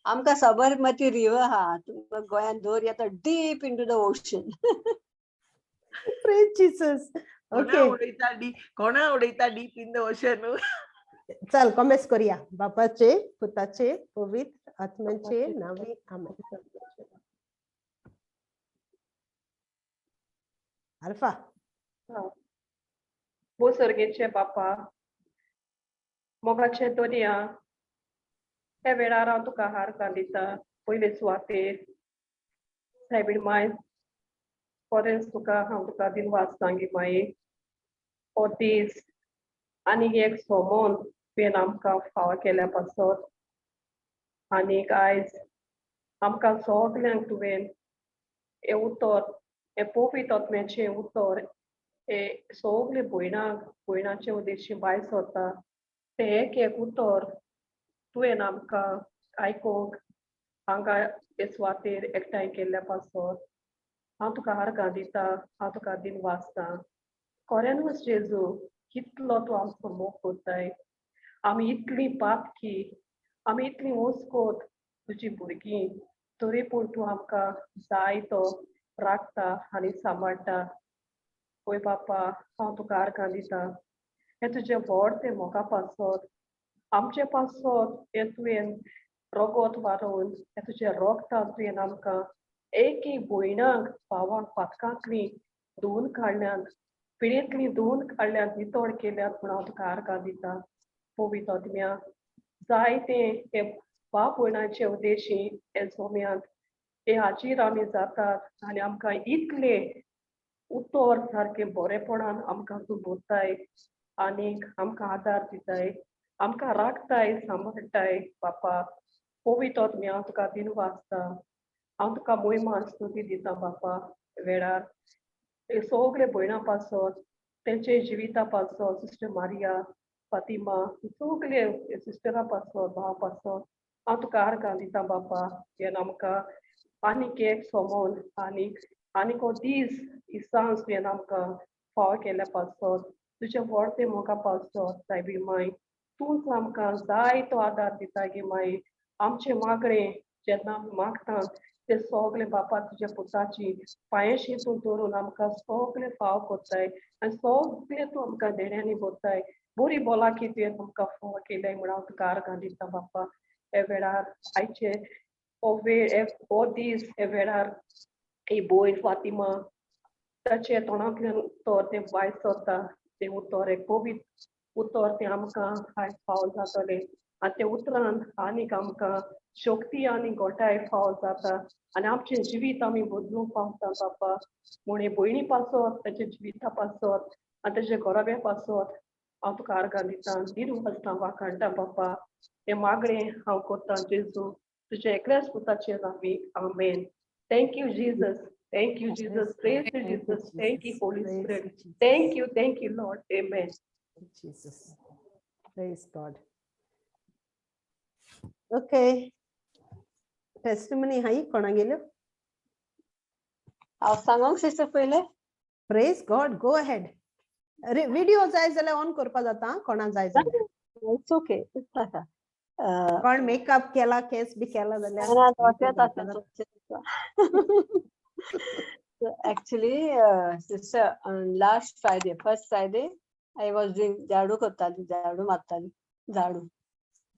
आमकां साबरमती रिवर आहा. तुमकां गोंयांत दर्या तो deep into the ocean. Praise Jesus. कोणा ओके. उडयता डी, कोणा उडयता डीप इन the ocean. चल, कोमेस करूया. बापाचे, पुताचे, पवित्र आत्म्याचे नावे, आमेन. अल्फा. भो सर्गेचे बापा, मोगाचे दोनया, ह्या वेळार हांव तुका हार घालिता. पयले सुवातेर सायबीण माय खरेंच तुका हांव तुका दिनवास सांगी माई. हो दीस आनी एक सोमोन तुवें आमकां फावो केल्या पासत आनीक आयज आमकां सगल्यांक तुवें हें उतर, हें पवित्र आत्म्याचें उतर, हे सगळे भयणाक, भयणाचे उद्देशी भायर सरता तें एक एक उतर तुवें आमकां आयकूंक हांगा हे सुवातेर एकठांय केल्ल्या पासत हांव तुका आर्गां दिता, हांव तुका दिनवासता. खऱ्यानूच जेजू, कितलो तूं आमचो मोग करताय. आमी इतली पातकी, आमी इतली ओसकोत तुजी भुरगीं, तरी पूण तूं आमकां जाय तो राखता आनी सांबाळटा. पळय बापा, हांव तुका आर्गां दिता हें तुजें व्हड तें मोगा पासत, आमचे पासत हें तुवें रगत वारोवन, हें तुजें रोगतान तुवें आमकां एक एक भयणाक, भावांक पातकांतली धुवून काडल्यांत, पिडेंतली धुवून काडल्यांत, नितळ केल्यात म्हूण हांव तुका आर्गां दिता. पवित्र आत्म्या, जाय तें हे बाप भयणाचे उद्देशी हे जोम्यांत हे हाजीर आमी जातात आनी आमकां इतले उतर सारकें बरेपणान आमकां तूं बोलताय आनीक आमकां आदार दिताय, आमकां राखताय, सांबाळटाय. बापा पवित्र आत्म्या, हांव तुका दिनवासता, हांव तुका मोहिमा स्तुती दिता. बापा, वेळार हे सगळे भयणां पासत, तेंचे जिविता पासत, सिस्टर मारिया, फातिमा, सगळे सिस्टरा पासत, भावा पासत हांव तुका आर्गां दिता. बापा, हें आमकां आनीक एक सोमोन आनीक आनीक हो दीस इसांस तुवें आमकां फावो केल्या पासत, तुजें व्हड तें मोगा पासत. सायबी माय, तूंच आमकां जाय तो आदार दिता गे माई. आमचें मागणें जेन्ना आमी मागता ते सगळे बापा तुज्या पुताची पांयेशी तूं धरून आमकां सगळे फाव करताय आनी सगळे तूं आमकां देण्यांनी भरताय. बरी बोलाकी तुवें आमकां फाव केल्याय म्हूण हांव तुका आर्गां दिता. बापा, हे वेळार आयचे हो वेळ, हो दीस, हे वेळार ही भयण फातिमा ताचे तोंडांतल्यान उतर तें भायर सरता तें उतर एक पवित्र उतर, तें आमकां आयज फावो जातलें आनी ते उतरान आनीक आमकां शक्ती आनी गोठाय फावो जाता आनी आमचें जिवीत आमी बदलूंक पावता. बापा, म्हूण हे भयणी पासत, ताच्या जिविता पासत आनी ताच्या घराब्या पासत हांव तुका आर्गां दिता, दिनवासता, वाखाणटा. बापा, हें मागणें हांव करतां जेजू तुज्या एकल्याच पुताचे नांवी, आमेन. Thank you Jesus, thank you Jesus. Praise to Jesus. Thank you Holy Spirit. Thank you, thank you Lord. Amen. Jesus. Praise God. Okay. Testimony हाय कोणागेल्यो? हांव सांगोंक सिस्टर पयलें? Praise God. Go ahead. Video जाय जाल्यार ऑन करपा जाता, कोणा जाय जाल्यार. It's okay. आसा. कोण मेकअप केला, केस बी केला जाल्यार. ना, तशेंच आसा, तशेंच आसा. So actually, sister, on last Friday, first Friday, I was doing झाडू करताली, झाडू मारताली, झाडू.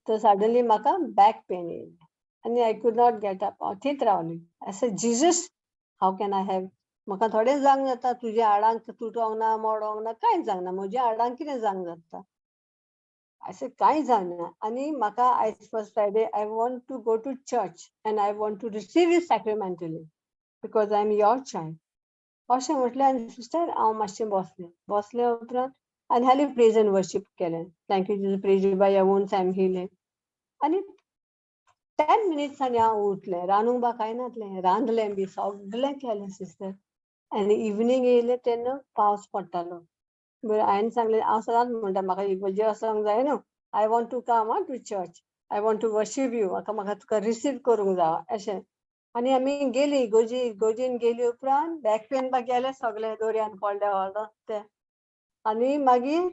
तर सडनली म्हाका बॅक पेन येयलें आनी I could not get up. हांव थंयच रावली. I said, "Jesus, how can I have?" म्हाका थोडें जावंक जाता, तुज्या हाडांक तुटोंक ना, मोडोंक ना, कांयच जावंक ना, म्हज्या हाडांक कितें जावंक जाता अशें कांय जायना. आनी म्हाका आयज first Friday, I want to go to church and I want to receive you sacramentally because I am your child, अशें म्हटलें. आनी सिस्टर, हांव मातशें बसलें. बसले उपरांत आनी हाली प्रेज एंड वर्शीप केलें. "Thank you Jesus, praise you, by your wounds I am healed." आनी 10 मिनिट्सांनी हांव उठलें. रांदूंक बा कांय नासलें. रांदलें बी सगळें केलें सिस्टर. आनी इवनींग येयलें तेन्ना पावस पडटालो. बरें, हांवें सांगलें, हांव सदांच म्हणटा, म्हाका इगर्जे वचोंक जाय न्हू, I want to come ah to church, I want to worship you, म्हाका म्हाका तुका रिसीव करूंक जाय अशें. आनी आमी गेली इगर्जी. इगर्जीन गेली उपरांत बॅक पेन बा गेले सगळे, दोरयान पडले ते. आनी मागीर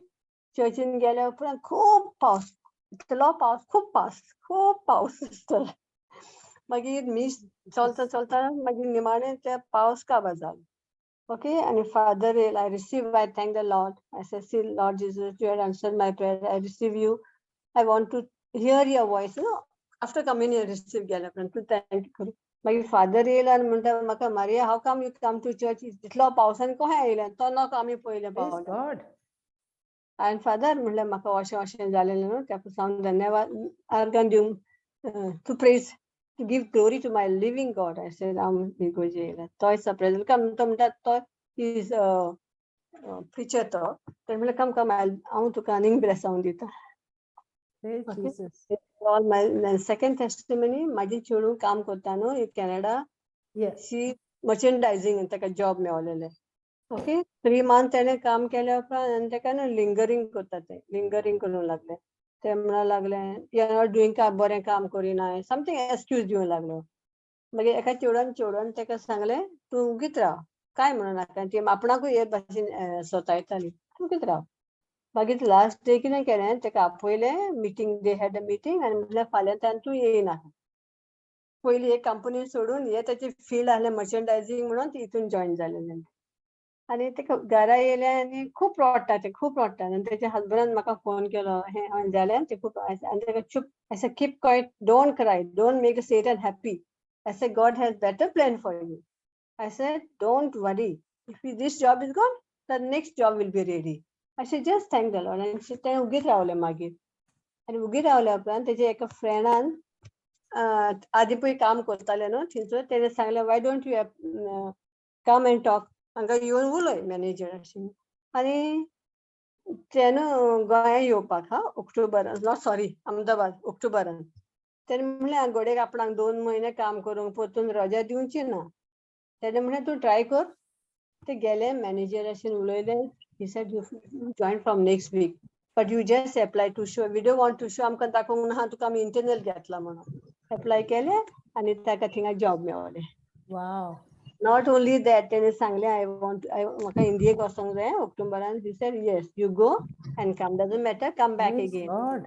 चर्चीन गेल्या उपरांत खूब पावस. इतलो पावस, खूब पावस, खूब पावस आसतलो. मागीर मीस चलता चलता मागीर निमाणें ते पावस काबार जालो. ओके, आनी father येयल. I receive, I thank the Lord. I say, "See, Lord Jesus, you had answer my prayer. I receive you. I want to hear your voice." No, after communion receive केल्या उपरांत तूं thank करूं. मागीर father येयलो आनी म्हणटा म्हाका, "Maria, how come you come to church? इतलो पावसान कशें येयलें?" तो नोको आमी पयलें Praise पावले. God. हांवें फादर म्हणलें, म्हाका अशें अशें जालें न्हू, त्या हांव धन्यवाद आर्गां दिवंक, to praise, to give glory to my living God. I said, हांव इगोर्जे येयला. तोय सरप्रायज जालो. तो म्हणटा, तो is preacher. तो तेणें म्हणलें, "कम, कम, हांव तुका आनीक ब्लेसांव दिता." Praise Okay. Jesus. All my second testimony, म्हाजी चेडूं काम करता न्हू कॅनडा. शी मर्चंडायझींग, ताका जॉब मेवलेलें. ओके, 3 मंथ तेणें काम केल्या उपरांत आनी ताका न्हू लिंगरींग करता, ते लिंगरींग करूंक लागले. ते म्हणूंक लागले, "You are not doing काम, बरें काम करिना." समथींग एक्सक्यूज दिवंक लागलो. मागीर एका चेडवान ताका सांगलें, "तूं उगीत राव, काय म्हणू नाका." ती आपणाकूय हे भाशेन सोतायताली, "तूं उगीत राव." मागीर लास्ट डे कितें केलें, ताका आपयलें meeting. They had a meeting आनी म्हटलें, "फाल्यांच्यान तूं येयनाका." पयलीं एक कंपनी सोडून हे ताची फील्ड आहलें मर्चंडायझींग म्हणून ती हितून जॉयन जालेलें. आनी ताका घरा येयलें आनी खूब रडटा तें, खूब रडटा. आनी तेच्या हजबंडान म्हाका फोन केलो, हें हांवें जालें तें खूब. आनी ताका चूप, I said, "Keep quiet, don't cry, don't make Satan happy." I said, "God has better plan for you." I said, "Don't worry. If this job is gone, the next job will be ready." I said, "Just thank the Lord." आनी तें उगीत रावलें मागीर. आनी उगीत रावल्या उपरांत तेजे एका फ्रेंडान, आदी पळय काम करतालें न्हू थंयसर, तेणें सांगलें, "Why don't you come and talk? हांगा येवन उलय मॅनेजराशी." आनी तेणें गोंया येवपाक हा ऑक्टोबरान, not sorry, Ahmedabad ऑक्टोबरान. तेणें म्हणलें, घोडेक आपणाक 2 म्हयने काम करूंक परतून रजा दिवची ना. तेणें म्हणलें, "तूं ट्राय कर." ते गेले, मॅनेजराशी उलयले. He said, "You join from next week, but you just apply to show. We don't want to show, आमकां दाखोवंक ना तुका आमी इंटरनल घेतला म्हणून." एप्लाय केलें आनी ताका थिंगा जॉब मेवलें. Not only that, तेणें सांगलें, I want I म्हाका इंडियेक वचोंक जाय ऑक्टोबरान." He said, "Yes, you go and come, doesn't matter, come back Praise again. God.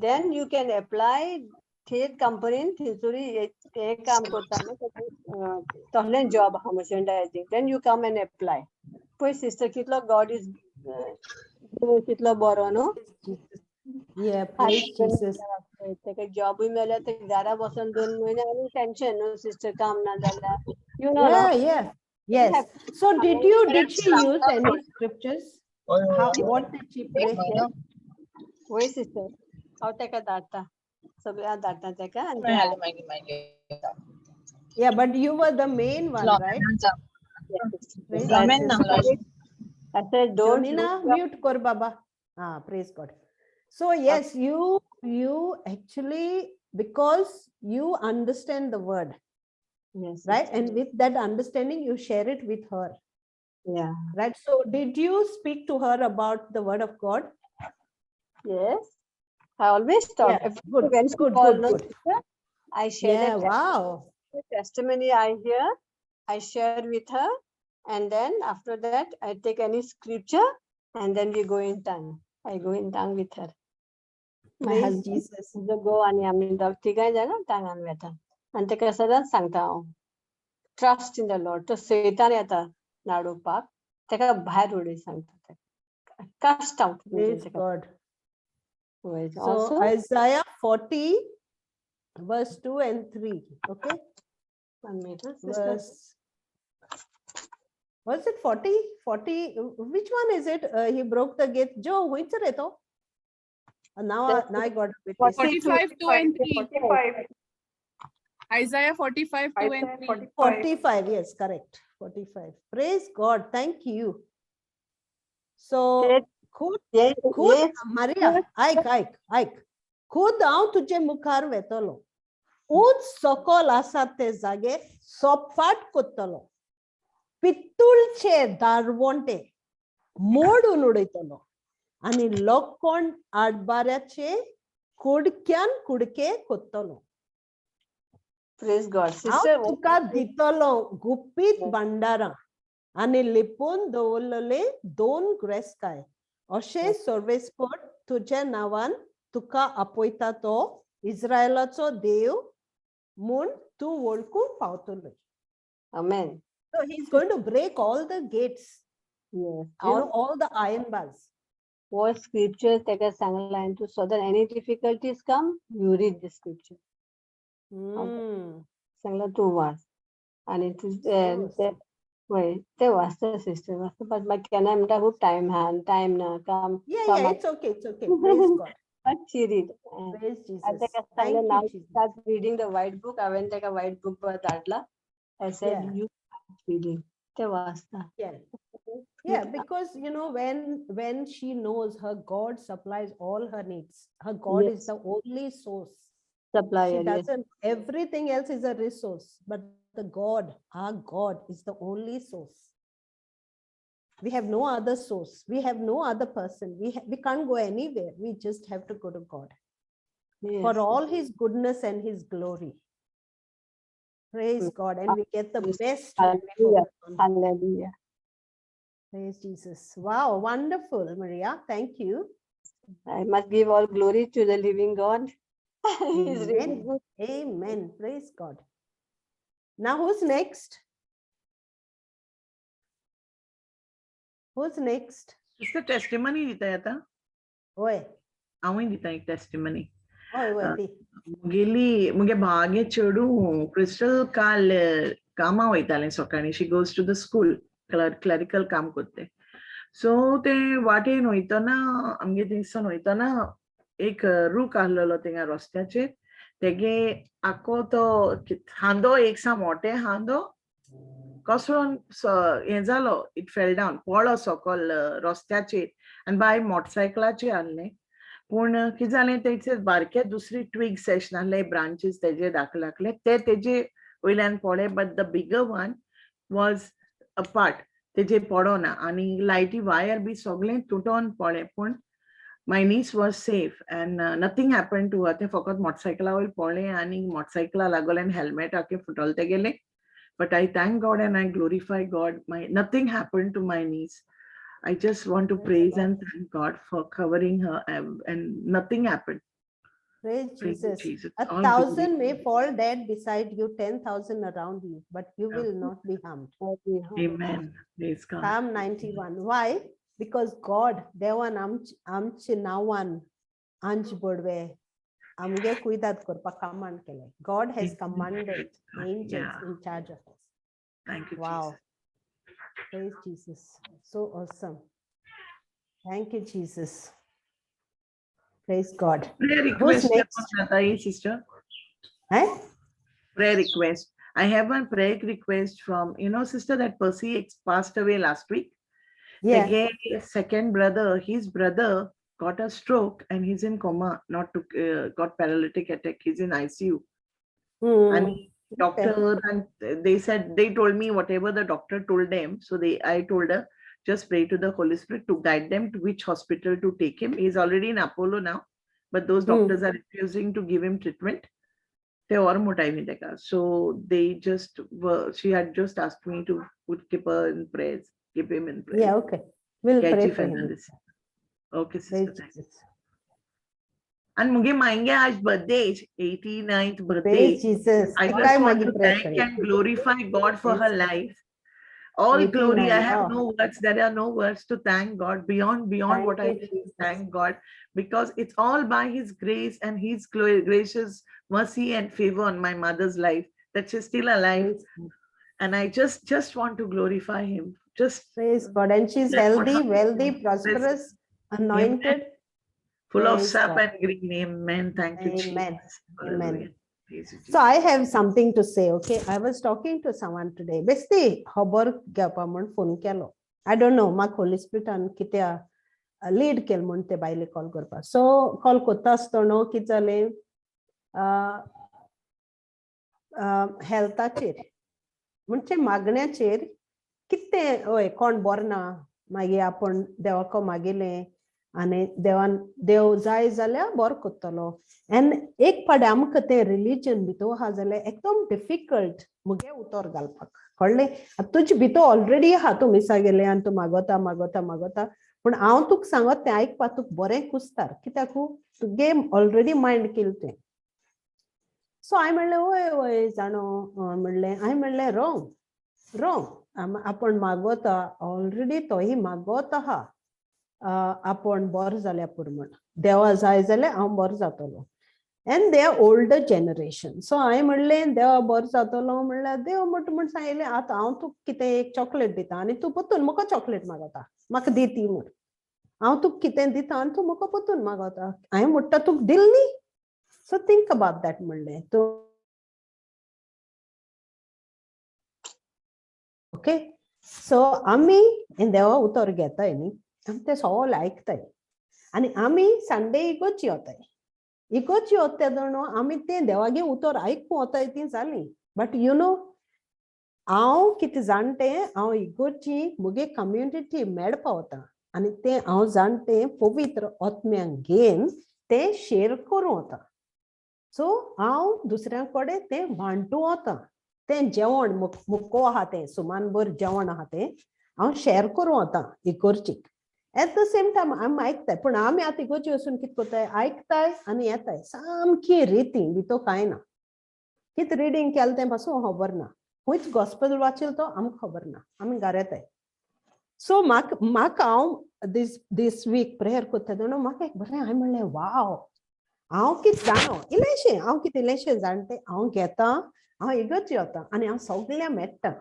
Then you can apply थंयच कंपनीन, थंयसरूय ते काम करता न्हू, तसलें जॉब आहा merchandising, then you come and apply." पळय सिस्टर, कितलो गॉड is कितलो बरो न्हू. Yeah, praise Jesus. ताका जॉबूय मेळ्ळ्या, ते घरा बसून 2 म्हयने आनी टेन्शन न्हू सिस्टर, काम ना जाल्यार you know. Yeah. Yes. So did she use any scriptures? What did she pray? वय सिस्टर, हांव ताका धाडटा, सगळ्या धाडटा ताका आनी मेळ्ळें मागीर मागीर. Yeah, but you were the main one, right? Praise Amen. Jesus. I said, "Don't Jonina, lose your-" mute kar baba. Ah, praise God. So yes, you actually, because you understand the word, right? Sister. And with that understanding, you share it with her, right? So did you speak to her about the word of God? Yes. I always talk. Yeah, If good, when she good, call, good, no, good. sister, I share that testimony I hear, I share with her, and then after that, I take any scripture, and then we go in tongue. I go in tongue with her. My Praise husband Jesus. तुजो घोव आनी आमी दोग तिगांय जाणां टांगान वेता आनी ताका सदांच सांगता हांव, "Trust in the Lord." तो सैतान येता नाडोवपाक, ताका भायर उडय सांगता ताका, cast out. Praise God. So also Isaiah 40, verse 2 and 3. Okay. One minute, huh, sister. Verse, was it 40? 40, which one is it? He broke the gate. Joe, which रे तो? Now I got a bit mixed. 45, 2 and 3. 45. Isaiah 45, 2 and Isaiah 3. 45. 45, yes, correct. 45. Praise God. Thank you. So, खुद खुद Maria, आयक आयक आयक, खुद हांव तुजे मुखार वेतलो, ऊंच सकल आसा ते जागे सपाट कोत्तलो, पित्तुळचे दारवंटे मोडून उडयतलो आनी लोखण आडबाऱ्याचे कुडक्यान कुडके कोत्तलो. Praise God. हांव Sister, तुका दितलो गुपीत भांडारां आनी लिपून दवरलेले दोन ग्रेस्काय, अशें सर्वेस्पट तुज्या नांवान. तुका आपयता तो इस्रायलाचो देव म्हूण तूं वळखूंक पावतलो. Amen. So he's going to break all the gates, Yes. all the iron bars. हो स्क्रिप्चर ताका सांगला आनी तूं सदां any difficulties come, you read the scripture. सांगला तूं वाच आनी तुजें So ते वय ते वाचता सिस्टर, वाचता, बट मागीर केन्नाय म्हणटा खूब टायम आहा, टायम ना काम. Yeah, it's okay, it's okay. Praise God. But she read. Praise Jesus. ताका Thank सांगलें you, now Jesus. Start reading the white book. हांवें ताका व्हायट बूक धाडला. I said you reading, ते वाचता. Yeah, because when she knows her God supplies all her needs, her God is the only source. She supplier, yes. doesn't, everything else is a resource, but the God, our God is the only source. We have no other source. We have no other person. We can't go anywhere. We just have to go to God for all his goodness and his glory. Praise God. And we get the best when we Hallelujah. focus on him. Hallelujah. Praise Jesus. Wow, wonderful, Maria. Thank you. I must give all glory to the living God. He's really Amen. good. Amen. Praise God. Now, who's next? Who's next? Sister, testimony दिता आता? ओय. हांवूय दिता एक testimony. ओय ओय दी. मुगेली मुगे भागे चेडूं क्रिस्टल काल कामा वयतालें सकाळीं. She goes to the school, clerical काम करते. सो ते वाटेन वयतना, आमगे थंयसान वयतना एक रूख आहलेलो थिंगा रस्त्याचेर. तेगे आख्खो तो खांदो, एक सा मोटे खांदो कोसळोन हें जालो, it fell down, पडलो सकल रस्त्याचेर आनी बाय मोटरसायकलाचेर आहलें. पूण कितें जालें, तेचे बारके दुसरी ट्विग्स अशें नासले, ब्रांचीस तेजे दाखले दाखले ते तेजे वयल्यान पडले, but the bigger one was apart, तेजे पडोना आनी लायटी वायर बी सगळें तुटोन पडलें. पूण my niece was safe and nothing happen to her. तें फकत मोटरसायकला वयर पडलें आनी मोटरसायकला लागोलें आनी हेल्मेट आख्खें फुटोलें तेगेलें. But I thank God and I glorify God. My nothing happened to my niece. I just want to Praise praise God. and thank God for covering her, and nothing happened. Praise Praise Jesus. Jesus. A All glory thousand to may God. fall dead beside you, 10,000 around you, but you will not be harmed. Amen. Praise God. Psalm 91. Why? Because God, देवान आमचे नांवान आंज बडवे आमगे कुयदाद करपाक command केले. God has Amen. Commanded angels in charge of us. Thank you, Wow. Jesus. Praise Jesus. So awesome. Thank you, Jesus. Praise God. Prayer Who's request, next? Natai, sister. Eh? Prayer request. I have one prayer request from, sister, that Percy passed away last week. Yeah. Again, second brother, his brother got a stroke and he's in coma, not to got paralytic attack. He's in ICU. And doctor and they said, they told me whatever the doctor told them. So I told her, just pray to the Holy Spirit to guide them to which hospital to take him. He's already in Apollo now, but those doctors are refusing to give him treatment. They are more time. So they just were, she had just asked me to keep her in prayers, keep him in prayers. Yeah, okay. We'll pray Catchy for him. Fernandez. Okay, sister. Praise Thank you. Jesus. And मुगे मायंगे आज birthday, 89th birthday. Praise Jesus. I काय just want मागीर to pray thank करूया. And glorify God for her Praise life. All glory. I 89, have wow. no words. There are no words to thank God beyond Thank what I you, can Jesus. Thank God, because it's all by His grace and His gracious mercy and favor on my mother's life that she's still alive. Praise God. And I just want to glorify Him. Just Praise God. And she's That's what healthy, happened. Wealthy, Yes. Prosperous, anointed. Full of Praise sap God. and green. Amen. Thank you, Amen. Jesus. Amen. Hallelujah. Praise you, So I have something to say, okay? I was talking to someone today. बेस्ती खबर घेवपा म्हूण phone केलो. I don't know, म्हाका होली स्पिरिटान कित्या lead केल म्हूण ते बायले कॉल करपाक. सो कॉल करता आसतना कितें जालें, हेल्थाचेर म्हणजे मागण्याचेर कितें, हय, कोण बरो ना, मागीर आपूण देवाक मागिलें आनी देवान देव जाय जाल्यार बरो करतलो. एंड एक फावटी आमकां तें रिलीजन भितर आहा जाल्यार एकदम डिफिकल्ट मुगे उतर घालपाक, कळ्ळें? आतां तुजे भितर ऑलरेडी आहा, तूं मिसा गेलें आनी तूं मागोता मागोता मागोता. पूण हांव तुका सांगत तें आयकपा तुका बरें कुस्तार, कित्याक तुगे ऑलरेडी मायंड केलें तें. सो हांवें म्हणलें वय वय जाणो म्हणलें. हांवें म्हणलें रोंग रोंग, आपूण मागोता ऑलरेडी, तोही मागोत आहा आपूण बरो जाल्या पुरो म्हण. देवा जाय जाल्यार हांव बरो जातलो. And they are older generation. So हांवें म्हणलें देवा बरो जातलो म्हणल्यार देव म्हणटा म्हण सांगिल्लें, आतां हांव तुका कितें एक चॉकलेट दिता आनी तूं परतून म्हाका चॉकलेट मागता, म्हाका दी ती म्हण. हांव तुका कितें दिता आनी तूं म्हाका परतून मागता. हांवें म्हणटा तुका दिल न्ही, सो थिंक अबाउट that म्हणलें तूं. ओके, सो आमी देवा उतर घेताय न्ही, आमी तें सगळें आयकताय आनी आमी संडे इगोर्जी वताय. इगोर्जी वता तेदोणो आमी तें देवागे उतर आयकूं वताय ती जाली. बट you know हांव कितें जाण तें, हांव इगोर्जी म्हगे कम्युनिटी मेळपा वता आनी तें हांव जाण तें पवित्र आत्म्यांक घेवन तें शेर करूं वता. सो हांव दुसऱ्यां कडेन तें वांटूं वता. तें जेवण मुको आहा तें सुमानभर जेवण आहा तें हांव शेर करूं वता इगोर्जीक. एट the same time आमी आयकताय, पूण आमी आतां इगोर्जी वचून कितें करताय, आयकताय आनी येताय सामकी रिती भितर कांय ना. कितें रिडींग केलें तें पासून खबर ना, खंयच गॉस्पेल वाचील तो आमकां खबर ना, आमी घरा येताय. सो म्हाका म्हाका हांव दीस दीस वीक प्रेयर करता तेन्ना म्हाका एक बरें हांवें म्हणलें वाव, हांव कितें जाणो इल्लेंशें, हांव कितें इल्लेंशें जाण तें हांव घेता, हांव इगर्जी वता आनी हांव सगळ्यां मेळटा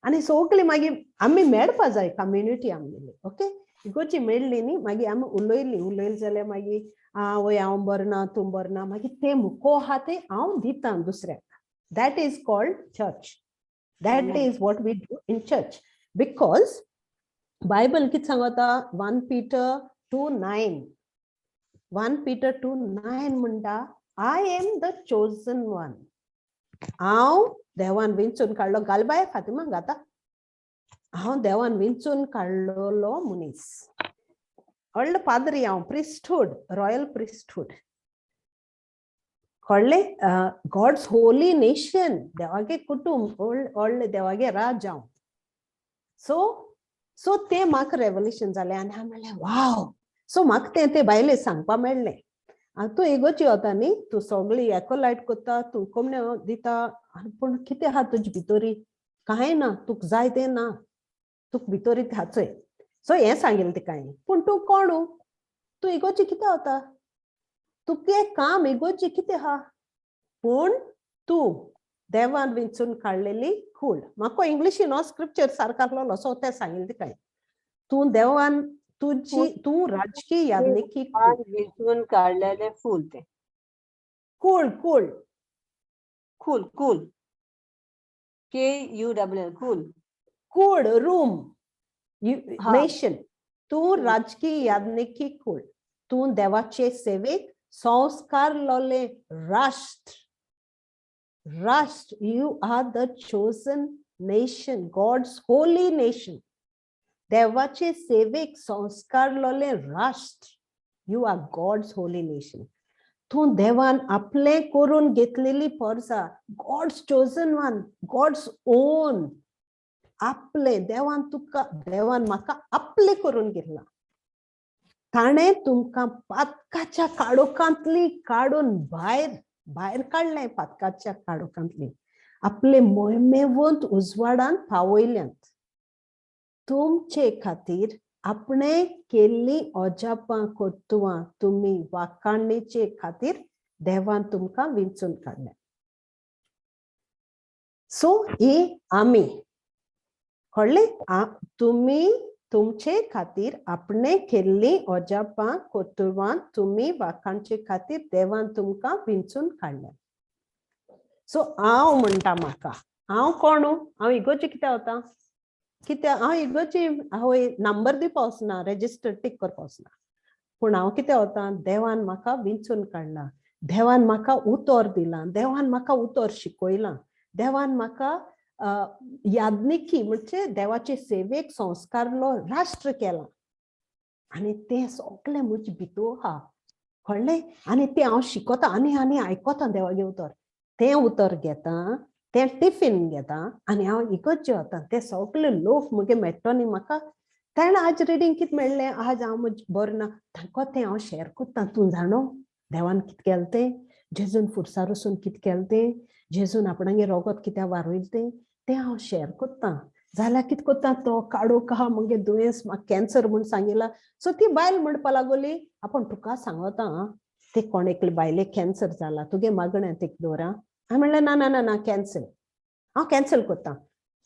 आनी सगळीं मागीर आमी मेळपा जाय कम्युनिटी आमगेली. ओके, इगोर्जी मेळ्ळी न्ही, मागीर आमी उलयली, उलयली जाल्यार मागीर आं वय हांव बरो ना, तूं बरो ना, मागीर तें मुको आहा तें हांव दिता दुसऱ्याक. That is called church. That is what we do in church. Because Bible कितें सांगता, 1 Peter 2:9, 1 Peter 2:9 म्हणटा, I am the chosen one. हांव देवान विंचून काडलो, गालबाय फातिमा गाता, हांव देवान विंचून काडलेलो मनीस, व्हडलो पाद्री हांव, प्रिस्टहूड, रॉयल प्रिस्टहूड, कळ्ळें? गॉड्स होली नेशन, देवागे कुटुंब, व्हडलें देवागे राज हांव. सो सो तें म्हाका रेवल्युशन जालें आनी हांवें म्हणलें वाव. सो म्हाका तें ते बायले सांगपा मेळ्ळें, तूं इगोर्जी वता न्ही, तूं सगळी एकलायट करता, तूं कोमण्यो दिता, पूण कितें आहा तुजे भितरी, कांय ना, तुका जाय तें ना, तुका भितरी हाचोय. सो हें सांगिल्लें तिका हांवें. पूण तूं कोण, तूं इगोर्जी कितें वता, तुगे काम इगोर्जी कितें आहा, पूण तूं देवान विंचून काडलेली कूळ. म्हाका इंग्लिशीन हो स्क्रिप्चर सारको आसलेलो, सो तें सांगिल्लें तिका हांवें. तूं देवान तुजी, तूं राजकीय याज्ञिकी विंचून काडलेलें फूल तें कूळ, कूळ, cool, cool, KULL, cool, कूळ, रूम, नेशन. तूं राजकीय याज्ञिकी कूळ, तूं देवाचे सेवेक संस्कार लोले राष्ट्र, राष्ट्र. You are the chosen nation, God's holy nation. देवाचे सेवेक संस्कार लोले राष्ट्र. You are God's holy nation. तूं देवान आपले करून घेतलेली Porsa, God's chosen one, God's own. आपले देवान तुका, देवान म्हाका आपले करून घेतला. ताणें तुमकां पातकाच्या काळोखांतली काडून भायर भायर काडलें, पातकाच्या काळोखांतली आपले मोहिमेवंत उजवाडान पावयल्यांत. तुमचे खातीर आपणे केल्ली अजापां कर्तुवां तुमी वाखाणणेचे खातीर देवान तुमकां विंचून काडलें. सो ही आमी कळ्ळें, तुमी तुमचे खातीर आपणे केल्ली अजापां कर्तुवां तुमी वाखाणचे खातीर देवान तुमकां विंचून काडलें. सो हांव म्हणटा म्हाका, हांव कोण, हांव इगोर्जी कित्याक वता, कित्याक हांव इगोर्जी हांव नंबर दिवपा वचना, रेजिस्टर टीक करपा वचना, पूण हांव कित्याक वता, देवान म्हाका विंचून काडला, देवान म्हाका उतर दिलां, देवान म्हाका उतर शिकयलां, देवान म्हाका याज्ञिकी म्हणजे देवाचे सेवेक संस्कारलो राष्ट्र केला आनी तें सगळें म्हजे भितर आहा, कळ्ळें? आनी तें हांव शिकता आनी आनी आयकता देवागे उतर, तें उतर घेता, तें टिफीन घेता आनी हांव इगर्जे वता. ते सगळे लोक म्हगे मेळटो न्ही म्हाका, तेणें आज रिडींग कितें मेळ्ळें, आज हांव बरें ना, तांकां तें हांव शेअर करता. तूं जाणो देवान कितें केलें तें, जेजून फुरसार वचून कितें केलें तें, जेजून आपणागे रोगत कित्याक वारयलें तें, तें हांव शेअर करता. जाल्यार कितें करता तो काडूक आहा मुगे दुयेंस, म्हाका कॅन्सर म्हूण सांगिला. सो ती बायल म्हणपा लागली, आपूण तुका सांगता ते कोण एकले बायलेक कॅन्सर जाला, तुगे मागणें तेक दवर. हांवें म्हणलें ना ना ना ना, कॅन्सल, हांव कॅन्सल करता.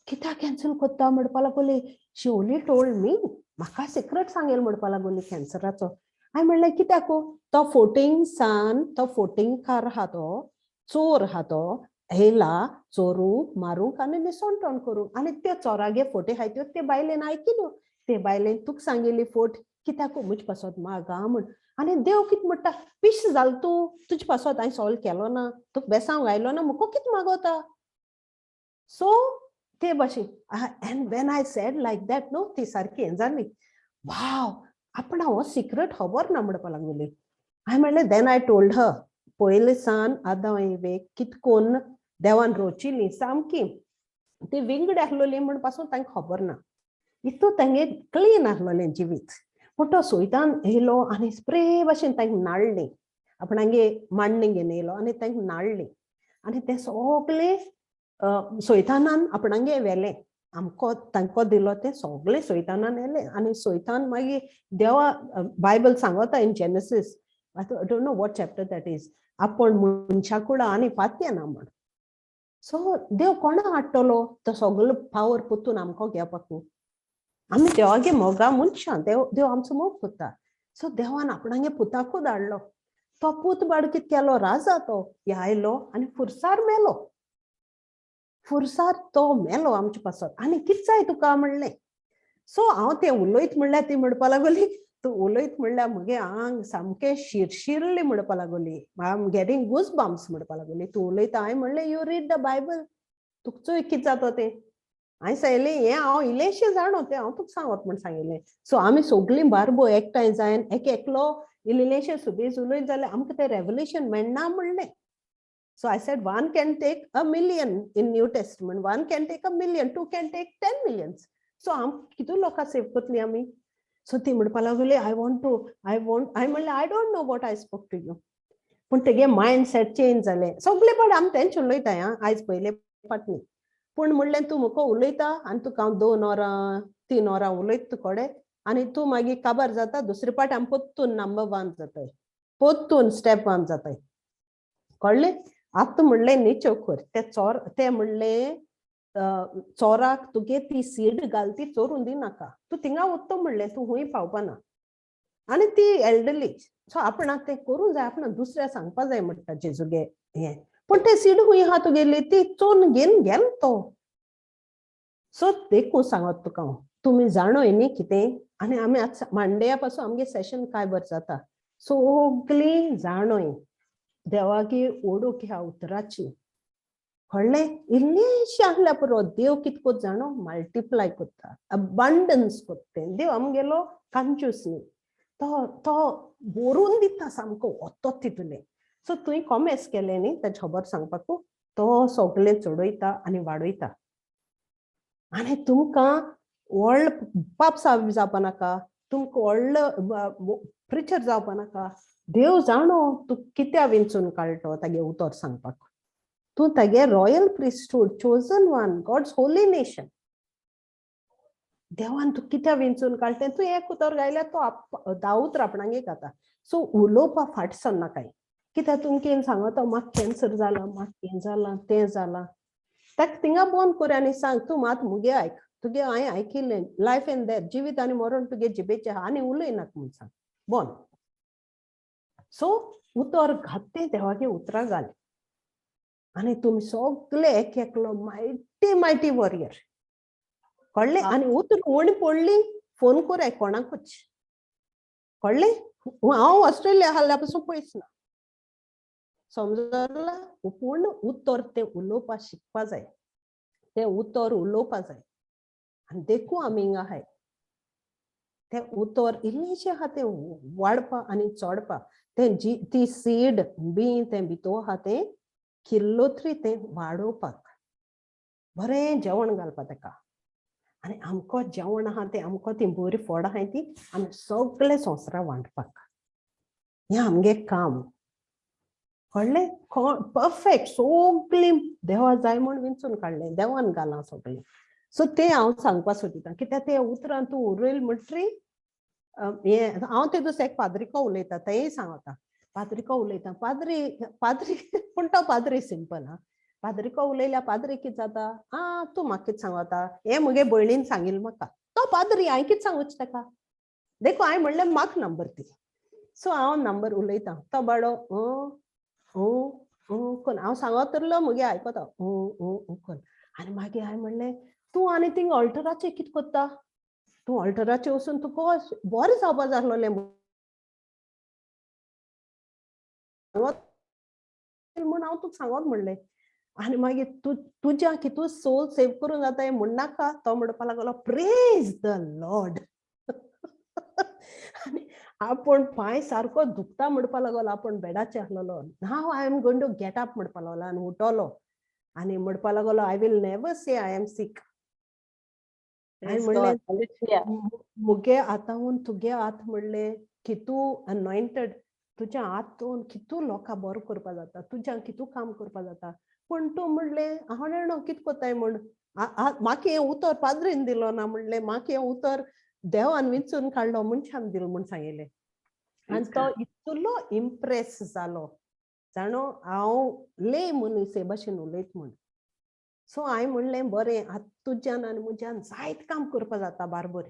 कित्याक कॅन्सल करता म्हणपा लागली. शी ओन्ली टोल्ड मी, म्हाका सिक्रेट सांगेल म्हणपा लागली कॅन्सराचो. हांवें म्हणलें कित्याक? तो फोटींग सान, तो फोटिंगकार आहा, तो चोर आहा, तो येयला चोरूंक, मारूंक आनी निसणटण करूंक. आनी त्यो चोरागे फोटे आहाय त्यो ते बायलेन आयकिल्यो. ते बायलेन तुका सांगिल्ली फोट, कित्याक म्हजे पासत मागा म्हण. आनी देव कितें म्हणटा, पिश जाल तूं, तुजे पासत हांवें सॉल्व केलो ना, तुका बेसांव घायलो ना, म्हाका कितें मागोता? सो ते भाशेन, and when I said like that न्हू, ती सारकी हें जाली, वाव, आपण हो सिक्रेट खबर ना म्हणपा लागली. हांवें म्हणलें, then I told her, पयले सान आदां एवेक कितकोन देवान रोचिली, सामकी ती विंगड आसलोली म्हण पासून तांकां खबर ना. इतू तांगे क्लीन आसलोलें जिवीत, पूण तो सोयतान येयलो आनी स्प्रे भाशेन तांकां नाडली, आपणागे मांडणी घेवन येयलो आनी तांकां नाडली आनी तें सगळें सोयतानान आपणागे व्हेलें. आमकां तांकां दिलो तें सगळें सोयतानान व्हेलें. आनी सोयतान मागीर देवा, बायबल सांगता in Genesis, I don't know what chapter that is, आपूण मनशा कुडा आनी पातयेना म्हण. सो देव कोणा हाडटलो तो सगलो पावर पोतून आमकां घेवपाक? आमी देवागे मोगा मनशां, देव देव आमचो मोग करता. सो देवान आपणागे पुताकूच धाडलो. तो पूत बाड कितें केलो, राजा तो आयलो आनी फुरसार मेलो. फुरसार तो मेलो आमचे पासत. आनी कितें जाय तुका म्हणलें. सो हांव तें उलयत म्हणल्यार ती म्हणपा लागली, तूं उलयत म्हणल्यार म्हगे आंग सामकें शिरशिरलें म्हणपा लागली, I am getting goose bumps म्हणपा लागली तूं उलयता. हांवें म्हणलें, you read the Bible, तुका चोय कितें जाता तें. हांवें सांगलें, हें हांव इल्लेंशें जाणो, तें हांव तुका सांगत म्हण सांगिल्लें. सो आमी सगळीं बारबो एकठांय जायन एक एकलो इल्लेशें सुबेज उलयत जाल्यार आमकां तें रेवलेशन मेळना म्हणलें. So I said, one can take a million in New Testament, one can take a million, two can take 10 millions. So आम कितू लोकां सेव करतली आमी? सो ती म्हणपा लागली, I want to, I want. हांवें म्हणलें, I don't know what I spoke to you, पूण तेगे मायंड सेट चेंज जालें. सगळे पाट आमी तेंच उलयता आं, आयज पयले पाट न्ही. पूण म्हणलें, तूं म्हाका उलयता आनी तुका हांव 2 वरां 3 वरां उलयता तुकोडे आनी तूं मागीर काबार जाता. दुसरे पाट आमी पोत्तून नंबर वन जाताय, पोत्तून स्टेप वन जाताय, कळ्ळें? आतां म्हणलें न्ही कर ते चोर, ते म्हणलें, चोराक तुगे ती सीड घाल, ती चोरून दिनाका, तूं थिंगा वत्तो म्हणलें, तूं हुंय पावपाना. आनी ती एल्डरली, सो आपणाक तें करूंक जाय, आपणाक दुसऱ्या सांगपा जाय म्हणटा जेजूगे हें. पूण ते सीड खूंय आहा तुगेली, ती चोरून घेवन गेलो तो. सो देखून सांगत तुका हांव, तुमी जाणोय न्ही कितें. आनी आमी आतां मांडया पासून आमगे सेशन काय बरें जाता. सगळीं जाणोय देवागे ओडूक ह्या उतराची, कळ्ळें? इल्लेशें आहल्यार पुरो, देव कित कोत जाणो, मल्टिप्लाय कोत्ता, अबंडन्स कोत्ता. देव आमगेलो कंजूस न्ही, तो तो भरून दिता सामको ओतोत तितूलें. सो तुवें कॉमेस केलें न्ही तेजें खबर सांगपाकू, तो सगळें चडयता आनी वाडयता. आनी तुमकां व्हडलो पाप साहेब जावपा नाका, तुमकां व्हडलो प्रिचर जावपा नाका. देव जाणो तूं कित्या विंचून काडलो तागे उतर सांगपाक. तूं तागे royal priesthood, chosen one, God's holy nation. देवान तूं कित्या विंचून काडलें? तूं एक उतर गायल्यार तो धा उतरां आपणागे गाता. सो उलोवपा फाट सरनाकाय. कित्याक तुमकां सांगता, म्हाका कॅन्सर जाला, म्हाका हें जालां, तें जालां, ताका थिंगा बंद कर आनी सांग, तूं मात मुगे आयक, तुगे हांवें आयकिल्लें, लायफ एंड डेथ, जिवीत आनी मरण तुगे जिबेचें आहा, आनी उलयनाका म्हूण सांग बंद. सो उतर घात तें देवागे उतरां घाल आनी तुमी सगळे एक एकलो मायटी मायटी वॉरियर, कळ्ळें? आनी उतर उणी पडली, फोन कराय कोणाकूच, कळ्ळें? हांव ऑस्ट्रेलिया आहल्या पासून पयस ना, समजला? पूण उतर तें उलोवपा शिकपा जाय, तें उतर उलोवपा जाय. आनी देखून आमी हिंगा आहाय, तें उतर इल्लेशें आहा तें वाडपा आनी चोडपा, तें जी ती सीड बी तें भितर आहा तें किल्लोत्री तें वाडोवपाक बरें जेवण घालपा ताका. आनी आमकां जेवण आहा तें, आमकां ती बरी फोडां आहाय ती आमी सगळे संवसारा वांटपाक, हें आमगे काम. कळ्ळें? परफेक्ट सगळीं देवा जाय म्हूण विंचून काडलें, देवान घालां सगळें. सो तें हांव सांगपा सोदिता, कित्याक तें उतरां तूं उरयल म्हणटरी हें हांव ते दुसरे एक पाद्रिको उलयता, तेंय सांगता. पाद्रिको उलयता, पाद्री पाद्री, पूण तो पाद्री सिंपल. हा, पाद्रिको उलयल्या, पाद्री कितें जाता, आं, तूं म्हाका कितें सांगता? हें मुगे भयणीन सांगिल्लें म्हाका. तो पाद्री, हांवें कितें सांगूच ताका? देखून हांवें म्हणलें, म्हाका नंबर दी. सो हांव नंबर उलयता, तो बाडो कोन हांव सांगत उरलो, मुगे आयकता कोन. आनी मागीर हांवें म्हणलें, तूं आनी थिंग ऑल्टराचेर कितें करता? तूं ऑल्टराचेर वचून तुका बरें जावपा जाय आसलोलें म्हूण हांव तुका सांगत म्हणलें. आनी मागीर तूं तुज्या कितू सोल सेव करूंक जाता हें म्हणनाका. तो म्हणपाक लागलो, "प्रेज the Lord." आनी आपूण पांय सारको दुखता म्हणपा लागलो, आपूण बेडाचेर आसलेलो. "Now I am going to get up," म्हणपा लागलो आनी उठलो आनी म्हणपा लागलो, "I will never say I am sick." हांवें Praise म्हणलें, God. Hallelujah. मुगे आतां तुगे हात म्हणलें कितू अनॉयंटेड, तुज्या हातून कितू लोकां बरो करपा जाता, तुज्यान कितू काम करपा जाता, पूण तूं म्हणलें हांव जाणा कितें कोत्ताय म्हूण. म्हाका हें उतर पाद्रीन दिलो ना म्हणलें, म्हाका हें उतर देवान विंचून काडलो मनशान दिलो म्हूण सांगिल्लें. आनी तो इतलो इम्प्रेस जालो जाणो, हांव ले मनीस हे भाशेन उलयत म्हूण. सो हांवें म्हणलें, बरें, आतां तुज्यान आनी म्हज्यान जायत काम करपा जाता बारबर,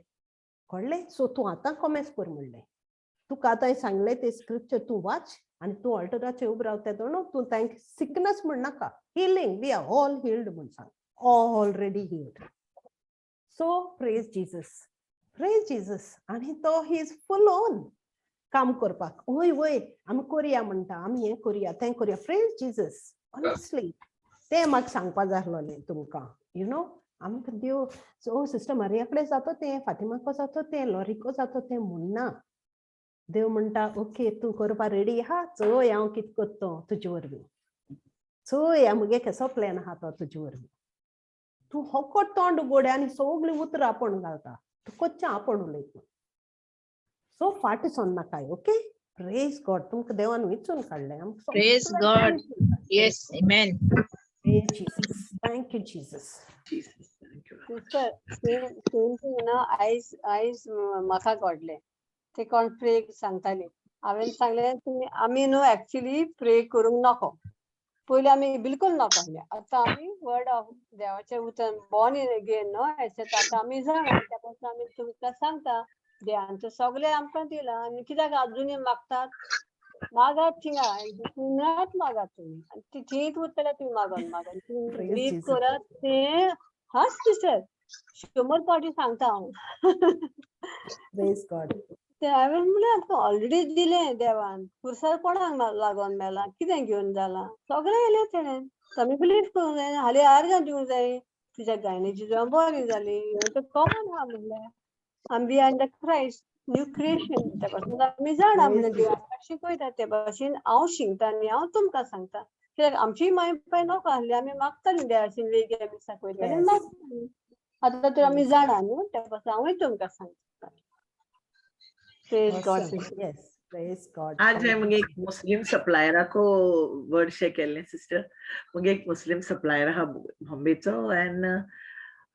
कळ्ळें? सो तूं आतां कोमेस कर म्हणलें. तुका आतां सांगलें तें स्क्रिप्चर तूं वाच आनी तूं ऑल्टराचेर उबो रावता न्हू, तूं तांकां sickness म्हणनाका, healing, we are all healed म्हूण सांग, already healed. So praise Jesus, praise Jesus. आनी तो he is full on काम करपाक. वय वय, आमी करया म्हणटा, आमी हें करया, तें करया. प्रेज जीजस. ऑनेस्टली, तें म्हाका सांगपा जाय आसलोलें तुमकां. You know आमकां देव, सो सिस्टर मारिया कडेन जाता तें, फातिमाको जाता तें, लॉरिको जाता तें म्हणना. देव म्हणटा, ओके, तूं करपा रेडी आहा, चोय हांव कितें करता तुजे वरवीं, चोय मुगे केसो प्लॅन आहा तो तुजे वरवीं. तूं होकट तोंड उगोड आनी सगळीं उतरां आपूण घालता, तूं कोच्चें आपूण उलयता. सो फाटी सोन्नाकाय, ओके? प्रेज गॉड. तुमकां देवान विचून काडलें आमकां. Praise God. Yes, amen. Praise Jesus. Thank you, Jesus. Jesus, thank you. Sister, same same thing ना. आयज आयज म्हाका घडलें ते, कोण प्रे सांगताली. हांवें सांगलें, तुमी आमी न्हू एक्चुली प्रे करूंक नको, पयलीं आमी बिलकुल नको आहलें. आतां आमी वर्ड ऑफ देवाचें उतर, बॉर्न अगेन न्हू, आतां आमी जाणा. त्या पासून आमी तुमकां सांगता, देवान तर सगळें आमकां दिलां आनी कित्याक अजुनूय मागतात? मागात थिंगा, दिनात, मागात तुमी आनी ती थंयच उरतले तुमी मागोन मागोन. तुमी Praise believe Jesus. करात तें. हाच सिस्टर, 100 फावटी सांगता हांव. Praise God. ते हांवें म्हणलें, आमकां ऑलरेडी दिलें देवान. पुरसार कोणाक लागोन मेलां? कितें घेवन जालां? सगळें येयलें तेणें. तुमी बिलीव करूंक जाय, हालीं आर्गां दिवंक जाय. तुज्या गायनेची जावं बरी जाली, हें तर कॉमन आहा म्हणलें. आमी under Christ, new creation, त्या पासून आमी जाणा म्हणलें. देव आमकां शिकयता ते भाशेन हांव शिकता आनी हांव तुमकां सांगता, कित्याक आमची माय बापाय नको आहली, आमी मागतालीं देवाची, वेग्या मिसाक वयतालीं, मागतालीं. आतां तर आमी जाणा न्हू, त्या पासून हांवूय तुमकां सांगता. Praise God. Awesome. Yes. Praise God. आज Thank हांवें you. मुगे एक मुस्लीम सप्लायराको वर्ड शेअर केल्लें सिस्टर. मुगे एक मुस्लीम सप्लायर आहा बॉम्बेचो एंड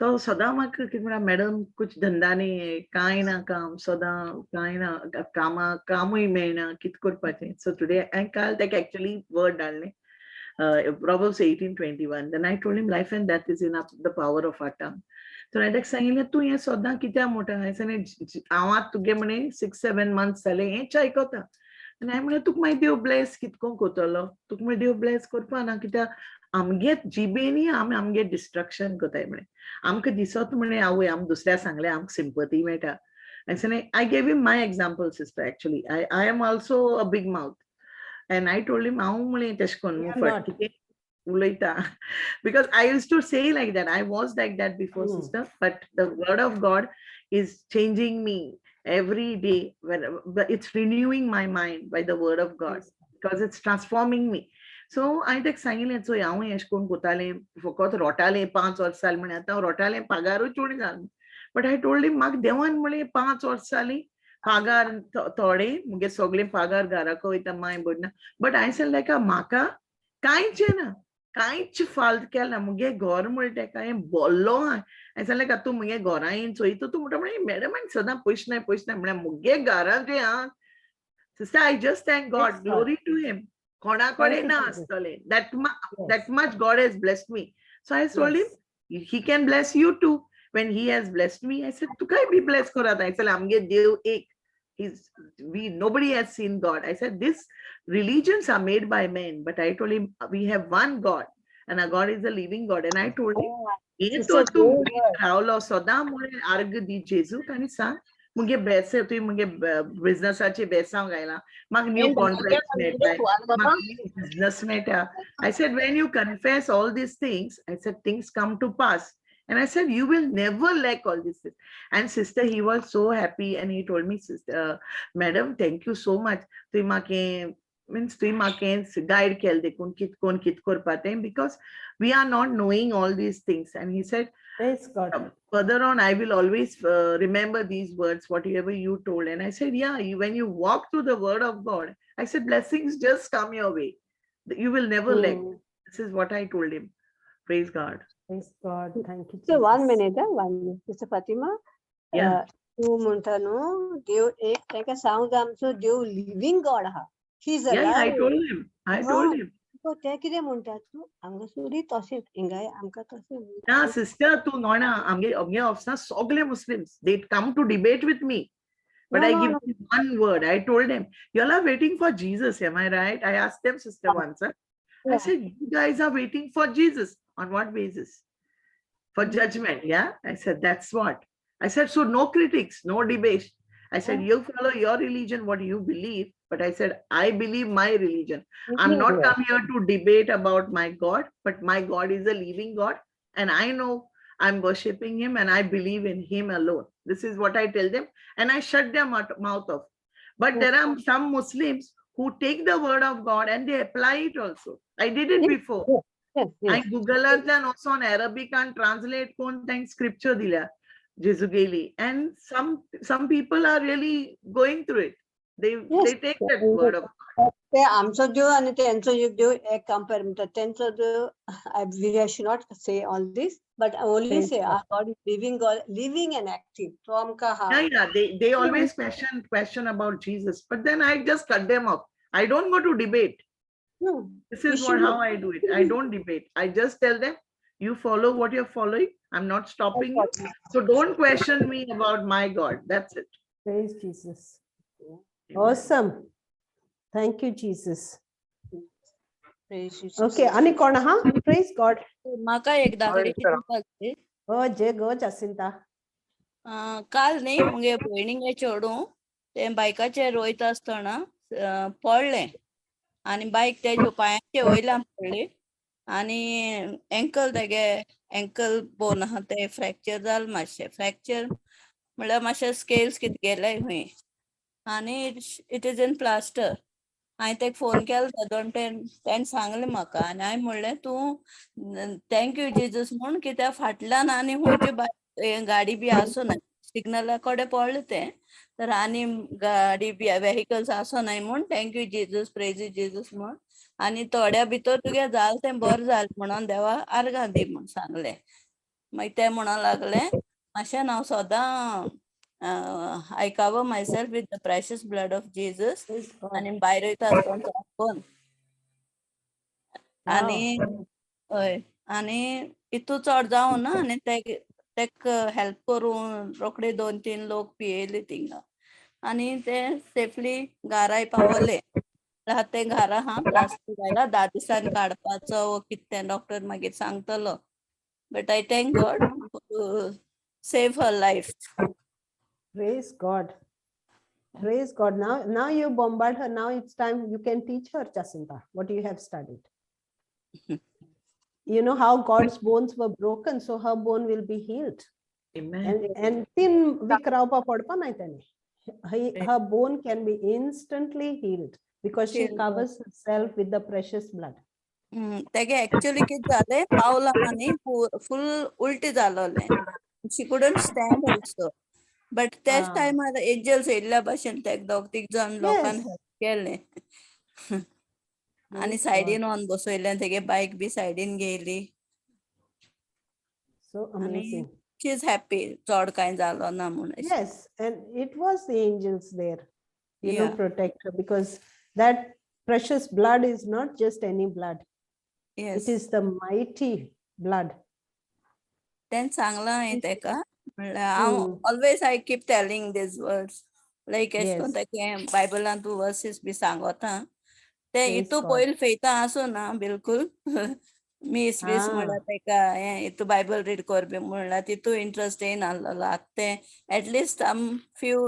तो सदां म्हाका कितें म्हणटा, "मॅडम, कुछ धंदा न्ही, कांय ना काम, सदां कांय ना कामा, कामूय मेळना, कितें करपाचें?" सो टुडे हांवें काल ताका एक्चुअली वर्ड धाडलें, Proverbs 18:21. Then I told him, life and death is in the power of our tongue. So हांवें ताका सांगिल्लें, तूं हें सदां कित्याक म्हणटा? हांवें सांगलें, हांव आतां तुगे म्हणे 6-7 मंथ्स जाले हेंच आयकता. आनी हांवें म्हणलें, तुका मागीर देव ब्लेस कितको करतलो? तुका मागीर देव ब्लेस करपा ना, कित्याक आमगे जिबेनी आमी आमगे डिस्ट्रक्शन करताय म्हणे. आमकां दिसत म्हणे, आवय, आम दुसऱ्या सांगलें, आमकां सिंपती मेळटा. हांवें सांगलें, I gave him my example, sister. Actually, I am also a big mouth and I told him, हांव म्हळें तेशें करून You are फट not. कितें उलयता, because I used to say like that. I was like that before, sister, but the word of God is changing me every day when, but it's renewing my mind by the word of God, because it's transforming me. So हांवें ताका सांगिल्लें, चोय, हांव अशें करून कोतालें, फकत रोटालें 5 वर्सां जालीं म्हणे. आतां हांव रोटालें, पगारूय चोड जाल. But I told him, म्हाका देवान म्हळें 5 वर्सां जालीं, पागार थोडे मुगे सगळे पागार घराक वयता, माय बरना. बट हांवें सांगलें ताका, म्हाका कांयच ना, कांयच फाल्त केलें ना. मुगे घर म्हणटा तेका हांवें बोल्लो. हांवें सांगलें का, तूं मुगे घरा येवन चोयता, तूं म्हणटा म्हळें मॅडम, हांवें सदां पयशे नाय, पयशे नाय. म्हळ्यार मुगे घरां जे आहा, sister, I just thank God. Praise God. Glory to him. कोणा कडेन Thank you, ना Jesus. आसतलें that much God has blessed me. So I told him he can bless you too. When he has blessed me, I said, तुकाय बी bless करात. I said, आमगे देव एक. He's we nobody has seen God. I said, this religions are made by men, but I told him we have one God and our God is a living God. And I told him, हे It's तर a तूं great word. रावलो सदां मुळे आर्ग दी जेजूक आनी सांग, मुगे बेसे तुवें मुगे बिझनसाचे बेसांव घायला, म्हाका न्यू कॉन्ट्रॅक्ट मेळटाय, म्हाका बिझनस मेळटा. I said, when you confess all these things, I said, things come to pass. And I said, you will never lack all these things. And sister, he was so happy and he told me, "Sister, madam, thank you so much. तुवें म्हाका means तुवें म्हाका guide केलें देखून कित कोण कित करपा तें, because we are not knowing all these things." And he said, Praise God. "Further on, I will always remember these words, whatever you told." And I said, "Yeah, when you walk through the word of God," I said, "blessings just come your way. You will never lack." This is what I told him. Praise God. Praise God. Thank you, So one Jesus. Minute, one minute. Sister Fatima, Yeah. तूं म्हणटा न्हू देव एक, ताका सांग, आमचो देव living गॉड आहा. He is Yeah, I alive. Told him. I told him. ते कितें म्हणटा तूं हांगासरूय तशें, हिंगाय आमकां तशें. ना सिस्टर, तूं जाणा, आमगे आमगे ऑफिसांत सगळे Muslims, they come to debate with me. But No, I no, give no. them one word. I told them, "You all are waiting for Jesus, am I right?" I asked them, sister, once, huh? I said, "You guys are waiting for Jesus. On what basis? For judgment, yeah?" I said, "That's what." I said, "So no critics, no debate." I said, "You follow your religion, what you believe. But I said, "I believe my religion. I'm not come here to debate about my God, but my God is a living God. And I know I'm worshiping him and I believe in him alone." This is what I tell them. And I shut their mouth off. But there are some Muslims who take the word of God and they apply it also. I did it before. I गुगलांतल्यान वचोन अरेबिकान translate करून तांकां scripture दिल्या जेजुगेली, and some people are really going through it. They they take that word of ते आमचो देव आनी तेंचो एक देव एक कंपेर म्हणटा तेंचो देव. I we should not say all this, but only Praise say God. Our God is living God, living and active. तो आमकां आहा. Yeah, they always question about Jesus, but then I just cut them off. I don't go to debate. This We is what should how I do it. I don't debate. I just tell them, "You follow what you're following. I'm not stopping you. So don't question me about my God." That's it. Praise Jesus. Amen. Awesome. Thank you, Jesus. Praise you, Okay, Jesus. आनी कोण आहा? Praise God. म्हाका एक दाखली चिंतपाक जाय. Oh, जे गो जासिंता. काल न्ही मुगे भयणीगे चेडूं तें बायकाचेर वयता आसतना पडलें आनी बायक तेज्या पांयाचे वयल्यान पडली आनी एंकल, तेगे एंकल बोन आहा ते फ्रॅक्चर जालें मातशें. फ्रॅक्चर म्हणल्यार मातशें स्केल्स कितें गेले खंय आनी it is in plaster. हांवें तेका फोन केलो दोन तेणें सांगलें म्हाका आनी हांवें म्हणलें, तूं thank you Jesus म्हूण, कित्याक फाटल्यान आनी खंयची बायक गाडी बी आसूं सिग्नला कडेन पडलें तें तर आनी गाडी बी वेहिकल्स आसनाय म्हूण thank you Jesus, praise Jesus म्हूण आनी थोड्या भितर तुगे जालें तें बरें जालें म्हणून देवा आर्गां दी म्हूण सांगलें. मागीर तें म्हणोन लागलें, मातशें हांव सदां I cover myself with the precious blood of Jesus Praise God. आनी भायर वयता आसतना बंद आनी हय आनी इतू चड जावं ना आनी तेक हेल्प करून रोखडे दोन तीन लोक पियेले थिंगा आनी ते सेफली घराय पावले. आतां तें घरा हा, प्लास्टर घायला, 10 दिसांनी काडपाचो वो कितें तें डॉक्टर मागीर सांगतलो, but I thank God save her life. Praise God. Praise God. Now you bombard her. Now it's time you can teach her, Jacinta, what you have studied. You know how God's bones were broken, so her bone will be healed. Amen. And 3 week रावपा पडपा नाय तेणे. Her bone can be instantly healed because she Healed. Covers herself with the precious blood. तेगे actually कितें जालें, पावलां न्ही फूल उल्टी जालोलें. She couldn't stand also. But त्याच Ah. टायमार एंजल्स येयल्ल्या भाशेन तेक दोग तीग जाण लोकान Yes. Help केलें. आनी Praise God. सायडीन व्हरून बसयलें तेगे बायक बी सायडीन घेयली. So आनी amazing. She is happy चड कांय जालो ना म्हूण अशें. Yes, and it was the angels there, you know, Yeah. protect her because that precious blood is not just any blood. Yes. It is the mighty blood. तें सांगलां हांवें तेका म्हणल्यार हांव Mm. Always I keep telling these words like एश कोन्न Yes. तेका बायबलान तूं versus बी सांगोता ते Praise इतू God. पयलीं फेयता आसूं ना बिलकूल मीस बीस Ah. म्हणल्यार तेका हें इतू बायबल रीड कर बी म्हणल्यार तितू इंट्रस्ट येयनासलेलो आतां तें एटलिस्ट आम फ्यू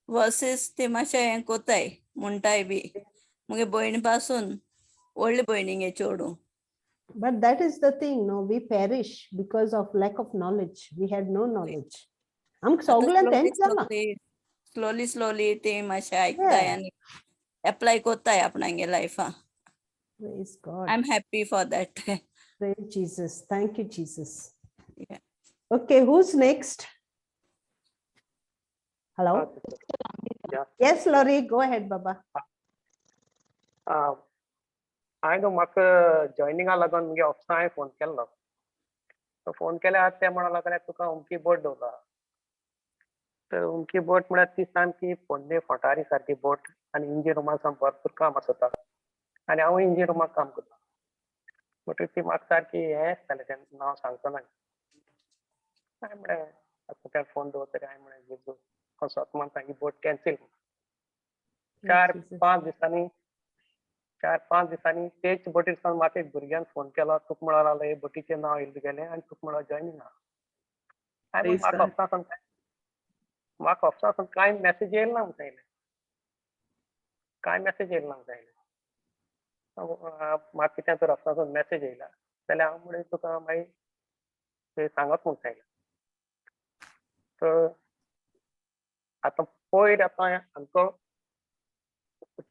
वर्सीस ती मातशें हें कोताय म्हणटाय बी मुगे भयणी पासून व्हडले भयणीगे चेडूं. But that is the thing, no, we perish because of lack of knowledge. We had no knowledge. आमकां आतां सगळ्यांक slowly, तेंच जालां. slowly, slowly, slowly ती मातशें आयकताय Yeah. आनी एप्लाय कोत्ताय आपणागे लायफा. Praise God. I am happy for that. Praise Jesus. Thank you, Jesus. Yeah. Okay, who's next? Hello? Yeah. Yes, Laurie, go ahead, Baba. हांवें न्हू म्हाका जॉयनिंगा लागून मुगे ऑफिसा हांवें फोन केल्लो. सो फोन केल्यार ते म्हणूंक लागले तुका अमकी बोट दवरला. तर अमकी बोट म्हळ्यार ती सामकी पोन्ने फोटारी सारकी बोट आनी इंजीन रुमा सावन भरपूर काम आसता आनी हांवूय इंजीन रुमाक काम करता. म्हणटकीर ती म्हाका सारकी हें दिसतालें, तें नांव सांगचो ना. हांवें म्हळें आतां फोन दवरतकीर हांवें म्हळें जेजू हांव स्वता मानता ही बोट कॅन्सील. Praise चार Jesus. पांच दिसांनी, 4-5 दिसांनी तेच बोटीर सावन म्हाका एक भुरग्यान फोन केलो, तुका म्हणूंक लागलो हे बोटीचें नांव येयलें तुगेलें आनी तुका म्हणलो जॉयनींग आहा. हांवें Praise म्हाका God. ऑफिसा सावन कांय, म्हाका ऑफिसा सावन कांय मॅसेज येयला ना म्हूण सांगलें, कांय मॅसेज येयला ना म्हूण सांगलें. म्हाका कितें तर ऑफिसा सावन मॅसेज येयला जाल्यार हांव म्हणलें तुका मागीर ते सांगत म्हूण सांगलें. तर आतां पयर आतां आमचो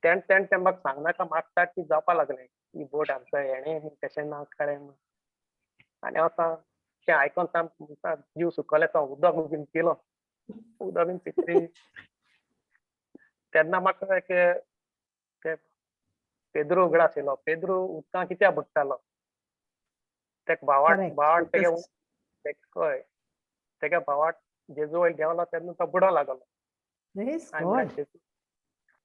तेण तेण तें म्हाका सांगनाका, म्हाका सारकी जावपा लागलें ही बोट आमचो हेणें कशें ना कळ्ळें. आनी हांव आतां तें आयकोन सामकें जीव सुकलो, तो उदक बीन पिलो, उदक बीन पितरी तेन्ना म्हाका एक ते पेद्रू उगडास येयलो. पेद्रू उदकां कित्याक बुडटालो, तेका भावाट Correct. भावाट तेगे Focus. हय तेगे भावाट जेजू वयर देंवलो तेन्ना तो बुडो लागलो. Praise हांवें म्हळें God. जेजू,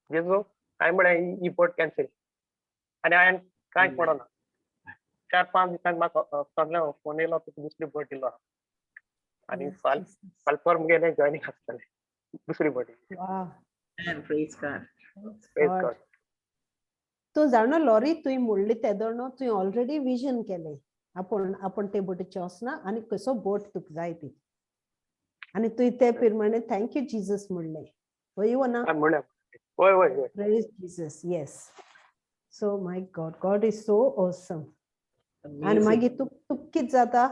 जेजू हांवें म्हळें ही बोट कॅन्सील. आनी हांवें कांयच म्हणना. 4-5 दिसांनी म्हाका ऑफिसांतल्यान फोन येयलो, तुका दुसरी बोट दिलो आनी Yes, फाल Jesus. फाल पर मुगेलें जॉयनींग आसतलें दुसरी बोटी. Wow. Amen. Praise God. Praise Praise God. God. तूं जाणा लॉरी, तुवें म्हणली तेदोणो तुवें ऑलरेडी विजन केलें आपूण आपूण ते बोटीचें वचना आनी कसो बोट तुका जाय ती, आनी तुवें ते प्रमाणे thank you Jesus म्हणलें. वय वो ना? हांवें म्हणलें वय वय वय. Praise Jesus, yes. So my God, God is so awesome. आनी Amazing. मागीर तुक तुक कित जाता,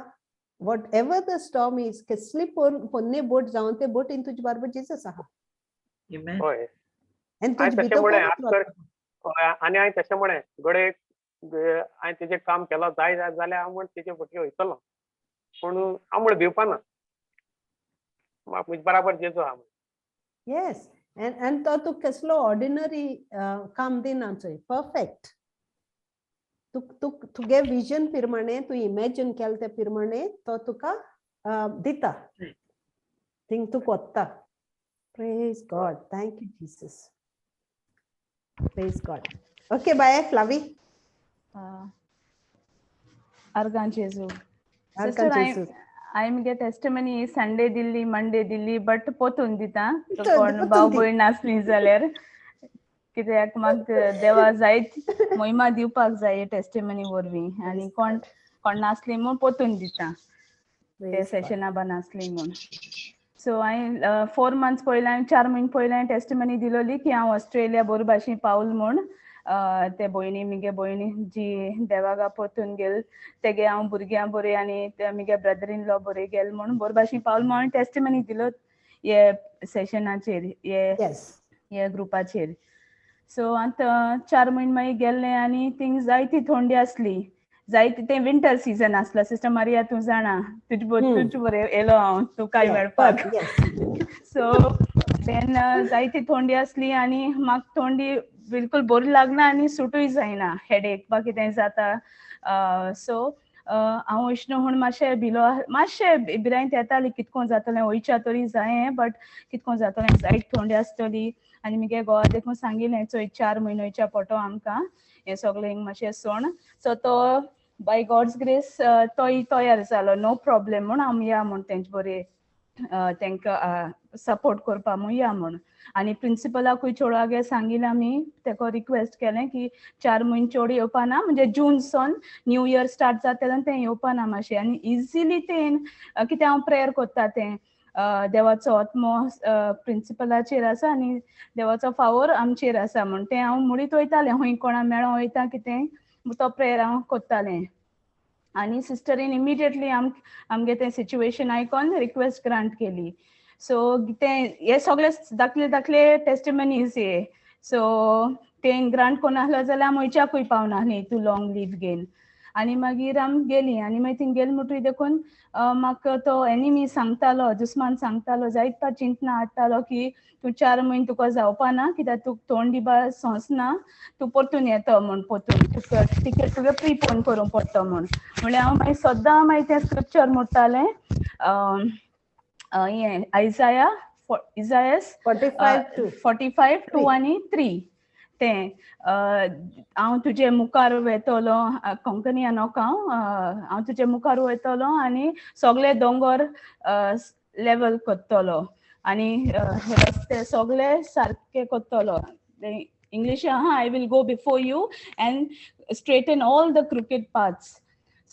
whatever the storm is, कसली पोन्ने बोट जावन ते बोटीन तुजे बरोबर जीसस आहा. Amen. हय आनी हांवें तुजे तशें भितर म्हणलें, पवित्र आतां तर आत्मा. हय, आनी हांवें तशें म्हणलें घडये हांवें तेजेर काम केलो जाय जाय जाल्यार हांव म्हण तेजे बोटी वयतलो, पूण हांव म्हण भिवपा ना, म्हाका म्हजे बराबर जेजू आहा. Yes, and तो तुका कसलो ऑर्डिनरी काम दिना चोय, परफेक्ट. तुक तुक तुगे विजन प्रमाणे तूं इमॅजिन केलें ते प्रमाणे तो तुका दिता, थिंग तुका वता. Praise God, thank you Jesus, praise God. Okay, bye Flavi. अर्गां जेजू. आर्गां Sister, जेजू. हांवें मुगे टेस्टमनी संडे दिल्ली, मंडे दिल्ली, बट पोतून दिता पोतून कोण भाव दी. भयण नासली जाल्यार, कित्याक म्हाका देवा जायत मोहिमा दिवपाक जाय टेस्टमनी वरवीं, आनी कोण कोण नासली म्हूण पोतून दिता ते Praise God. सेशना बा नासली म्हूण. सो हांवें 4 मंथ्स पयलीं, हांवें 4 म्हयने पयलीं हांवें टेस्टमनी दिलोली की हांव ऑस्ट्रेलिया बरो भाशेन पावल म्हूण. ते भयणी मुगे भयणी जी देवागा पोतून गेल तेगे हांव भुरग्यां बरी आनी ते मुगे ब्रदर इन लॉ बरी गेल म्हूण बरो भाशेन पावल म्हूण हांवें टेस्टमनी दिलो हे सेशनाचेर, हे Yes. हे ग्रुपाचेर. सो आतां 4 म्हयने मागीर गेल्ले आनी थिंग जायती थंडी आसली. जायते तें विंटर सिजन आसलो. सिस्टर मारिया, तूं जाणा, तुज तुज बरें येयलो हांव तुकाय मेळपाक. सो देन जायती थंडी आसली आनी म्हाका थंडी बिलकुल बरी लागना आनी सुटूय जायना, हेडेक बा कितें जाता. सो हांव वयतना म्हूण मातशें भिलो, मातशें भिरांत येताली, कितको जातलें, वयच्या तरी जायें, बट कितको जातलें, जायत थंडी आसतली. आनी मुगे घोवा देखून सांगिलें, चोय, 4 म्हयनो वयच्या पडटो आमकां, हें सगळें मातशें सोण. सो तो बाय गॉड्स ग्रेस तोय तयार जालो, नो प्रॉब्लेम म्हूण, आमी या म्हूण, तेंचे बरें तांकां सपोर्ट करपा म्हूण या म्हूण. आनी प्रिंसिपलाकूय चेडवागे सांगिलें आमी, तेका रिक्वेस्ट केलें की 4 म्हयने चेडूं येवपा ना, म्हणजे जून सोन न्यू इयर स्टार्ट जाता तेन्ना तें येवपा ना मातशें. आनी इजिली तें कितें हांव प्रेयर कोत्ता, तें देवाचो आत्मो प्रिंसिपलाचेर आसा आनी देवाचो फावोर आमचेर आसा म्हूण तें हांव म्हणीत वयतालें. खंय कोणा मेळों वयता कितें, तो प्रेयर हांव कोत्तालें. आनी सिस्टरीन इमिडिएटली आमगे तें सिच्युएशन आयकोन रिक्वेस्ट ग्रांट केली. सो तें हे सगळे धाकले धाकले टेस्टिमनीज हे. सो तें ग्रांट कोण आसलो जाल्यार आमी वयच्याकूय पावनासली तूं लॉंग लीव घेवन. आनी मागीर आमी गेली आनी मागीर थिंग गेली म्हणटकीर देखून म्हाका तो एनिमी सांगतालो, दुस्मान सांगतालो, जायत चिंतना हाडटालो की तूं 4 म्हयने तुका जावपा ना, कित्याक तुका थंडी बा सोंसना, तूं परतून येतो म्हूण, परतून तुका टिकेट तुगे प्रिपोन करूंक पडटा म्हूण. म्हणल्यार हांव मागीर सद्दां मागीर तें स्क्रिप्चर म्हणटालें, हें आयजाया, इजायस 45:2. 45:2 आनी 3. तें हांव तुजे मुखार वेतलो, कोंकणी नोका हांव, हांव तुजे मुखार वयतलो आनी सगळे दोंगर लेवल करतलो आनी रस्ते सगळे सारके करतलो. इंग्लिश आहा, "I will go before you and straighten all the crooked paths."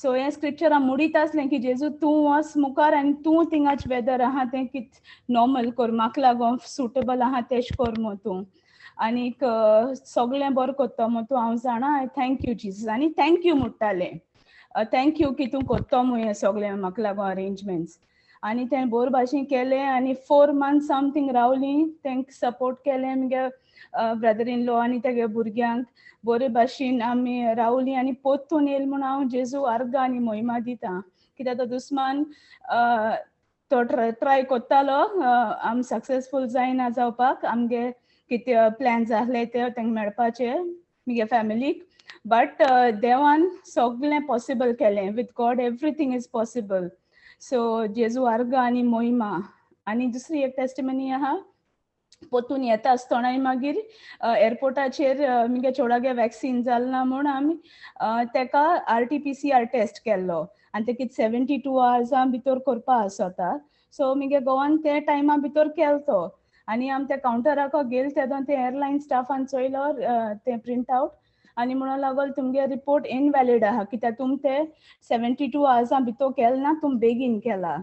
So हें स्क्रिप्चर हांव मुडीत आसलें की जेजू, तूं वच मुखार आनी तूं थिंगाच वेदर आहा तें कित नॉर्मल कर, म्हाका लागोन सुटेबल आहा तेश कर मो तूं आनीक सगळें बरें करतो मो तूं, हांव जाणा. Thank you Jesus. आनी thank you म्हणटालें, thank you की तूं करतो मू हें सगळें म्हाका लागोन अरेंजमेंट्स. आनी तें बोर भाशेन केलें आनी 4 मंथ्स समथींग रावलीं, तांकां सपोर्ट केलें, मुगे ब्रदर इन लॉ आनी तेगे भुरग्यांक. बरे भाशेन आमी रावलीं आनी पोत्तून येयल म्हूण हांव जेजू आर्गां आनी मोहिमा दिता, कित्याक तो दुस्मान तो ट्राय कोत्तालो, आमी सक्सेसफूल जायना जावपाक, आमगे कितें प्लॅन्स आहले ते तांकां मेळपाचे मुगे फॅमिलीक, बट देवान सगळें पॉसिबल केलें. With God everything is possible. So जेजू आर्गां आनी मोहिमा. आनी दुसरी एक टेस्टिमनी आहा, पोतून येता आसतनाय मागीर एअरपोर्टाचेर मुगे चेडवागे वॅक्सीन जालें ना म्हूण आमी तेका आरटीपीसीआर टेस्ट केल्लो आनी ते कितें 72 आवर्सां भितर करपा आसता. सो मुगे घोवान ते टायमा भितर केलो तो आनी आमी त्या कावंटराक गेले तेदोन ते एअरलायन स्टाफान चोयलो तें प्रिंट आवट आनी म्हणून लागलो, तुमगे रिपोर्ट इनवॅलीड आहा, कित्याक तुम ते 72 आवर्सां भितर केलें ना, तुम बेगीन केला.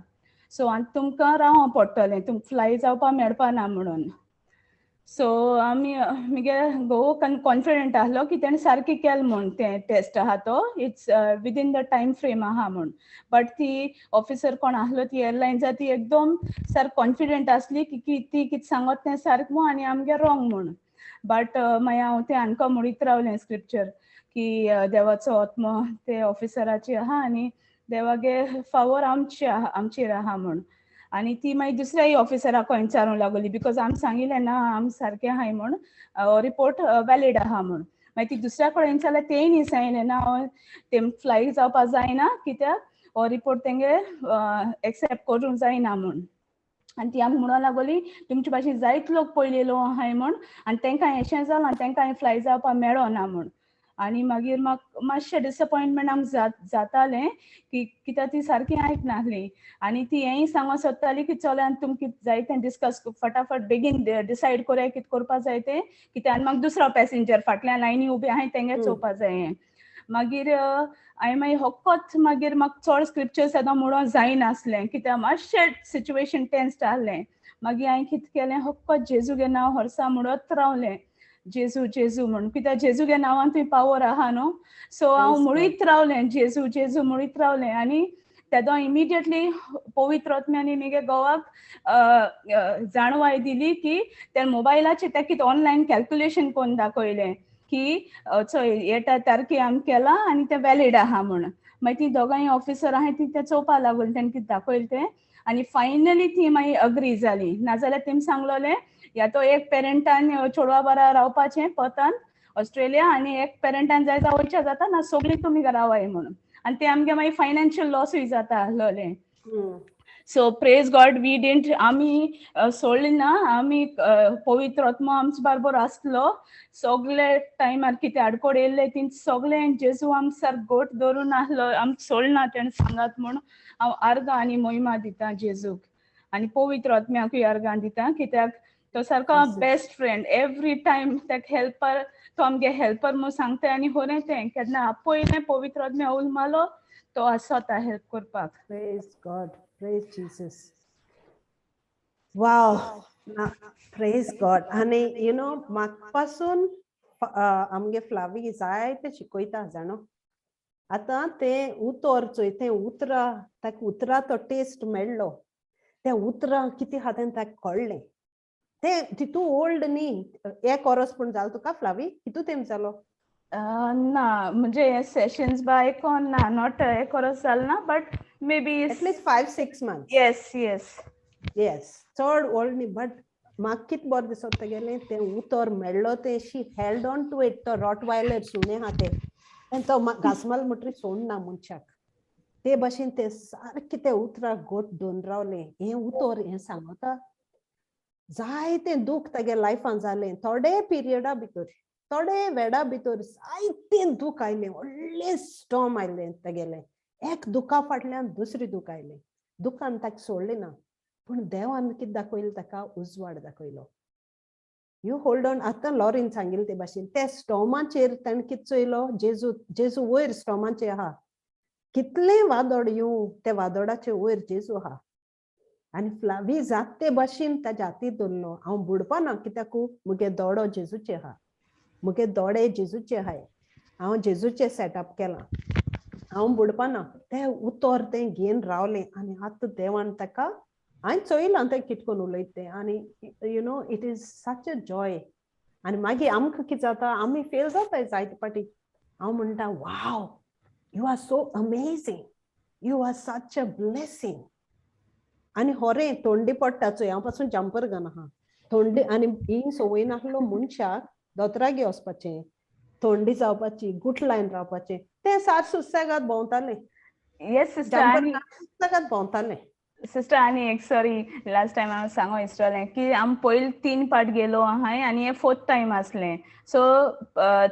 सो आनी तुमकां रावों पडटलें, तुमकां फ्लाय जावपा मेळपा ना म्हणून. सो आमी, मुगे घोव कॉन्फिडंट आहलो की तेणें सारकें केलें म्हूण, तें टेस्ट आहा तो it's within the time frame आहा म्हूण. बट ती ऑफिसर कोण आहलो ती एअरलायन्सा, ती एकदम सारकी कॉन्फिडंट आसली की ती कितें सांगत तें सारकें म्हूण आनी आमगे रोंग म्हूण. बट मागीर हांव तें आमकां म्हणीत रावलें स्क्रिप्चर की देवाचो आत्मो ते ऑफिसराचे आहा आनी देवागे फावोर आमचे आमचेर आहा म्हूण. आनी ती मागीर दुसऱ्याय ऑफिसराक विचारूंक लागली, because आमी सांगिल्लें ना, आमी सारकें आहाय म्हूण, रिपोर्ट वॅलीड आहा म्हूण. मागीर ती दुसऱ्या कडेन विचारलें, तेय न्ही सांगलें ना, ते फ्लाय जावपा जायना, कित्याक हो रिपोर्ट तेंगे एक्सेप्ट करूंक जायना म्हूण. आनी ती आमकां म्हणूंक लागली, तुमचे भाशेन जायते लोक पयलेलो आहाय म्हूण आनी तांकां अशें जालां आनी तांकां फ्लाय जावपा मेळना म्हूण. आनी मागीर म्हाका मातशें डिसपॉयंटमेंट आमकां जातालें की कित्याक ती सारकी आयकनासली आनी ती हेंय सांगूंक सोदताली की चल, आनी तुमकां कितें जाय तें डिस्कस फटाफट बेगीन डिसायड कोरया कितें करपा जाय तें, कित्याक आनी मागीर दुसरो पॅसेंजर फाटल्यान लायनी उबे आहाय, तेंगे चोवपा जाय. मागीर हांवें मागीर होक्कोच, मागीर म्हाका चड स्क्रिप्चर्स येदो म्हणून जायनासलें, कित्याक मातशें सिच्युएशन टेन्स्ड आहलें. मागीर हांवें कितें केलें, होक्कोच जेजूगे नांव होर्सा म्हणत रावलें, जेजू जेजू म्हूण, कित्याक जेजूगे नांवान तुंय पावर आहा न्हू. सो हांव म्हणीत रावलें, जेजू जेजू म्हणीत रावलें. आनी तेदो इमिडिएटली पवित्र आत्म्यानी मुगे घोवाक जाणवाय दिली की त्या मोबायलाचेर ते कितें ऑनलायन कॅल्क्युलेशन करून दाखयलें. की चोय हे तारखे आमी केलां आनी तें वॅलीड आहा म्हूण. मागीर ती दोगांय ऑफिसर आहाय ती तें चोवपा लागून तेणें कितें दाखयलें तें आनी फायनली ती मागीर अग्री जाली. नाजाल्यार तेमी सांगलोलें या तो एक पेरंटान चेडवा बारा रावपाचें पर्थान ऑस्ट्रेलिया आनी एक पेरंटान जाय जाल्यार वयच्या जाता ना सगळीं तुमी रावाय म्हणून, आनी ते आमगे मागीर फायनान्शियल लॉसूय जाता आसलोलें. So praise God we didn't, आमी सोडली ना, आमी पवित्र आत्मो आमचे बरोबर आसलो सगळे टायमार, कितें आडकोड येयल्ले ती सगळें जेजू आमकां सारको गोट धरून आसलो, आमकां सोडना तेणें सांगात म्हूण हांव आर्गां आनी मोहिमा दिता जेजूक आनी पवित्र आत्म्याकूय आर्गां दिता, कित्याक तो सारको बेस्ट फ्रेंड एवरी टायम, ताका हेल्पर तो आमगे हेल्पर म्हूण सांगता आनी खरें तें केन्ना आपयलें पवित्र आत्म्या उलमालो तो आसता हेल्प करपाक. Praise God, praise Jesus. Wow, praise God. आनी you know म्हाका पासून आमगे फ्लावी जायते शिकयता जाणो. आतां तें उतर चोय, तें उतरां ताका उतरां तो टेस्ट मेळ्ळो, तें उतरां कितें आहा तें ताका कळ्ळें. तें तितू ओल्ड न्ही, एक वरस पूण जालो तुका फ्लावी, कितू तेंप जालो? ना म्हणजे सेशन्स बा आयकोन ना, not एक वरस जालें ना, but maybe at least 5-6 months. Yes yes yes, चड ओल्ड न्ही, बट म्हाका कितें बरें दिसता तेगेलें तें उतर मेळ्ळो तें she held on to it. तो रॉटवायलर सुणें आहा तें, आनी तो घासमाल म्हणटरी सोडना मनशाक, ते भाशेन तें सारकें तें उतराक गोट धरून रावलें. हें उतर हें सांगता जायतें दूख तागे लायफान जालें, थोडे पिरियडा भितर, थोडे वेडा भितर जायतें दूख आयलें, व्हडलें स्टॉम आयलें तागेलें. एक दुखा फाटल्यान दुसरी दूख आयलें, दुखान ताका सोडलें ना, पूण देवान कितें दाखयलें ताका, उजवाड दाखयलो. You hold on. आतां लॉरीन सांगिल्लें ते भाशेन ते स्टॉमाचेर ताणें कितें चोयलो, जेजू, जेजू वयर स्टॉमाचेर आहा, कितलें वादोड येवं ते वादोडाचे वयर जेजू आहा. आनी फ्लावी जात ते भाशेन ताज्या हाती धरलो, हांव बुडपा ना कित्याक मुगे दोडो जेजूचे आहा, मुगे दोडे जेजूचे आहाय, हांव जेजूचे सेटअप केलां, हांव बुडपा ना. तें उतर तें घेवन रावलें आनी आतां देवान ताका हांवें चोयलां तें कितें करून उलयता तें, आनी you know it is such a joy. आनी मागीर आमकां कितें जाता, आमी फेल जाता जायते फावटी. हांव म्हणटा wow, you are so amazing, you are such a blessing. आनी होरें थंडी पडटा चोय, हांव पासून जम्पर घालून आहा, थंडी आनी ही संवय नासलो मनशाक दोतोरागे वचपाचें, थंडी जावपाची, गुटलायन रावपाचें, तें सार सुसेगाद भोंवतालें. येस सिस्टर, सुसेगाद भोंवतालें. सिस्टर आनी एक सॉरी लास्ट टायम हांव सांगो इसरलें की आमी पयलीं 3 पाट गेलो आहाय आनी हें 4th time आसलें. सो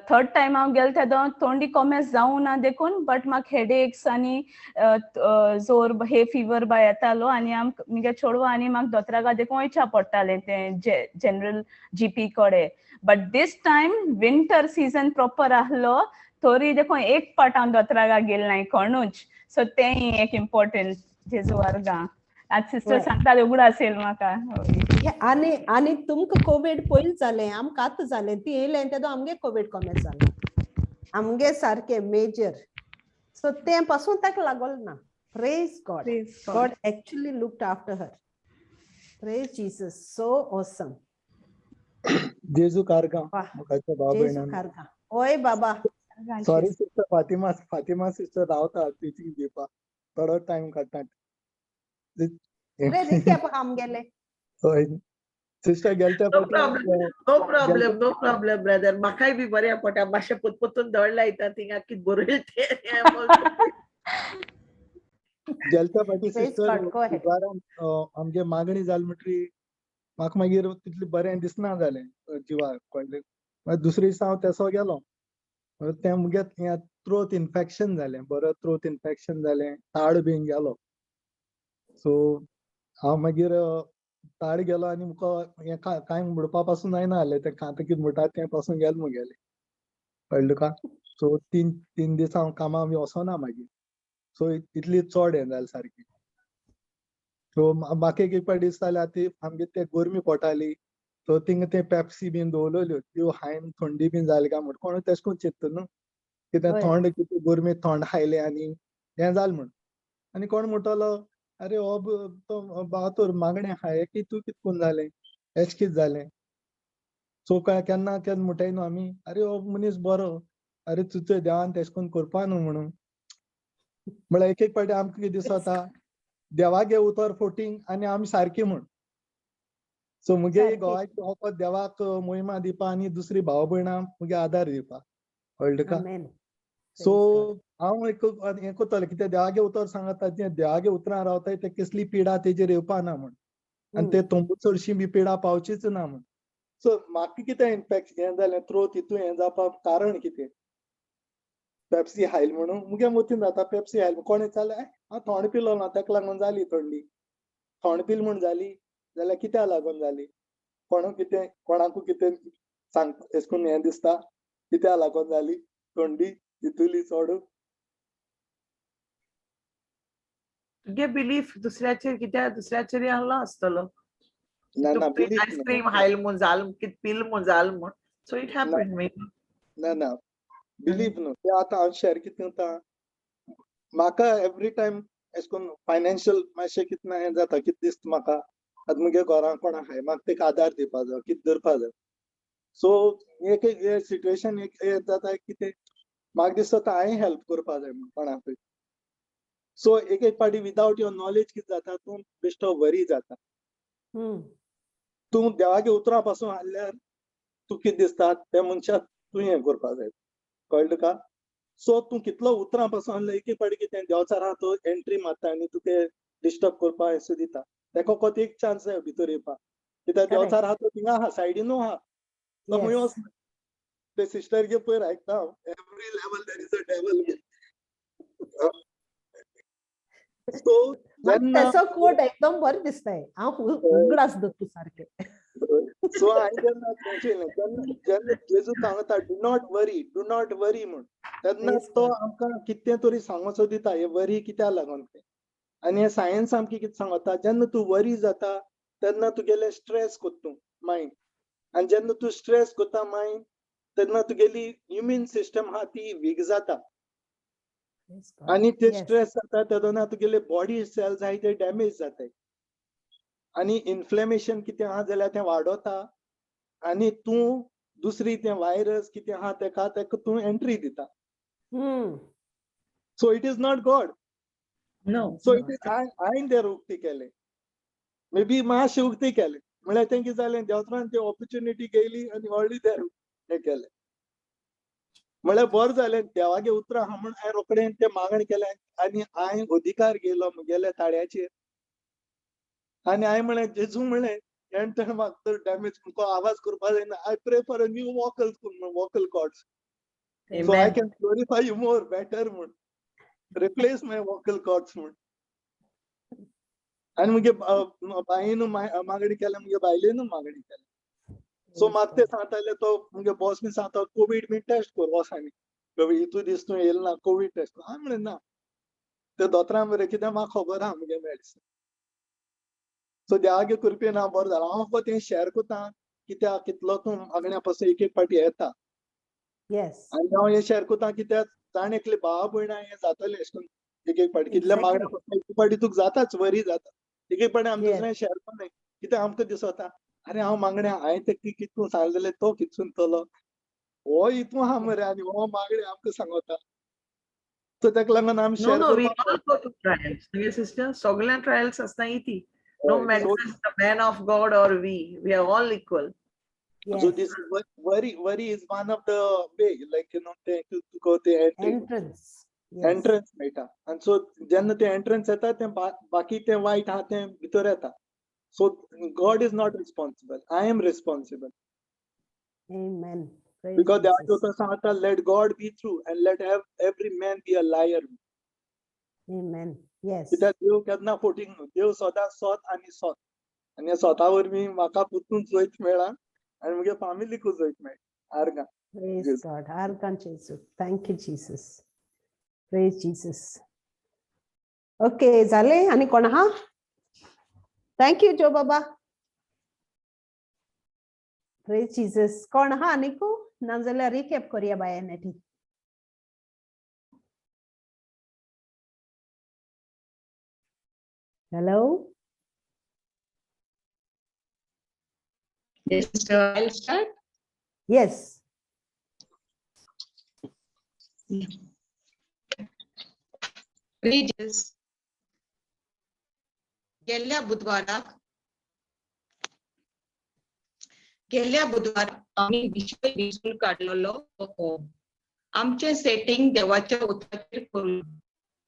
3rd time हांव गेलें तेदो थंडी कोमेस जावं ना देखून, बट म्हाका हेडेक्स आनी जोर हे फिवर बा येतालो आनी आमकां मुगे चेडवां आनी म्हाका दोतोराक देखून वयच्या पडटालें तें जनरल जीपी कडेन. But this time winter season proper आहलो तरी देखून एक पाट हांव दोतोराक गेलें नाय कोणूच. सो तें एक इम्पोर्टंट जेजू वर्गां. आज सिस्टर सांगता उगडा असेल म्हाका. आनी आनी तुमकां कोवीड पयलीं जालें, आमकां आतां जालें, ती येयलें तेदो आमगे कोवीड कॉमेस जालें, आमगे सारकें मेजर. सो तें पासून ताका लागोल ना. Praise God, God actually looked after her. Praise Jesus, so awesome. जेजू कारगां, जेजू कारगां. ओय बाबा, sorry sister Fatima, Fatima sister रावता टिचींग दिवपाक थोडो टायम काडटा. सिस्टर गेलते no problem, no problem brother. म्हाकाय बी बऱ्या पडटा, मातशें पोतपोतून धड लायता थिंगा कितें बरयलें तें. गेलत्या फावटी सिस्टर बुधवारान आमगे मागणी जाली म्हणटरी म्हाका मागीर तितलें बरें दिसना जालें जिवाक, कळ्ळें. मागीर दुसरे दिसा हांव तेसो गेलो, तें मुगे थ्रोट इन्फेक्शन जालें, बरो थ्रोट इन्फेक्शन जालें, ताळ बीन गेलो. सो हांव मागीर ताळ गेलो आनी मुका हें कांय म्हणपा पासून जायना जालें, तें कांत कितें म्हणटा तें पासून गेलें मुगेलें, कळ्ळें तुका. सो 3 दीस हांव कामां बी वचना मागीर. सो इतली चड हें जालें सारकी. सो म्हाका एक फावटी दिसतालें आतां आमगे ते गरमी पडटाली, सो थिंगा ते पेप्सी बीन दवरलेल्यो त्यो हांवें थंडी बीन जाली काय म्हण कोण तेश कोन चिंत्ता न्हू, कितें थंड कितें गरमी थंड खायलें आनी हें जालें म्हण. आनी कोण म्हणटलो अरे हो तो बातोर मागणें खाय की तूं कितें करून जालें, एश कितें जालें. सो काय केन्ना केन्ना म्हणटाय न्हू आमी, अरे हो मनीस बरो, अरे तुजो देवान तेश कोन्न करपा न्हू म्हणून. म्हळ्यार एक एक पाटी आमकां कितें दिसता, देवागे उतर फोटींग आनी आमी सारकी म्हूण. सो मुगे घोवाचे फकत देवाक मोहिमा दिवपा आनी दुसरी भाव भयणां मुगे आदार दिवपा, कळ्ळें तुका? सो हांव एक हें करतालें कित्याक देवागे उतर सांगता, तें देवागे उतरां रावताय ते कसली पिडा तेजेर येवपा ना म्हूण, आनी ते तंबू चडशी बी पिडा पावचीच ना म्हूण. सो म्हाका कितें इनफेक्ट हें जालें, थ्रोट हितून हें जावपाक कारण कितें, पेप्सी हायल म्हणून मुगे मतीन जाता पेप्सी हायल. कोणें विचारलें, हांव थोंड पिलो ना तेका लागून जाली थंडी, थोंड पिल म्हूण जाली जाल्यार कित्याक लागून जाली, कोणू कितें कोणाकू कितें सांग एश कोन्न हें दिसता कित्याक लागून जाली थंडी तितुली चड. तुगे बिलीफ दुसऱ्याचेर कित्याक, दुसऱ्याचेर आहलो आसतलो. ना ना बिलीफ आयस्क्रीम हायल म्हूण जाल, कित पिल म्हूण जाल म्हूण, सो it happen may. ना ना बिलीफ न्हू तें. आतां हांव शेअर कितें करता, म्हाका एवरी टायम एश कोन्न फायनान्शियल मातशें कितें हें जाता, कितें दिसता म्हाका आतां मुगे घरां कोणाक हाय म्हाका तेका आदार दिवपा जाय, कितें धरपा जाय. सो एक एक सिट्युएशन एक जाता कितें म्हाका दिसता हांवें हेल्प करपा जाय म्हूण कोणाकूय. सो एक एक पाटी विदावट your knowledge कितें जाता, तूं बेश्टो वरी जाता. तूं देवागे उतरां पासून हाडल्यार तूं कितें दिसता त्या मनशाक तूं हें करपा जाय, कळ्ळें तुका? सो तूं कितलो उतरां पासून हाडल्यार एक एक पाटी कितें देंवचारा तो एंट्री मारता आनी तुका डिस्टर्ब करपा अशें दिता. तेका फकत एक चान्स जाय भितर येवपाक, कित्याक देंवचार आहा तो थिंगा आहा, सायडीनू आहा, तो खंय वचना. ते सिस्टर गे पयर आयकता हांव, every level there is a devil. So तेचो कोट एकदम बरें दिसताय, हांव उगडास दवरता सारकें. सो हांवें जेन्ना जेन्ना जेन्ना जेजू सांगता do not worry, do not worry म्हूण, तेन्ना तो आमकां कितें तरी सांगोचो दिता हे वरी कित्याक लागून तें. आनी हे सायन्स आमकां कितें सांगता, जेन्ना तूं वरी जाता तेन्ना तुगेलें स्ट्रेस कोत्ता तूं मायंड, आनी जेन्ना तूं स्ट्रेस कोत्ता मायंड तेन्ना तुगेली इम्यून सिस्टम आहा ती वीक जाता, आनी ते स्ट्रेस जाता तेन्ना तुगेले बॉडी सेल्स आहाय ते डॅमेज जाताय, आनी इन्फ्लेमेशन कितें आहा जाल्यार तें वाडोता, आनी तूं दुसरी तें वायरस कितें आहा तेका तेका तूं एंट्री दिता. So it is not God. No. So it is हांवें देर उक्ती केलें, मे बी मातशें उक्ती केलें म्हळ्यार तें कितें जालें, देवतरान ती ऑपॉर्च्युनिटी गेली आनी व्हडली देर हें केलें. म्हळ्यार बरें जालें देवागे उतरां आहा म्हूण हांवें रोखडें तें मागणें केलें आनी हांवें अधिकार घेयलो मुगेल्या ताळ्याचेर, आनी हांवें म्हळें जेजू म्हळें हें तें म्हाका तर डॅमेज तुमकां आवाज करपा जायना, I pray for a new vocal cords, so I can glorify you more better म्हूण, रिप्लेस my vocal cords म्हूण. आनी मुगे बायेनू मागणी केल्या, मुगे बायलेनू मागणी केल्या. सो म्हाका ते सांगताले, तो मुगे बॉस बी सांगता कोवीड बी टेस्ट कर वच, आनी हितू दीस तूं येयला ना कोवीड टेस्ट कर. हांवें म्हणलें ना, ते दोतोरान बरें कित्याक म्हाका खबर आहा मुगे मेडिसीन. सो देवागे कृपेन हांव बरो जालो. हांव फकत तें शेअर करता कित्याक कितलो तूं मागण्या पासून एक एक पाटी येता, आनी हांव हें शेअर करता कित्याक जाण एकले भावा भयणां हें जातलें अशें करून एक एक पाटी कितल्या मागण्या पासून एक पाटी तुका जाताच वरी जाता. एक एक पाटी आमी दुसऱ्यां शेअर करनाय कित्याक आमकां दिसता अरे हांव मागण्या हांवें तें कितून सांगलें जाल्यार तो कितें चिंततलो, हो हितून आहा मरे आनी हो मागणें आमकां सांगता. सो तेका लागून आमी share. No, we all go to trials. Sister, सगळ्या ट्रायल्स आसता ती. No matter the man of God or we are all equal. Yes. So this worry is one of the way, like you know, to go the entry. Entrance. Yes. Entrance मेळटा, आनी so जेन्ना ते entrance येता तें बाकी तें वायट आहा तें भितर येता. So God is not responsible, I am responsible. Amen. Because देवाचें सांगता let God be true and let every man be a liar. Amen. Yes. कित्याक देव केन्ना फोटींग न्हू, देव सदां सोत आनी सोत, आनी सोता वरवीं म्हाका परतून जैत मेळ्ळा आनी मुगे फामिलीकूय जैत मेळ्ळा. आर्गां. Praise God. आर्गां Jesu. Thank you Jesus. Praise Jesus. Okay, जालें आनी कोण आहा? Thank you जो बाबा. Praise Jesus. कोण आहा आनीकू? ना जाल्यार रिकॅप करुया बाय नेटी. Hello? Yes, sir. I'll start. Yes. Religious. गेल्ल्या बुधवाराक आमी विशय वेंचून काडलेलो तो हो, आमचें सेटींग देवाच्या उतराचेर करून.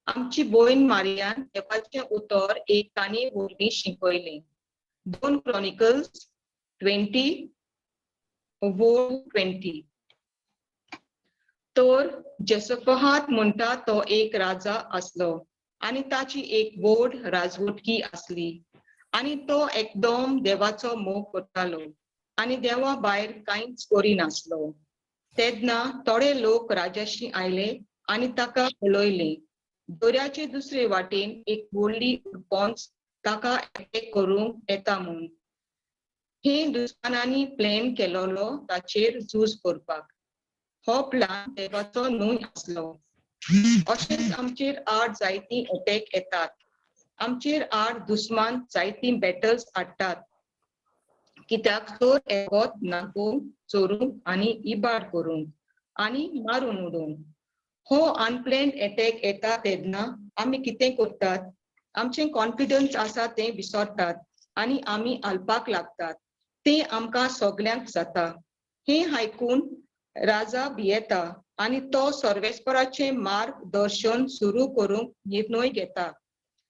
आमची भयण मारियान देवाचें उतर एक काणी वरवीं शिकयलें, 2 क्रॉनिकल्स 20:20. तर जेसफहात म्हणटा तो एक राजा आसलो आनी ताची एक व्हड राजवटकी आसली आनी तो एकदम देवाचो मोग करतालो आनी देवा भायर कांयच करिनासलो. तेन्ना थोडे लोक राजाशी आयले आनी ताका उलयले, दर्याचे दुसरे वाटेन एक व्हडली उरपोंच ताका एटॅक करूंक येता म्हूण. हे दुस्मानांनी प्लॅन केलोलो ताचेर झूज करपाक. हो प्लान देवाचो न्हय आसलो. अशेंच आमचेर आड जायतीं अटॅक येतात. आमचेर आड दुस्मान जायतीं बॅटल्स हाडटात, कित्याक चोर एकोत नागोवंक, चोरूंक आनी इबाड करूंक आनी मारून उडोवंक. हो अनप्लॅन्ड एटॅक येता तेन्ना आमी कितें करतात? आमचें कॉन्फिडन्स आसा तें विसरतात आनी आमी हालपाक लागतात. तें आमकां सगल्यांक जाता. हें आयकून राजा भियेता आनी तो सर्वेस्पराचें मार्गदर्शन सुरू करूंक निर्णय घेता.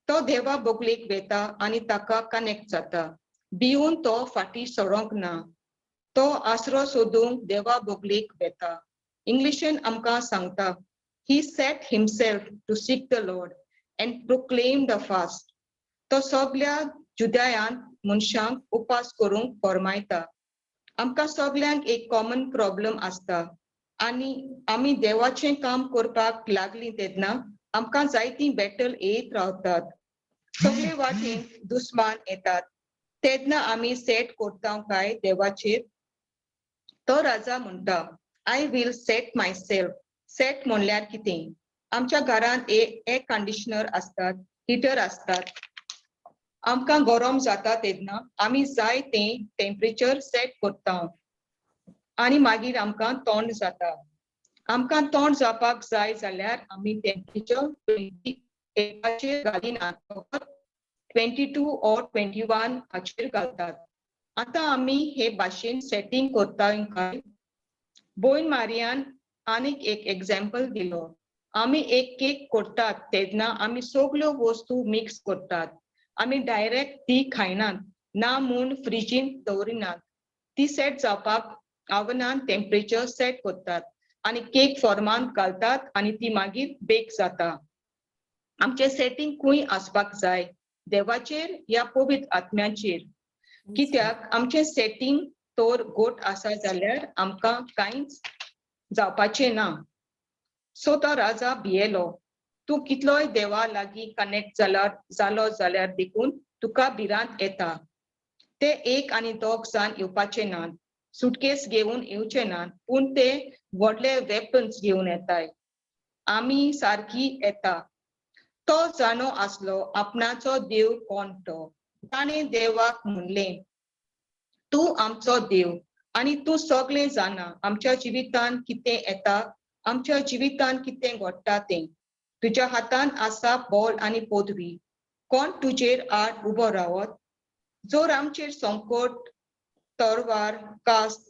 तो देवा बगलेक वेता आनी ताका कनेक्ट जाता. भिवून तो फाटीं सरोंक ना. तो आसरो सोदूंक देवा बगलेक वेता. इंग्लिशेन आमकां सांगता, "He set himself to seek the Lord and proclaim the fast." तो सगल्या जुदयांत मनशांक उपास करूंक फरमायता. आमकां सगल्यांक एक कॉमन प्रॉब्लम आसता आनी आमी देवाचें काम करपाक लागलीं तेन्ना आमकां जायतीं बॅटल येयत रावतात. सगळे वाटेन दुस्मान येतात तेन्ना आमी सेट करता काय देवाचेर? तो राजा म्हणटा, "I will set myself." Set म्हणल्यार कितें? आमच्या घरांत एअर कंडिशनर आसतात, हिटर आसतात. आमकां गरम जाता तेन्ना आमी जाय तें टेम्परेचर सेट करता आनी मागीर आमकां थोंड जाता. आमकां थोंड जावपाक जाय जाल्यार आमी टेम्परेचर 28चेर घालिनात, फकत 22 ऑर 21 हाचेर घालतात. आतां आमी हे भाशेन सेटींग करता काय? भयण मारियान आनीक एक एग्जाम्पल दिलो. आमी एक केक करतात तेन्ना आमी सगल्यो वस्तू मिक्स करतात. आमी डायरेक्ट ती खायनात, ना म्हूण फ्रिजींत दवरिनात. ती सेट जावपाक ओवनान टेम्परेचर सेट करतात आनी केक फॉर्मांत घालतात आनी ती मागीर बेक जाता. आमचें सेटींग खंय आसपाक जाय? देवाचेर या पवित्र आत्म्याचेर? कित्याक आमचें सेटींग तर गोट आसा जाल्यार आमकां कांयच जावपाचें ना. सो तो राजा भियेलो. तूं कितलोय देवा लागीं कनेक्ट जाल्यार जालो जाल्यार देखून तुका भिरांत येता. ते एक आनी दोग जाण येवपाचे नात, सुटकेस घेवन येवचे नात, पूण ते व्हडले वेपन्स घेवन येताय, आमी सारकी येता. तो जाणो आसलो आपणाचो देव कोण तो. ताणें देवाक म्हणलें, तूं आमचो देव आनी तूं सगळें जाणा, आमच्या जिवितान कितें येता, आमच्या जिवितान कितें घडटा तें. तुज्या हातान आसा बॉल आनी पदवी. कोण तुजेर आड उबो रावत? जर आमचेर संकट, तरवार, कास्त,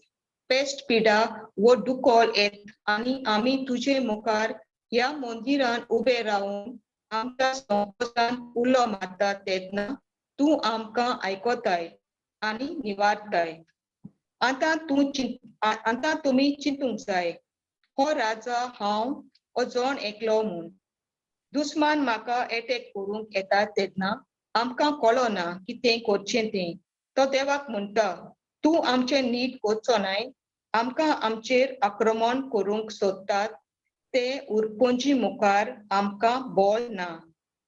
पेस्ट, पिडा वो दुकळ येत आनी आमी तुजे मुखार ह्या मंदिरान उबे रावन आमच्या संकोचान उलो मारता तेन्ना तूं आमकां आयकताय आनी निवारताय. आतां तुमी चिंतूंक जाय, हो राजा हांव अजोण एकलो म्हूण. दुस्मान म्हाका एटॅक करूंक येता तेन्ना आमकां कळना कितें करचें तें. तो देवाक म्हणटा, तूं आमचें नीट करचो नाय? आमकां आमचेर आक्रमण करूंक सोदतात ते उरपोंजी मुखार आमकां बोल ना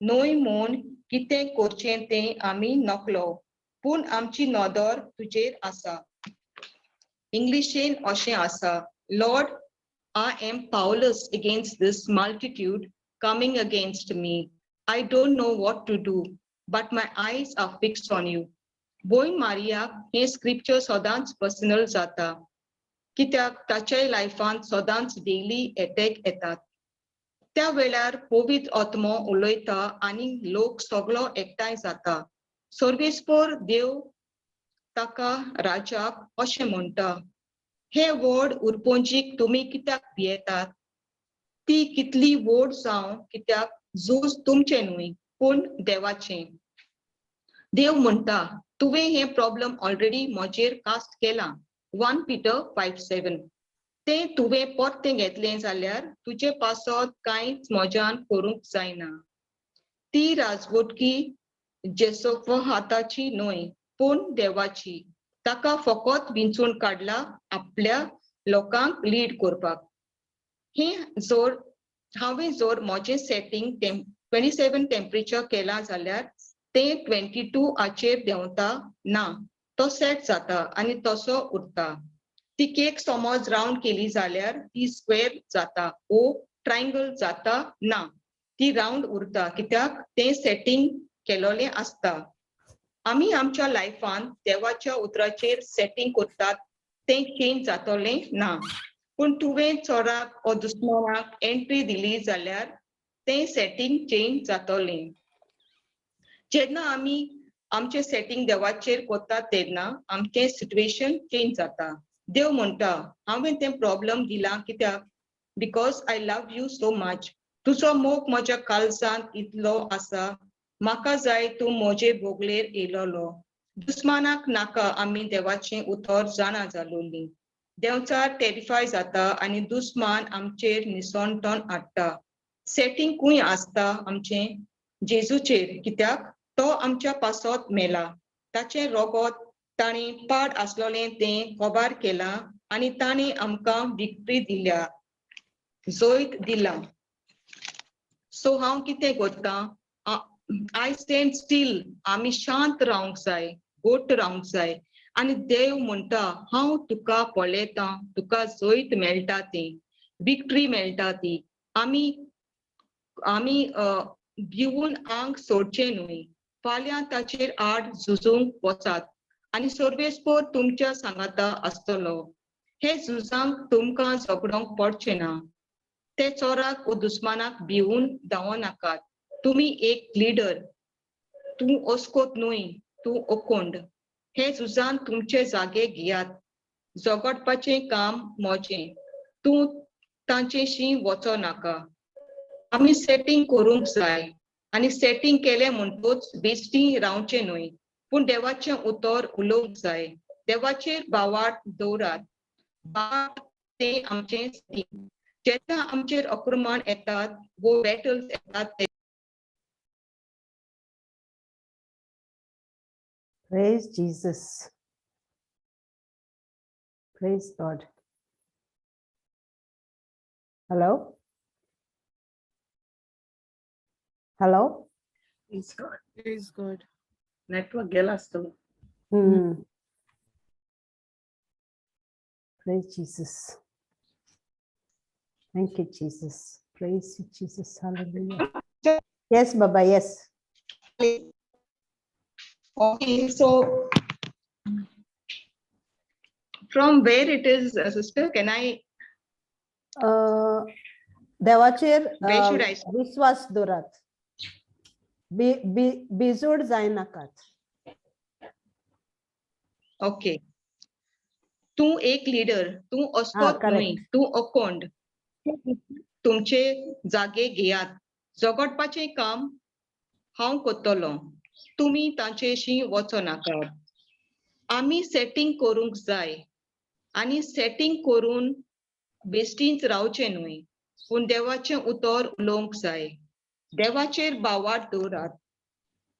न्हय म्हूण कितें करचें तें आमी नकलो, पूण आमची नदर तुजेर आसा. इंग्लिशीन अशें आसा, "Lord, I am powerless against this multitude coming against me. I don't know what to do, but my eyes are fixed on you." भयण मारियाक हें स्क्रिप्चर सदांच पर्सनल जाता. कित्याक ताच्याय लायफांत सदांच डेली एटॅक येतात. त्या वेळार पवित्र आत्मो उलयता आनी लोक सगलो एकठांय जाता. सर्वेस्पोर देव ताका राजाक अशें म्हणटा, हे व्हड उरपोंजीक तुमी कित्याक भियेतात? ती कितली व्हड जावं, कित्याक झूज तुमचें न्हय पूण देवाचें. देव म्हणटा, तुवें हें प्रॉब्लम ऑलरेडी म्हजेर कास्ट केलां. 1 Peter 5:7. तें तुवें परतें घेतलें जाल्यार तुजे पासत कांयच म्हज्यान करूंक जायना. ती राजवटकी जेसोफहाताची न्हय पूण देवाची. ताका फकत विंचून काडला आपल्या लोकांक लीड करपाक. हें जर हांवें जर म्हजें सेटींग 27 टेम्परेचर केलां जाल्यार तें 22 हाचेर देंवता ना, तो सेट जाता आनी तसो उरता. ती केक समज रावंड केली जाल्यार ती स्क्वेर जाता ओ ट्रायंगल जाता ना, ती रावंड उरता कित्याक तें सेटींग केलोलें आसता. आमी आमच्या लायफान देवाच्या उतराचेर सेटींग करतात तें चेंज जातलें ना, पूण तुवें चोराक ओ दुस्मानाक एंट्री दिली जाल्यार तें सेटींग चेंज जातलें. जेन्ना आमी आमचें सेटींग देवाचेर करतात तेन्ना आमचें सिट्युएशन चेंज जाता. देव म्हणटा, हांवें तें प्रॉब्लम दिलां कित्याक? Because I love you so much. तुजो मोग म्हज्या काळजांत इतलो आसा, म्हाका जाय तूं म्हजे बोगलेर येयलोलो. दुस्मानाक नाका आमी देवाचें उतर जाणा जालोलीं. देंवचार टेरिफाय जाता आनी दुस्मान आमचेर निसणटण हाडटा. सेटींग खंय आसता आमचें? जेजूचेर, कित्याक तो आमच्या पासत मेला. ताचें रोगोत ताणें पाड आसलोलें तें कबार केलां आनी ताणें आमकां विक्ट्री दिल्या, जैत दिलां. सो हांव कितें करतां, I stand still. आमी शांत रावंक जाय, गोट रावंक जाय. आनी देव म्हणटा, हांव तुका पळयतां, तुका जैत मेळटा ती, विक्ट्री मेळटा ती. आमी आमी भिवून आंग सोडचें न्हय. फाल्यां ताचेर आड झुजूंक वचात आनी सर्वेस्पोर तुमच्या सांगाता आसतलो. हे झुजांक तुमकां झगडोंक पडचें ना. ते चोराक वो दुस्मानाक भिवून धांवो नाकात. तुमी एक लिडर, तूं अस्कोत न्हय, तूं अकोंड. हे झुजान तुमचे जागे घेयात. झगडपाचें काम म्हजें, तूं तांचेशी वचो नाका. आमी सेटींग करूंक जाय आनी सेटींग केलें म्हणटूच बेश्टी रावचें न्हय, पूण देवाचें उतर उलोवंक जाय. देवाचेर भावार्थ दवरात. भावार्थ तें आमचें सेटींग. जेन्ना आमचेर आक्रमण येतात वो बॅटल्स येतात ते. Praise Jesus. Praise God. Hello? Hello? Praise God. Praise God. Network गेला आसतलो. Praise Jesus. Thank you, Jesus. Praise you, Jesus. Hallelujah. Yes, Baba, yes. Okay, so from where it is, sister, can I? देवाचेर Where should I विश्वास दवरात. बिजोड जायनाकात. Okay. तूं एक leader, तूं अस्कोत न्हय, तूं अकोंड. तुमचे जागे घेयात. झगडपाचें काम हांव करतलो, तुमी तांचेशी वचो नाकात. आमी सेटींग करूंक जाय आनी सेटींग करून बेश्टींच रावचें न्हय, पूण देवाचें उतर उलोवंक जाय. देवाचेर भावार्थ दवरात.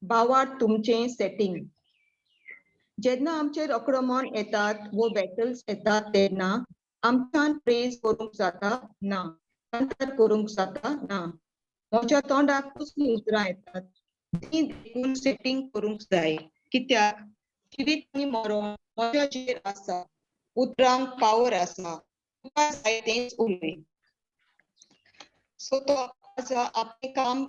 भावार्थ तुमचें सेटींग. जेन्ना आमचेर आक्रमण येतात वो बॅटल्स येतात तेन्ना आमच्यान प्रेज करूंक जाता ना, कांतार करूंक जाता ना. म्हज्या तोंडाक कसलीं उतरां येतात ती देखून सेटींग करूंक जाय. कित्याक जिवीत आनी मरण म्हज्याचेर आसा, उतरांक पावर आसा, तुका जाय तेंच उलय. सो तो आसा आपलें काम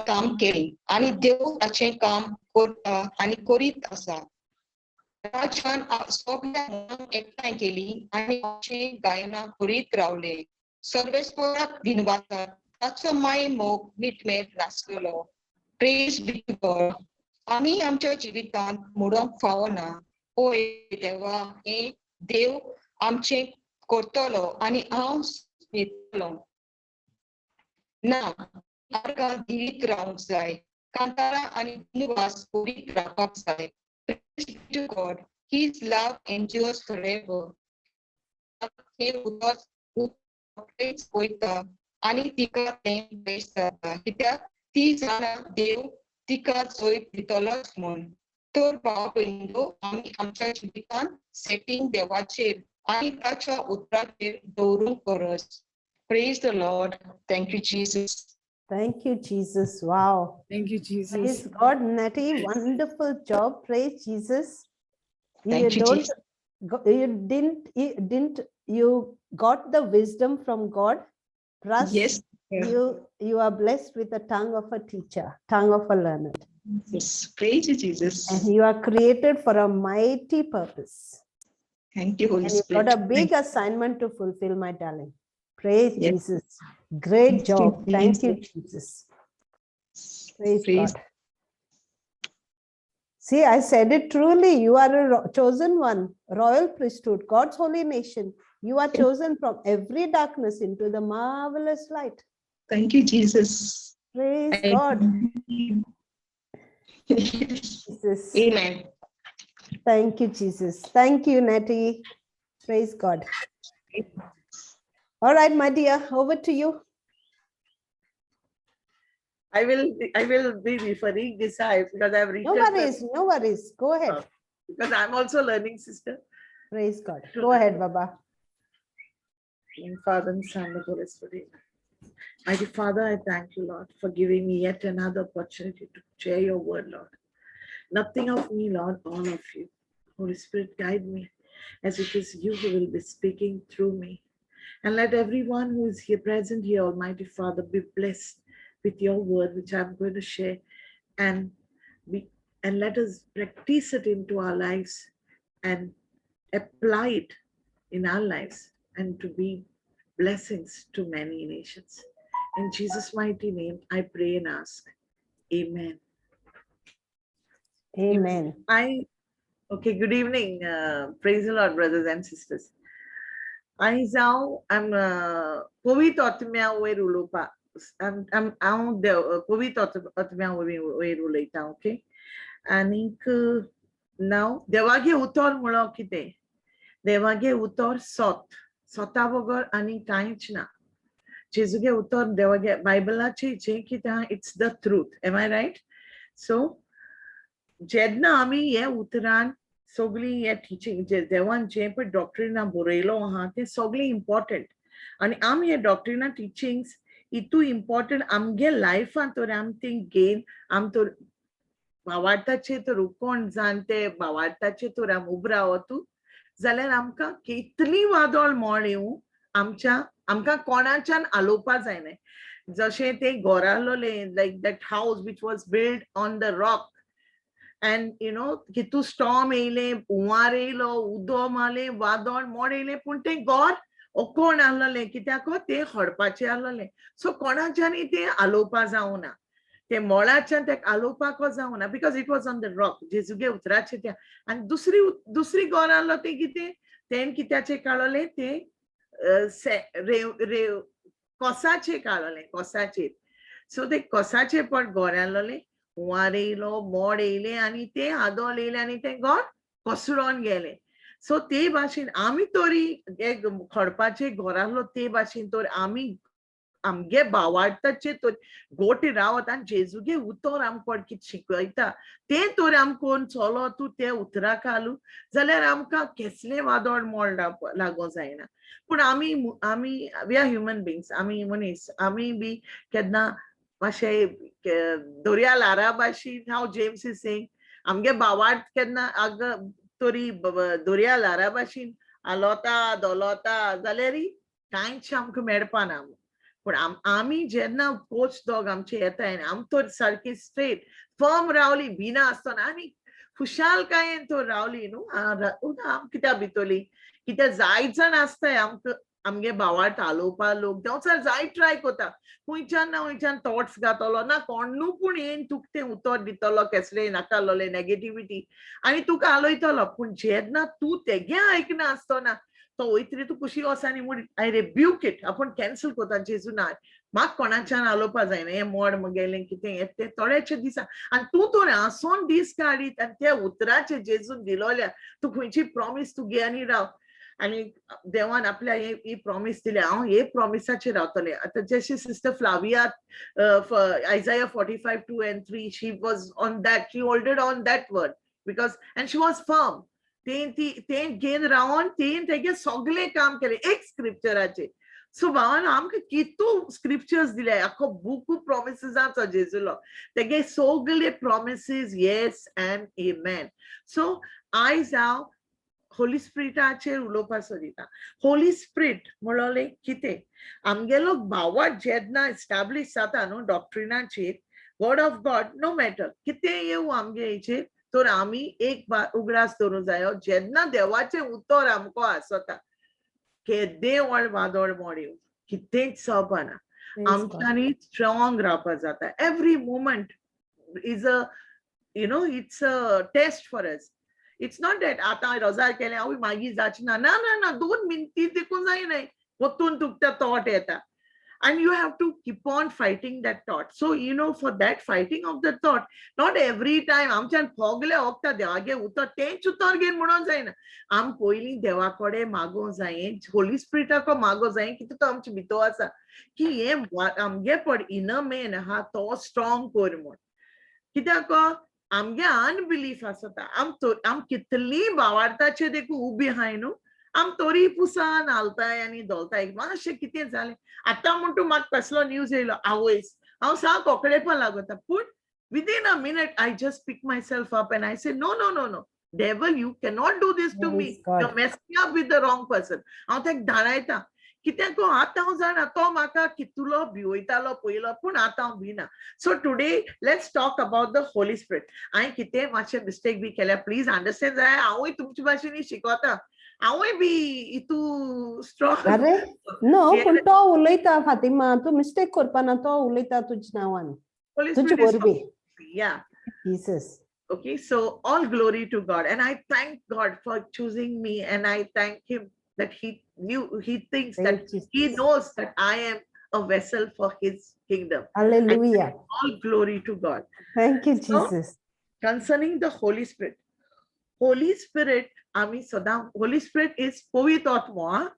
काम केलें आनी देव ताचें काम करता आनी करीत आसा. राजान सगळ्या मनाक एकठांय केली आनी अशें गायनां करीत रावले. सर्वेस्पराक दिनवासात, ताचो माय मोग मिटमेर नासलेलो. Praise be to God. आमी आमच्या जिवितांत मोडोंक फावना. ओय देवा, हें देव आमचें करतलो आनी हांव येतलो ना. आर्गां दिलीत रावंक जाय, कांतारां आनी दिनवास करीत रावपाक जाय. Praise be to God. His love endures forever. हें उतर वयता आनी तिका तें बेस्ट जाता, कित्याक ती जाणा देव तिका जैत दितलोच म्हूण. तर भाव भयणींनो, आमी आमच्या जिवितांत सेटींग देवाचेर आनी ताच्या उतराचेर दवरूंक गरज. Praise the Lord. Thank you, Jesus. Thank you, Jesus. Wow. Thank you, Jesus. Praise God, Nettie. Wonderful job. Praise Jesus. Thank you, don't, Jesus. You didn't, you got the wisdom from God. Trust Yes. you are blessed with the tongue of a teacher, tongue of a learner. Yes. Praise you, Jesus. And you are created for a mighty purpose. Thank you, Holy And you've Spirit. got a big assignment to fulfill, my darling. Praise Jesus. Great Thank you, job. Thank you, Jesus. Jesus. Praise Praise God. See, I said it truly. You are a chosen one, royal priesthood, God's holy nation. You are chosen from every darkness into the marvelous light. Thank you, Jesus. Praise Thank God. you. Jesus. Amen. Thank you, Jesus. Thank you, Nettie. Praise God. All right, my dear, over to you. I will be referring this I because I've written No worries, no worries. Go ahead. Because I'm also learning, sister. Praise God. Go ahead, Baba. In Father and Son, the Holy Spirit. Mighty Father, I thank you, Lord, for giving me yet another opportunity to share your word, Lord. Nothing of me, Lord, all of you. Holy Spirit, guide me as it is you who will be speaking through me. And let everyone who is here present here, Almighty Father, be blessed with your word, which I'm going to share, and let us practice it into our lives and apply it in our lives and to be blessings to many nations. In Jesus' mighty name, I pray and ask. Amen. Amen. Okay, good evening. Praise the Lord, brothers and sisters. आयज हांव आम पवित्र आत्म्या वयर उलोवपा हांव देव पवित्र आत्म्या वयर उलयता, ओके. आनीक नाव देवागे उतर म्हणलो कितें? देवागे उतर सत, सता बगर आनी कांयच ना. जेजूगे उतर, देवागे बायबलाचे जें कितें आहा, it's the truth. Am I right? So जेन्ना आमी हे उतरान सगळीं हे टिचींग जे देवान जें पळय डॉक्ट्रिना बरयलो आहा, तें सगळें इम्पॉर्टंट आनी आमी हे डॉक्ट्रिना टिचींग्स इतू इम्पॉर्टंट आमगे लायफान तर आमी ती घेन आम तर भावार्थाचे तर कोण जाण ते भावार्थाचे तर आम उब रावतू जाल्यार आमकां कितली वादळ मोळ येवं, आमच्या आमकां कोणाच्यान आलोवपा जायना. जशें ते घर आहलोले, like that house which was build on the rock, and कितू स्टॉर्म येयले, हुंवार येयलो, उदो मारलें, वादळ मोड येयलें, पूण तें घर कोण आहलोलें, कित्याक तें हडपाचें आहलोलें. सो कोणाच्यानी तें आलोवपा जावना, ते मोळाच्यान तेका आलोवपाक जावना, because it was on the rock, जेजुगे उतराचें तें. आनी दुसरी घर आहलो तें कितें, तें कित्याचें काडलें? तें रेव रेव कोसाचें काडलें, कोसाचेर. सो ते कोसाचें पण घर आहलोलें, हुंवार येयलो, मोड येयलें आनी तें आदोळ येयलें आनी तें घर कोसळोन गेलें. सो ते भाशेन आमी तरी एक खडपाचें घर आहलो, ते भाशेन तर आमी आमगे भावार्थाचे तर गोट रावत आनी जेजुगे उतर आमकां कितें शिकयता तें तर आमकां चलो तूं ते उतरा घालू जाल्यार आमकां केसलें वादळ मोड लागो जायना. पूण आमी we are human beings, आमी मनीस, आमी बी केन्ना मातशें दर्या ल्हारा भाशेन, हाव जेम्स is saying, आमगे भावार्थ केन्ना आग तरी दर्या ल्हारा भाशेन आलोता धोलोता जाल्यार कांयच आमकां मेळपा ना. पूण आमी जेन्ना कोच दोग आमचे येता आनी आम तर सारकी स्ट्रेट फर्म रावली, भिना आसतना आनी खुशालकायेन तो रावली न्हू. आम कित्याक भितोली, कित्याक जायत जाण आसताय आमकां आमगे भावार्थ आलोवपा लोक देंवचार जायत ट्राय कोता, खंयच्यान ना खंयच्यान थॉट्स घातलो ना कोणू, पूण येन तुका तें उतर दितलो केसलें नाका नेगेटिविटी आनी तुका आलोयतलो. पूण जेन्ना तूं तेगे आयकना आसतना तो वयतरी तूं कुशी वचानी म्हूण I rebuke it, आपूण कॅन्सल कोता जेजू ना, म्हाका कोणाच्यान आलोवपा जायना, हें मोड म्हगेलें कितें येत तें थोड्याचे दिसा. आनी तूं तर हांसोन दीस काडीत आनी त्या उतराचे जेजून दिलोल्या तूं खंयची प्रॉमीस तूं घे आनी राव. आनी देवान आपल्या ही प्रॉमीस दिल्या, हांव हे प्रॉमिसाचेर रावतलें. आतां जशी sister Flavia, Isaiah 45:2 and 3, she was on that, she holded on that word because and she was firm. तें ती तें घेवन रावन तें तेगे सगळें काम केलें एक स्क्रिप्चराचेर. सो भावान आमकां कितू स्क्रिप्चर्स दिले, आख्खो बुकू प्रॉमिसीसाचो जेजूलो, तेगे सगळे promises yes and amen. So आयज हांव होली स्पिरिटाचेर उलोवपा सोदिता. होली स्पिरिट म्हणले कितें? आमगेलो भावार्थ जेन्ना एस्टाब्लीश जाता न्हू डॉक्ट्रिनाचेर, word of God, no matter कितें येवं आमगे हेचेर, तर आमी एक उगडास दवरूंक जायो, जेन्ना देवाचें उतर आमकां आसता, केदें व्हड वादळ मोड येवं, कितेंच जावपाना, आमच्यांनी स्ट्रॉंग रावपा जाता. Every moment is a it's a test for us. It's not that आतां रोजार केलें हांव मागीर जाचें ना. ना ना ना, दोन मिनटी देखून जायना, वतून तुका थॉट येता and you have to keep on fighting that thought. So for that fighting of the thought, not every time आमच्यान सगळे वखता देवागे उतर तेंच उतर घेवन म्हणून जायना. आम पयलीं देवा कडेन मागोंक जाय, होली स्पिरिटाको मागोंक जाय, कितें तो आमचे भितर आसा की हें आमगे पड इनर मॅन आहा तो स्ट्रॉंग कर म्हूण. कित्याक आमगे अनबिलीफ आसता. आम आम कितली भावार्थाचे देखून उबी आहाय न्हू, आम तरी पुसान हालताय आनी धोलताय. मातशें कितें जालें आतां म्हण तूं म्हाका कसलो न्यूज येयलो, आवयस, हांव सामको कोकडेपा लागता. पूण within a minute I just pick myself up and I say, "No, no, no, no, devil, you cannot do this to me. Praise God. You're messing up with the wrong person." हांव ताका धाडायता, कित्याक आतां हांव जाणा तो म्हाका कितलो भिवयतालो पयलो, पूण आतां हांव भिना. So today let's talk about the Holy Spirit. हांवें कितें मातशें मिस्टेक बी केल्या, प्लीज अंडरस्टँड जाय. हांवूय तुमचे भाशेन शिकता, हांवूय बी इतू स्ट्रॉंग. अरे नो, पूण तो उलयता फातिमा, तूं मिस्टेक करपाना, तो उलयता तुज्या नांवान, तुजे वरवीं. Yeah. Jesus. Okay, so all glory to God, and I thank God for choosing me, and I thank him that he knew, he thinks that he knows that I am a vessel for his kingdom. Hallelujah. All glory to God. Thank you, So, Jesus. Concerning the Holy Spirit, Holy Spirit, आमी सदां, Holy Spirit is पवित्र आत्मो. हा,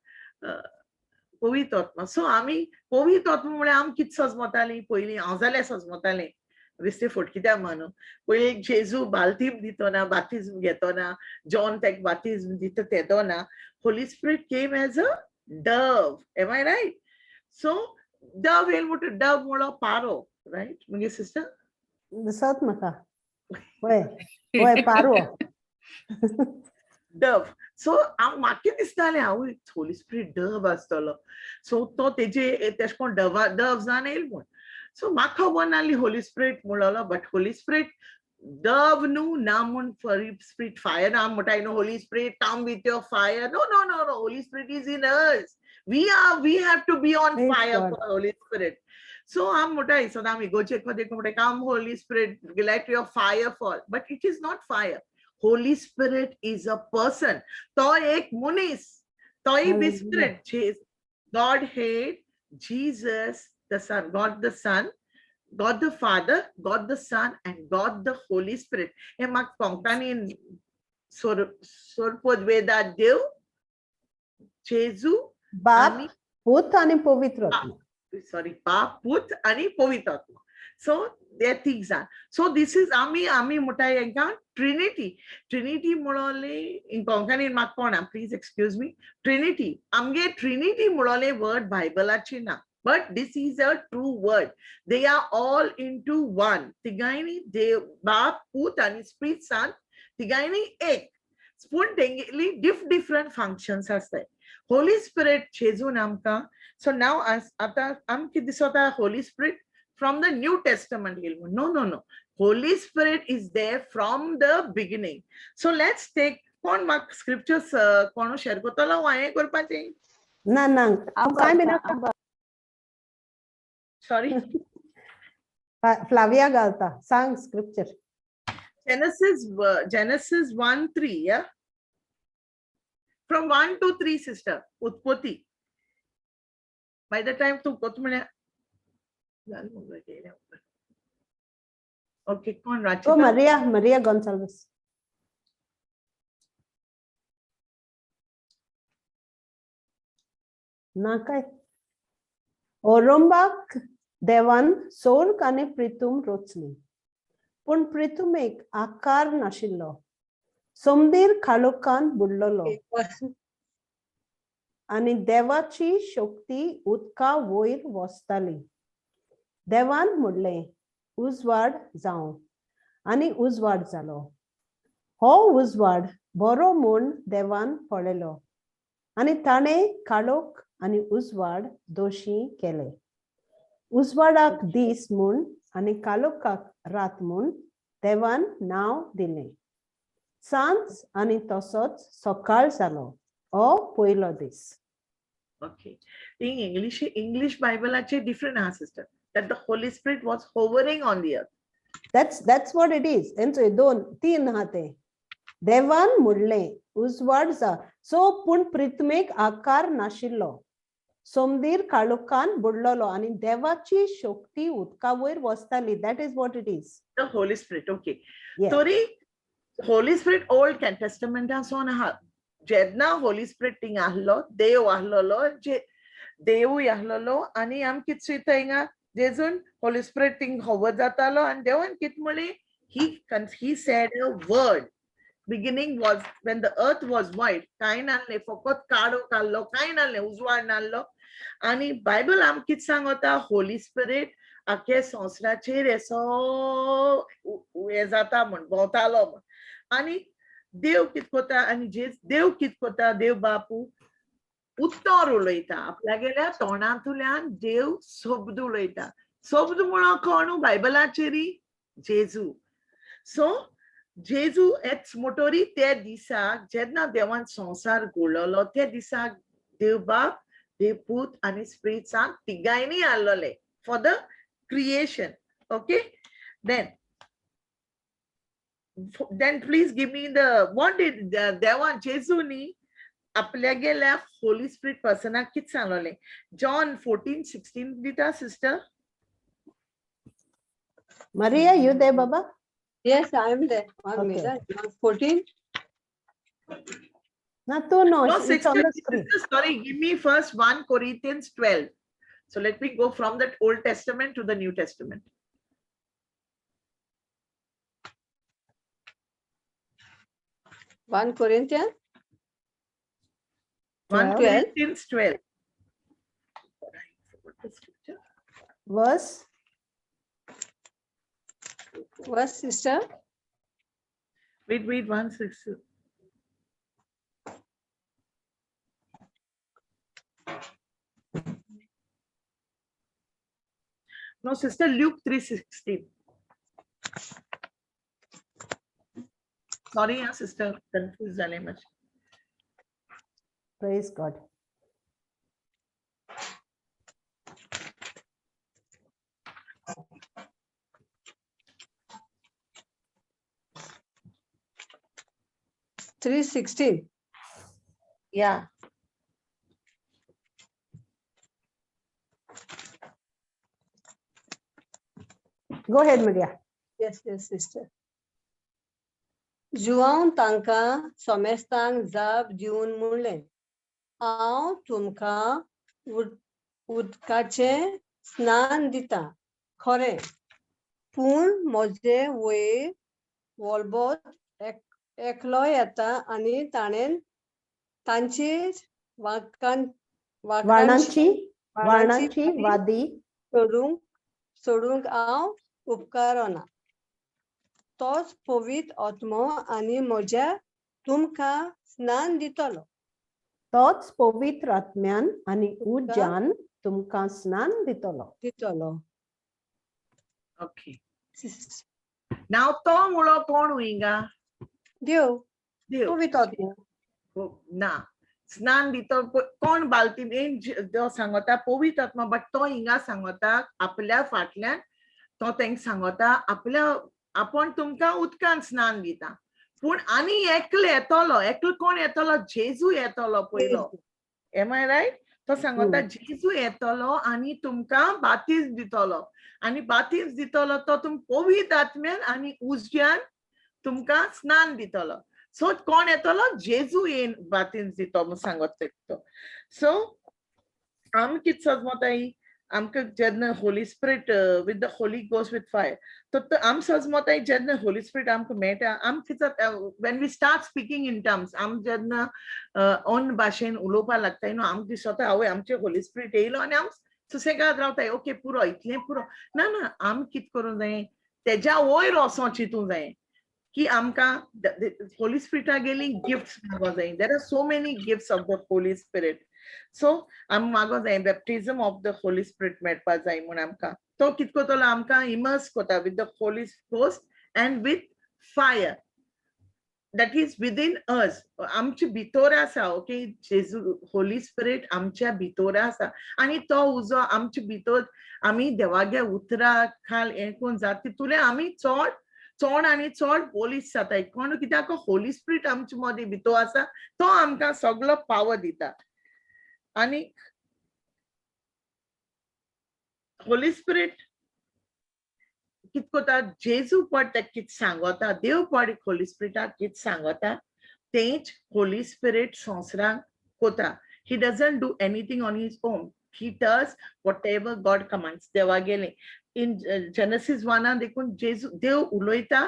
पवित्र आत्मा. So आमी पवित्र आत्मो म्हळ्यार आमी कितें सजमतालीं पयलीं? हांव जाल्यार सजमतालें बेश्टे फट कित्याक मानू, पयलीं जेजू बालतीम दितना, बाप्तिज्म घेतना, जॉन तेका बाप्तिज्म दिता तेदोना Holy Spirit came as a dove. Am I right? So dove येयल म्हणटा, डव म्हणलो पारो, रायट मुगे सिस्टर? दिसत म्हाका, वय वय, पारो. डव. सो हांव म्हाका कितें दिसतालें, हांव होली स्पिरिट डव आसतलो, सो तो तेजे तेशें कोण डवा डव जावन येयल म्हूण. सो म्हाका खबर नासली होली स्पिरिट म्हणलो, बट होली स्पिरिट डव न्हू ना म्हूण स्पिरिट फायर. आम म्हणटा, "Holy Spirit, come with your fire." No, no, no, no. Holy Spirit is in us. We have to be on Praise fire God. For Holy Spirit. So आम म्हणटा, सदां आमी इगोर्जेक देखून म्हणटा, "Come, Holy Spirit, let your fire fall." But it is not fire. Holy Spirit is a person. तो एक मनीस, तोय बी Hallelujah. Spirit. Godhead, Jesus the Son, God the Son, God the Father, God the Son and God the Holy Spirit. हे म्हाका कोंकणी सोरपोद वेदा देव जेजू बाप, आनी पूत आनी पवित्र आत्मा. सॉरी, बाप, पूत आणि पवित्र आत्मा. सो ते तीग जाण. सो this is आमी म्हणटा हेंकां ट्रिनिटी. ट्रिनिटी म्हणले कोंकणीन म्हाका कोणा, प्लीज एक्सक्यूज मी. ट्रिनिटी, आमगे ट्रिनिटी म्हणले वर्ड बायबलाची ना, but this is a true word. They are all into one. तिगांयनी देव बाप, पूत आनी स्पिरिट सांत तिगांयनी एक, पूण तेंगेली डिफरंट फंक्शन्स आसताय. होली स्पिरिट जेजून आमकां, सो नाव आतां आमकां कितें दिसता, Holi spirit From the New Testament येयली म्हूण. No, no, no, Holy Spirit is there from the beginning. So let's take, कोण म्हाका स्क्रिप्चर्स कोण शेअर करतलो? हांवें करपाचें? ना ना, तूं कांय बी नाका. सॉरी. फ्लाविया घालता, सांग scripture. Genesis 1:3, yeah? From 1 to 3, sister, उत्पत्ती. By the time तूं कोत म्हळ्यार जालें मुगो गेलें. Okay, कोण? ओ. राचिता? मरिया, मरिया गोन्साल्विस. ना काय? ओरोंबाक देवान सोर्ग आनी प्रितूम रचली, पूण प्रितुमेक आकार नाशिल्लो, सोमदीर काळोखान बुडलेलो आनी देवाची शक्ती उदका वयर वसताली. देवान म्हणलें, उजवाड जावं, आनी उजवाड जालो. हो उजवाड बरो म्हूण देवान पळयलो आनी ताणें काळोख आनी उजवाड दोशी केले. उजवाडाक दीस म्हूण आनी काळोखाक रात म्हूण देवान नांव दिलें. सांज आनी तसोच सकाळ जालो, हो पयलो दीस. Okay. In English, English Bible different, huh, sister? That the Holy Spirit was hovering on the earth. That's what it is. हेंचो दोन तीन आहा ते. देवान म्हणलें, उजवाड जा. सो पूण प्रिथमेक आकार नाशिल्लो, सोमदीर काळोखान बुडलेलो आनी देवाची शक्ती उदका वयर वसताली. That is what it is. The Holy Spirit, okay. तरी Holy Spirit Old Testament आसोन आहा. जेन्ना Holy Spirit थिंग आहलो, देव आहलोलो, जे देवूय आहलोलो आनी आम कित चिंता हिंगा जेजून Holy Spirit थिंग hover जातालो आनी देवान कित म्हणली? He said a word. Beginning was when the earth was void. कांय नासलें, फकत काळोख आहलो, कांय नासलें, उजवाड नासलो. आनी बायबल आम कित सांगता? होली स्पिरिट आख्खे संवसाराचेर येसो हें जाता म्हण, भोंवतालो म्हण. आनी देव कित कोता? आनी जे देव कित कोता? देव बापू उत्तर उलयता, आपल्यागेल्या तोंडांतल्यान देव शब्द उलयता. शब्द म्हणून कोण बायबलाचेरी? जेजू. सो जेजू एच मोटोरी त्या दिसाक जेन्ना देवान संवसार घडयलो, त्या दिसाक देव बाप, देव पूत आनी स्पिरिट सांत तिगांयनी आसलोले for the creation. Okay, then please give me the what did देवान जेजूनी आपल्या गेल्या होली स्पिरिट पर्सनाक कित सांगलोलें? जॉन 14:16 दिता sister. Maria, you there, Baba? Yes, I am there. One Okay. minute. John 14. Na, tu no, No, it's on sister, the screen. Sister, sorry, give me first 1 Corinthians 12. So let me go from that Old Testament to the New Testament. 1 Corinthians 1 12. Corinthians 12. I forgot the scripture. Verse? Verse, sister? Wait, wait, 1 6. No, sister, Luke 3:16. Sorry, yeah, sister, confused जाले मातशें. Praise God. 3:16. Yeah. Go ahead, Maria. Yes, sister. Joao तांकां सोमेस्तांक जाप दिवन म्हणलें, हांव तुमकां उदकाचें स्नान दितां खरें, पूण म्हजे वयर वोलबोत एकलो येता आनी ताणें तांची वाकान वाणांची वाणांची वाणांची वादी सोडूंक हांव उपकारना. तोच पवित्र आत्मो आनी म्हज्या तुमकां स्नान दितलो. तोच पवित्र आत्म्यान आनी उज्यान तुमकां स्नान दितलो. दितलो. ओके, नाव तो मुळो कोण हुंगा? देव. देव. पवित्र आत्मो. ना, स्नान दितो कोण? बालतीन जो सांगता पवित्र आत्मा, बट तो हिंगा सांगता आपल्या फाटल्यान, तो तेंका सांगता आपल्या आपण तुमकां उदकान स्नान दिता, पूण आनी एकलो येतलो. एकलो कोण येतलो? जेजू येतलो पयलो. Am I right? तो सांगता जेजू येतलो आनी तुमकां बातीज दितलो, आनी बातीज दितलो तो तुम पवित्र आत्म्यान आनी उज्यान तुमकां स्नान दितलो. सो कोण येतलो? जेजू येन बातीज दितो म्हूण सांगत तो. सो आमी कितें सजमताय? आमकां जेन्ना Holy Spirit, with the Holy Ghost, with fire, तो आम सजमताय, जेन्ना होली स्पिरिट आमकां मेळटा, आम कितें जाता? When we start speaking in tongues, आम जेन्ना ओन भाशेन उलोवपाक लागताय न्हू, आमकां दिसता आवय आमचे होली स्पिरिट येयलो आनी आम सुसेगाद रावताय, ओके पुरो, इतलें पुरो. ना ना, आमी कितें करूंक जाय? तेज्या वयर वचों चिंतूंक जाय की आमकां होली स्पिरिटा गेली गिफ्ट्स मागो जाय. There are so many gifts of the Holy Spirit. So आमी मागो जाय baptism of the Holy Spirit मेळपा जाय म्हूण आमकां. तो कितें करतलो? आमकां इमर्स करता with the Holy Ghost and with fire that is within us. आमचे भितर आसा, ओके? जेजू, होली स्पिरिट आमच्या भितर आसा आनी तो उजो आमचे भितर आमी देवागे उतरा खाल हें करून जाता तितूले आमी चड चड आनी चड बोलीस जाताय. कोण कित्याक? होली स्पिरिट आमचे मदीं भितर आसा, तो आमकां सगलो पावर दिता. आनी होली स्पिरिट कित कोता? जेजू पड तेका कितें सांगता, देव पड होली स्पिरिटाक कितें सांगता, तेंच होली स्पिरिट संवसाराक कोता. He doesn't do anything on his own. He does whatever God commands. देवागेले इन जेनसीस वनान देखून जेजू देव उलयता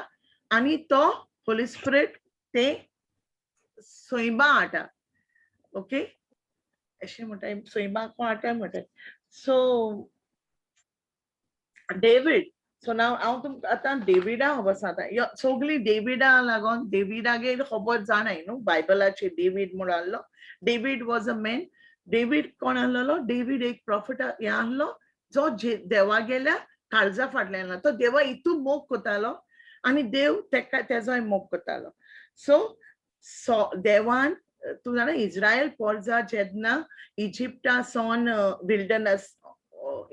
आनी तो होली स्पिरिट ते सैमा हाडटा, ओके? अशें म्हणटा, सैमाक हाडटा म्हणटा. सो डेवीड, सो नाव हांव तुमकां आतां डेविडा खबर सांगता. सगळीं डेविडा लागोन डेविडागेर खबर जाणाय न्हू बायबलाचेर. डेवीड म्हूण आहलो, David was a man. David कोण आहलोलो? डेवीड एक प्रॉफिट हें आहलो जो देवागेल्या काळजा फाटल्यान आसलो. तो देवा इतू मोग करतालो आनी देव तेका तेजोय मोग करतालो. सो सो देवान, तूं जाणा, इज्रायल पोरजा जेन्ना इजिप्टा सोन विल्डनस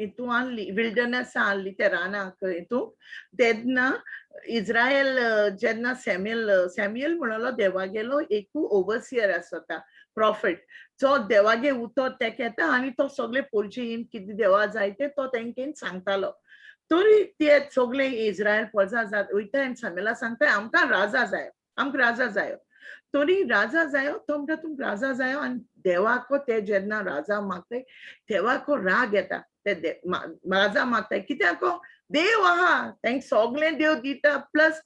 हितू आहली, विल्डनस आहली, ते रानाक हितू, तेन्ना इज्रायल जेन्ना सॅम्युअल, सॅम्युअल म्हणलो देवागेलो एकू ओवरसियर आसता, प्रॉफिट, जो देवागे उतर तेका येता आनी तो सगळे पोरचे येवन कितें देवा जाय ते तो तेंकां सांगतालो. तरी ते सगळे इज्रायल पोरजा जात वयता आनी सॅम्युअला सांगता, आमकां राजा जायो, आमकां राजा जायो. तरी राजा जायो, तो म्हणटा तुमकां राजा जायो. आनी देवाको ते जेन्ना राजा मागताय, देवाको राग येता. ते राजा मागताय कित्याक? देव आहा, तेंका सगळें देव दिता, प्लस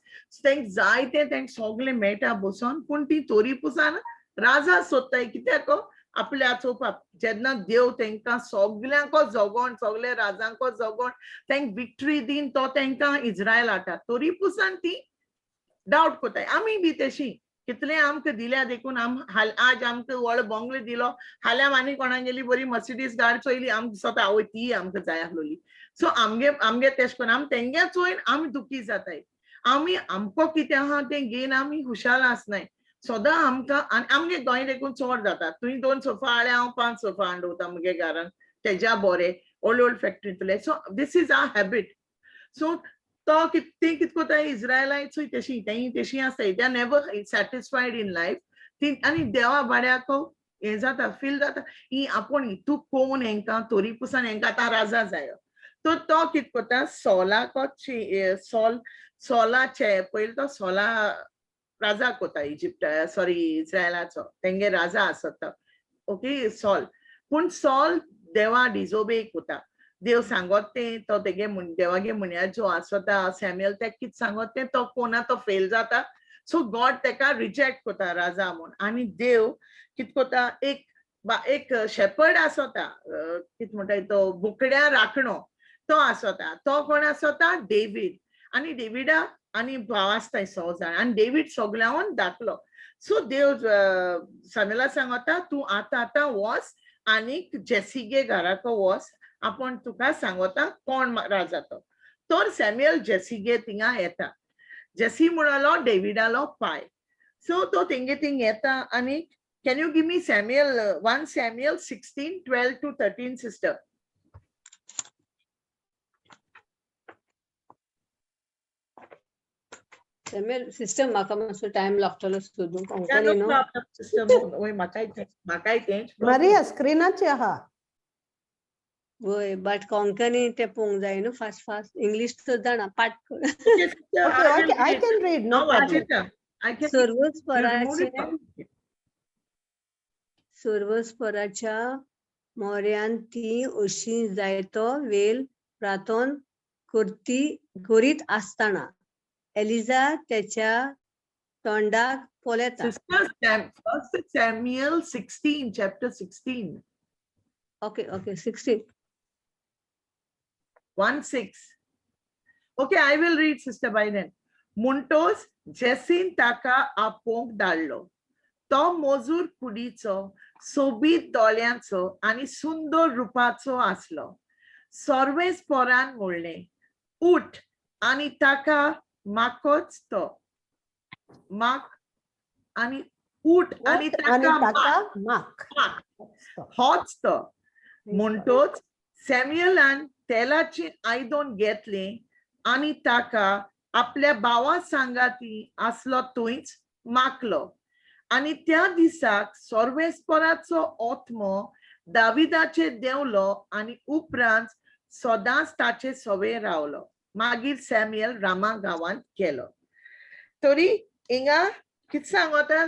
तेंका जाय तें तेंका सगळें मेळटा बसोन, पूण ती तोरी पुसान राजा सोदताय कित्याक? आपल्या चोवपाक. जेन्ना देव तेंकां सगल्यांको जगोन, सगळे राजांको जगोन तेंका विक्ट्री दीन तो तेंकां इज्रायल हाडटा, तोरी पुसान ती डावट कोताय. आमी बी तशी कितले आमकां दिल्या देखून आम आज आमकां व्हड बंगलो दिलो, हाल्यां आनी कोणागेली बरी मर्सिडीज गाडी चोयली, आमकां दिसता आवय ती आमकां जाय आसलोली. सो आमगे आमगे तेश करून आमी तेंगे चोयन आमी दुखी जाताय. आमी आमको कितें आहा तें घेवन आमी खुशाल आसनाय सदां आमकां. आनी आमगे गोंय देखून चड जाता. तुवें दोन सोफा हाडले, हांव पांच सोफा हाडून दवरता मुगे घरान, तेज्या बरें ओल्ड ओल्ड फॅक्टरींतले. So this is our habit. So तो ती कितें कोता? इज्रायलाचूय तशी, तेंय तशी आसताय. They are never satisfied in life ती. आनी देवा बाड्याक हें जाता, फील जाता ही आपूण हितू कोण हेंकां, तोरी पुसान हेंकां आतां राजा जायो. तर तो कितें कोता? सोलाक सोल सोलाचे पयलीं तो सोला राजा कोता इजिप्ट, सॉरी, इज्रायलाचो. तेंगे राजा आसत तो, ओके, सॉल. पूण सॉल देवा डिजोबे कोता. देव सांगत तें तो तेगे देवागे म्हणयार जो आसता सॅम्युअल, तेका कितें सांगत तें तो कोना, तो फेल जाता. सो गॉड तेका रिजेक्ट कोता राजा म्हूण. आनी देव कितें कोता? एक एक शेपर्ड आसता, कितें म्हणटा तो, बोकड्या राखणो तो आसता. तो कोण आसता? डेवीड. आनी डेविडा आनी भाव आसताय स जाण आनी डेवीड सगळ्यावन धाकलो. सो देव सॅम्युअला सांगता, तूं आतां आतां वच आनीक जेसीगे घराको वच, आपूण तुका सांगता कोण राजा तो. तर सॅम्युअल जेसीगे थिंगा येता. जेसी म्हणलो डेविडालो पाय. सो तो तेंगे थिंग येता आनी can you give me Samuel 1 Samuel 16:12 to 13, sister? Samuel sister, म्हाका मातसो टायम लागतलो सोदूंक. Yeah, Konkani no न्हू. problem, sister. वय, म्हाकाय म्हाकाय तेंच problem. Maria, स्क्रीनाचे आहा. वय, बट कोंकणी ते पळोवंक जाय न्हू फास्ट फास्ट. इंग्लीश तर जाणा पाठ. Okay, sister, Okay, I will okay, I read. can read, no हांव problem. वाचयता. I can you remove it. सर्वस्वराचे सर्वस्वराच्या मोऱ्यान ती अशी जायतो वेल प्रार्थन करती करीत आसतना एलिजा त्याच्या तोंडाक पळयता. Sister, First Samuel 16, chapter 16, okay, 16. 1:6. Okay, I will read, sister, by then. म्हणटोच जेसीन ताका आपोवंक धाडलो. तो मजूर कुडीचो, सोबीत दोळ्यांचो आनी सुंदर रुपाचो आसलो. सर्वेस्पोरान म्हणलें, उठ आनी ताका माकोच तो माक आनी उठ आनी उठ आनी ताका ताका माक. माक. होच तो. म्हणटोच सॅम्युअलान तेलाचें आयदन घेतलें आनी ताका आपल्या भावा सांगाती आसलो थंयच माकलो. आनी त्या दिसाक सर्वेस्पराचो आत्मो दाविदाचेर देंवलो आनी उपरांत सदांच ताचे सवे रावलो. मागीर सॅम्युअल रामा गांवांत गेलो. तरी हिंगा कितें सांगता,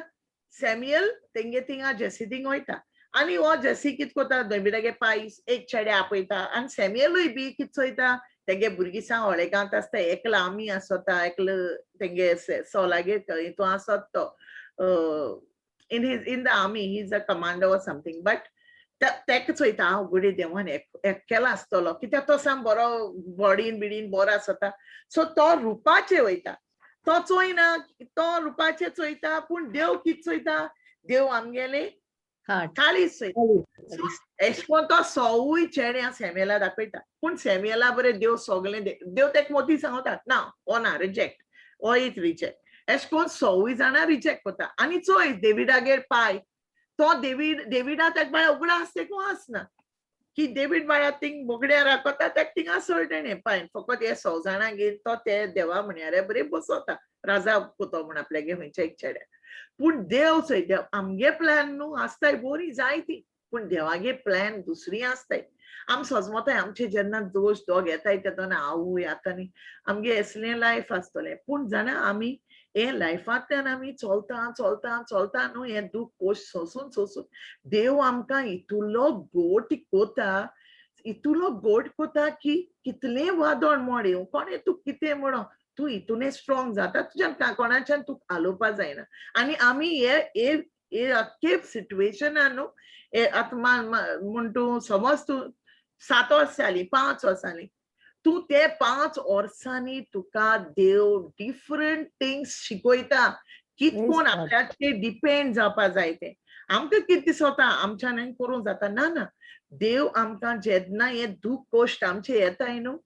सॅम्युअल तेंगे थिंगा जेसी थिंग वयता आनी हो जेसी कितें करता, डेविडागे पायस एक चेडे आपयता आनी सॅम्युअलूय बी कितें चोयता, तेगे भुरगीं होळेगांत आसता, एकलो आमी आसता, एकलो तेंगे सोलागे हितून आसत तो in the army, he is a commander or something. But तेका चोयता, हांव गुडी देवान एककेला आसतलो, कित्याक तो साम बरो बॉडीन बिडीन बरो आसता. सो तो रुपाचे वयता, तो चोयना, तो रुपाचे चोयता, पूण देव कितें चोयता, देव आमगेले काळीज चोयता. एशें कोन तो सोवूय चेड्या सॅम्युअला दाखयता, पूण सॅम्युअला बरें देव सगळें देव तेका मोती सांगता ना, हो ना रिजेक्ट, हो is reject. एशें कोन सोवूय जाणां रिजेक्ट करता. आनी चोय डेविडागेर पाय तो डेविडा तेका बाय उगडास तेका आसना की डेवीड बाया थिंग बोगड्या राखता, तेका थिंगा सोड तेणें पायन फकत हे सोव जाणांगेर तो ते देवा म्हणयारे बरें बसोता, राजा कोतो म्हण आपल्यागे खंयच्या एक चेड्या. पूण देव चोय, देव आमगे प्लॅन न्हू आसताय बरी जायती, पूण देवागे प्लॅन दुसरी आसताय. आम सजमताय आमचे जेन्ना दोश दोग येताय तेन्ना आवय आतां न्ही आमगे असलें लायफ आसतलें, पूण जाणा आमी हे लायफांतल्यान आमी चलता चलता चलता न्हू, हें दूख कोश सोंसून सोंसून देव आमकां इतलो गोट कोता, इतलो गोट कोता की कितलें वादळ मोड येवं, कोणें तूं कितें म्हणो, तूं हितून स्ट्रॉंग जाता, तुज्यान कोणाच्यान तूं हालोवपा जायना. आनी आमी हे हे आख्खे सिट्युएशनान न्हू, हे आतां म्हण तूं समज तूं 7 वर्सां जालीं, 5 वर्सां जालीं, तूं ते 5 वर्सांनी तुका देव डिफरंट थिंग्स शिकयता, कित कोण आपल्याचेर डिपेंड जावपा जाय. तें आमकां कितें दिसता आमच्यान करूंक जाता, ना ना, देव आमकां जेन्ना हे दूख कश्ट आमचे येताय न्हू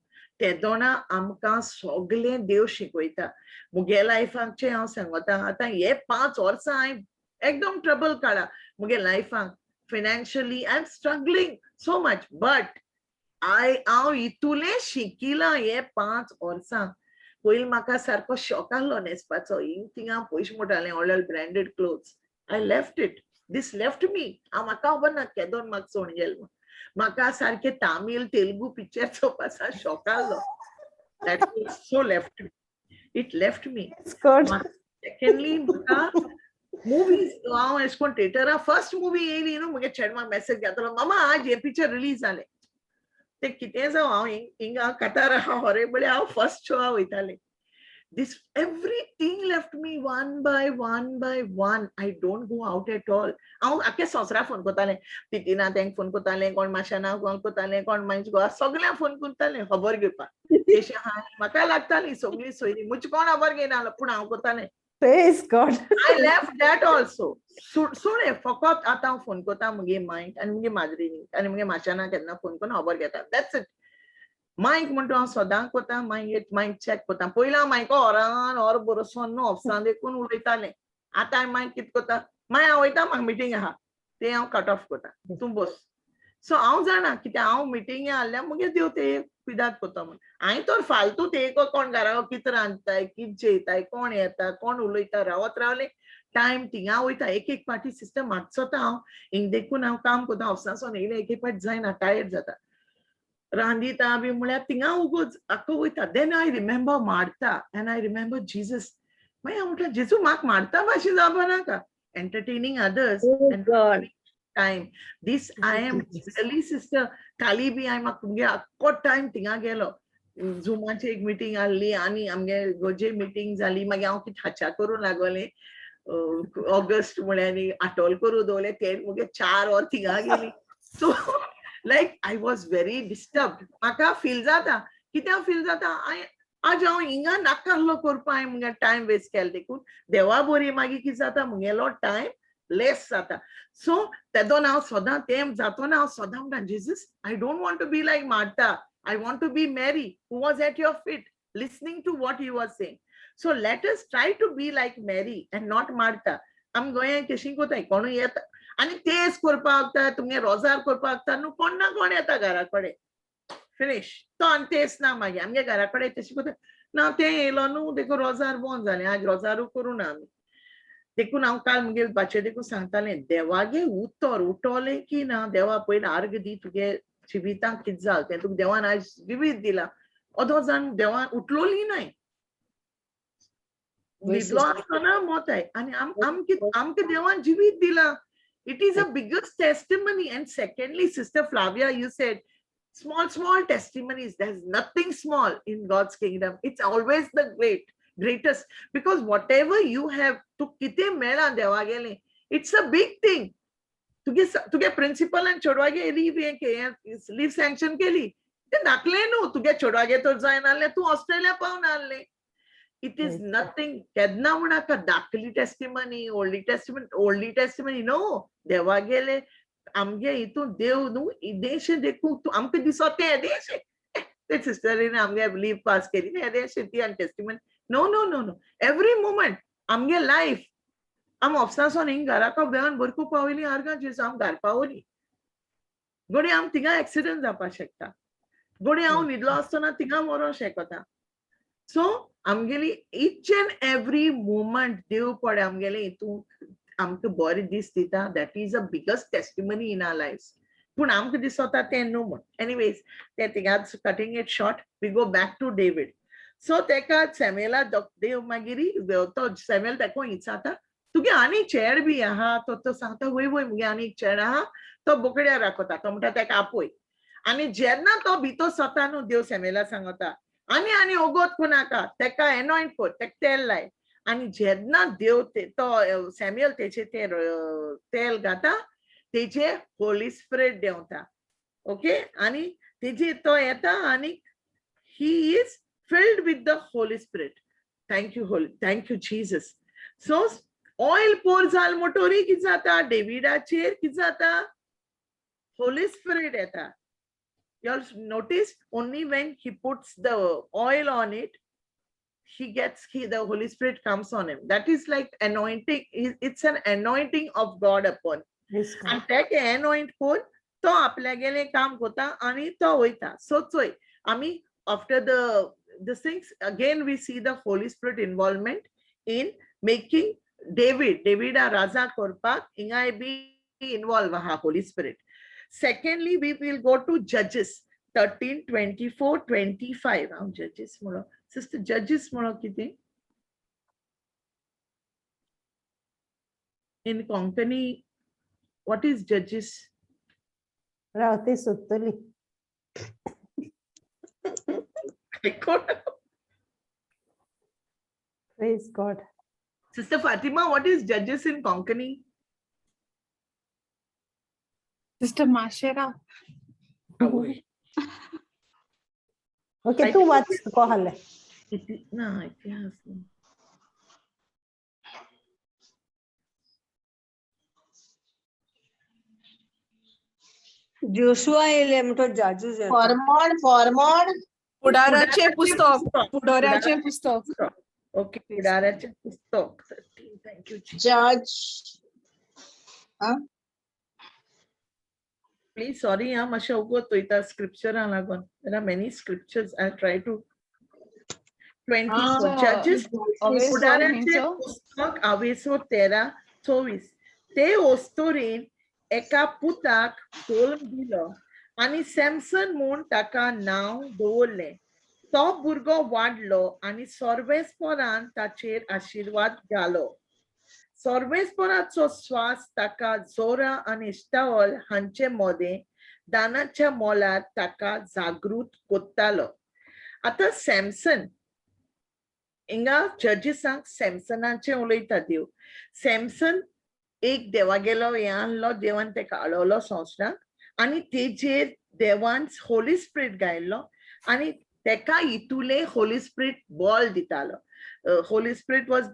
तेदोना आमकां सगळें देव शिकयता. मुगे लायफाकचें हांव सांगता, आतां हे 5 वर्सां हांवें एकदम ट्रबल काडला मुगे लायफाक, financially I am struggling so much, but हांव इतुलें शिकिलां हे 5 वर्सां. पयलीं म्हाका सारको शॉक आहलो न्हेसपाचो, हिंग थिंगा पयशे मोडटालें व्हडले branded clothes, I left it, this left me. हांव म्हाका खबर ना केदोन म्हाका सोडून गेलो म्हूण. म्हाका सारकें तामीळ तेलुगू पिक्चर चोवपा शॉक आहलो, that so left me, it left me. Secondly म्हाका मुवीज, हांव एशें कोन्न थिएटरा फर्स्ट मुवी येयली न्हू, म्हगे चेडवाक मॅसेज घातलो, मामा आज हें पिक्चर रिलीज जालें, तें कितें जावं हांव हिंगा कतार आहा हॉरे बळे हांव फर्स्ट शो वयतालें. This everything left me one by one by one. I don't go out at all. हांव आख्खे संवसाराक फोन करतालें, तितीना तेंक फोन करतालें, कोण माशाना फोन करतालें, कोण मांयच गोवा सगळ्यांक फोन करतालें खबर घेवपाक. तशें म्हाका लागताली सगळीं सोयरी, म्हजी कोण खबर घेयना, पूण हांव करतालें. Praise God. I left that also. सोड फकत आतां हांव फोन करता मुगे मांयक आनी मुगे माजरीनी आनी मुगे माशाना केन्ना फोन करून खबर घेता, that's it. मायक म्हणटा हांव सदां कोता, मागीर मायक चॅक कोता. पयलीं हांव मायको ओरान or बरोसोन न्हू ऑफिसान देखून उलयतालें. आतां हांवें मायक कितें कोता, मागीर हांव वयता, म्हाका मिटींग आहा, तें हांव कट ऑफ कोता, तूं बस. सो हांव जाणा कित्याक हांव मिटींगे आहल्या मुगे देव ते कुयदाद कोता म्हूण. हांवें तर फालतू ते कोण घरा कितें रांदताय, कितें जेयताय, कोण येता, कोण उलयता, रावत रावलें टायम थिंगा वयता. एक एक पाटी सिस्टम मातसोता हांव हिंग देखून हांव काम कोता ऑफिसासून येयलें एक एक पाटी जायना, टायर्ड जाता, रांदिता बी म्हळ्यार थिंगा उगोच आख्खो वयता. Then I remember Martha and I remember Jesus. मागीर हांव म्हटलें जेजू म्हाका मारता भाशेन जावपा नाका. Entertaining others and time. This I am really sister काली बी हांवें म्हाका तुमगे आख्खो टायम थिंगा गेलो. झुमाची एक मिटींग आहली आनी आमगे गोजे मिटींग जाली. मागीर हांव कितें हाच्या करूं लागोलें, ऑगस्ट म्हळ्यार आटोल करूं दवरलें, ते मुगे 4 वर थिंगा गेली. So like I was very disturbed. म्हाका फील जाता, कित्याक फील जाता, आज हांव हिंगा नाका आहलो करपा, हांवें मुगे टायम वेस्ट केलो देखून देवा बरी मागीर कितें जाता, मुगेलो टायम लेस जाता. सो तेदोन हांव सदां तें जातना हांव सदां म्हणटा, Jesus I don't want to be like Martha, I want to be Mary who was at your feet listening to what you are saying. So let us try to be like Mary and not Martha. आम गोंयांत कशी कोताय, कोणूय येता आनी तेज करपाक वता, तुमगे रोजार करपाक वता न्हू, कोण ना कोण येता घरा कडेन, फिनीश तो आनी तेज ना. मागीर आमगे घरा कडेन तशी कोता ना, तें येयलो न्हू देखून रोजार बंद जालें, आज रोजारूय करूं ना आमी. देखून हांव काल मुगे बाचे देखून सांगतालें, देवागे उतर उठोलें की ना, देवा पयलीं आर्ग दी तुगे जिवितांक कितें जालें तें, तुका देवान आयज जिवीत दिलां. अदो जाण देवान उठलोली नाय, न्हिदलो आसतना मोताय आनी आमकां देवान जिवीत दिलां. It is a biggest testimony. And secondly sister Flavia, you said small small testimonies. There's nothing small in God's kingdom. It's always the greatest, because whatever you have to कितें मेळ्ळां देवागेलें, it's a big thing. तुगे प्रिंसिपलान चेडवागे leave हें leave sanction केली, तें दाखलें न्हू तुगे चेडवागे तर जायना आहलें, तूं ऑस्ट्रेलिया पावन आहलें. It is nothing. केन्ना म्हणाका दाखली टेस्टिमनी, व्हडली टेस्टिमनी, व्हडली टेस्टिमनी न्हू. देवागेले आमगे हितून देव न्हू येदेशें देखून तूं आमकां दिसता तें येदेशें, ते सिस्टरीन आमगे लीव पास केली तें येदेशें ती आनी testimony. No no no no, every moment आमगे लायफ. आम ऑफिसासून हिंग घराक देवान बरकू पावयली, आर्गां जेजू आम घर पावली. घडये आम थिंगा एक्सिडंट जावपाक शकता, घडये हांव न्हिदलो आसतना थिंगा मरोंक शकता. सो आमगेली इच एंड एवरी मुमेंट देव पळय आमगेले हितून आमकां बरे दीस दिता. That is a biggest testimony in our life. पूण आमकां दिसता तें न्हू म्हूण. एनिवेज तें थिंगाच cutting it short, we go back to David. So तेका सॅम्युएला देव मागीर तो सॅम्युएल तेका विचारता, तुगे आनी चेड बी आहा? तो तो सांगता, वय वय मुगे आनी एक चेड आहा, तो बोकड्या राखता. तो म्हणटा तेका आपय. आनी जेन्ना तो भितर सरता न्हू, देव सॅम्युएला सांगता, आनी आनी ओगोत कोनाका, तेका एनॉयंट कर, तेका तेल लाय. आनी जेन्ना देव तो सॅम्युएल तेचे तें तेल घाता, तेजे होली स्पिरिट देंवता. ओके, आनी तेजे तो येता आनी he is filled with the Holy Spirit. Thank you, Holy, thank you, Jesus. So oil pour जाल मोटोरी कितें जाता, डेविडाचेर कितें जाता, होली स्पिरिट येता. You all notice only when he puts the oil on it, the Holy Spirit comes on him. That is like anointing. It's an anointing of God upon. And तेका anoint कोन तो आपल्यागेलें काम कोता आनी तो वयता. So चोय आमी after the things again we see the Holy Spirit involvement in making David, Davida Raja करपाक हिंगाय बी involve आहा Holy Spirit. Secondly, we will go to Judges 13, 24, 25. हांव Judges म्हणो, सिस्टर Judges म्हणो कितें? In Konkani, what is Judges? राव ती सोदतली. Praise God. Sister Fatima, what is Judges in Konkani? Sister Mashera. Okay, तू वाच तुका हाले. ना, इतिहास. जोशुआ येयले म्हणटो जाजूस येता. फॉर्मोण फॉर्मोण. फुडाराचें पुस्तक, फुडाराचें पुस्तक. ओके, फुडाराचें पुस्तक. Thank you. जज. प्लीज सॉरी हा, मातशें उगोत वयता स्क्रिप्चरां लागून. There are many scriptures. I try to 24 Judges, फुडाराचें पुस्तक, आवेसो 13:24. ते ओस्तोरेन एका पुताक जल्म दिलो आनी सॅमसन म्हूण ताका नांव दवरलें. तो भुरगो वाडलो आनी सर्वेस्परान ताचेर आशिर्वाद घालो. सर्वेस्पराचो स्वास ताका जोरा आनी इश्टावल हांचे मदें दानाच्या मोलार ताका जागृत कोत्तालो. आतां सॅमसन हिंगा जजीसांक सॅमसनाचें उलयता देव. सॅमसन एक देवागेलो हें आहलो, देवान तेका आळवलो संवसाराक आनी तेजेर देवान होली स्पिरीट गायल्लो आनी तेका इतुले होली स्पिरीट बॉल दितालो. Holy Spirit was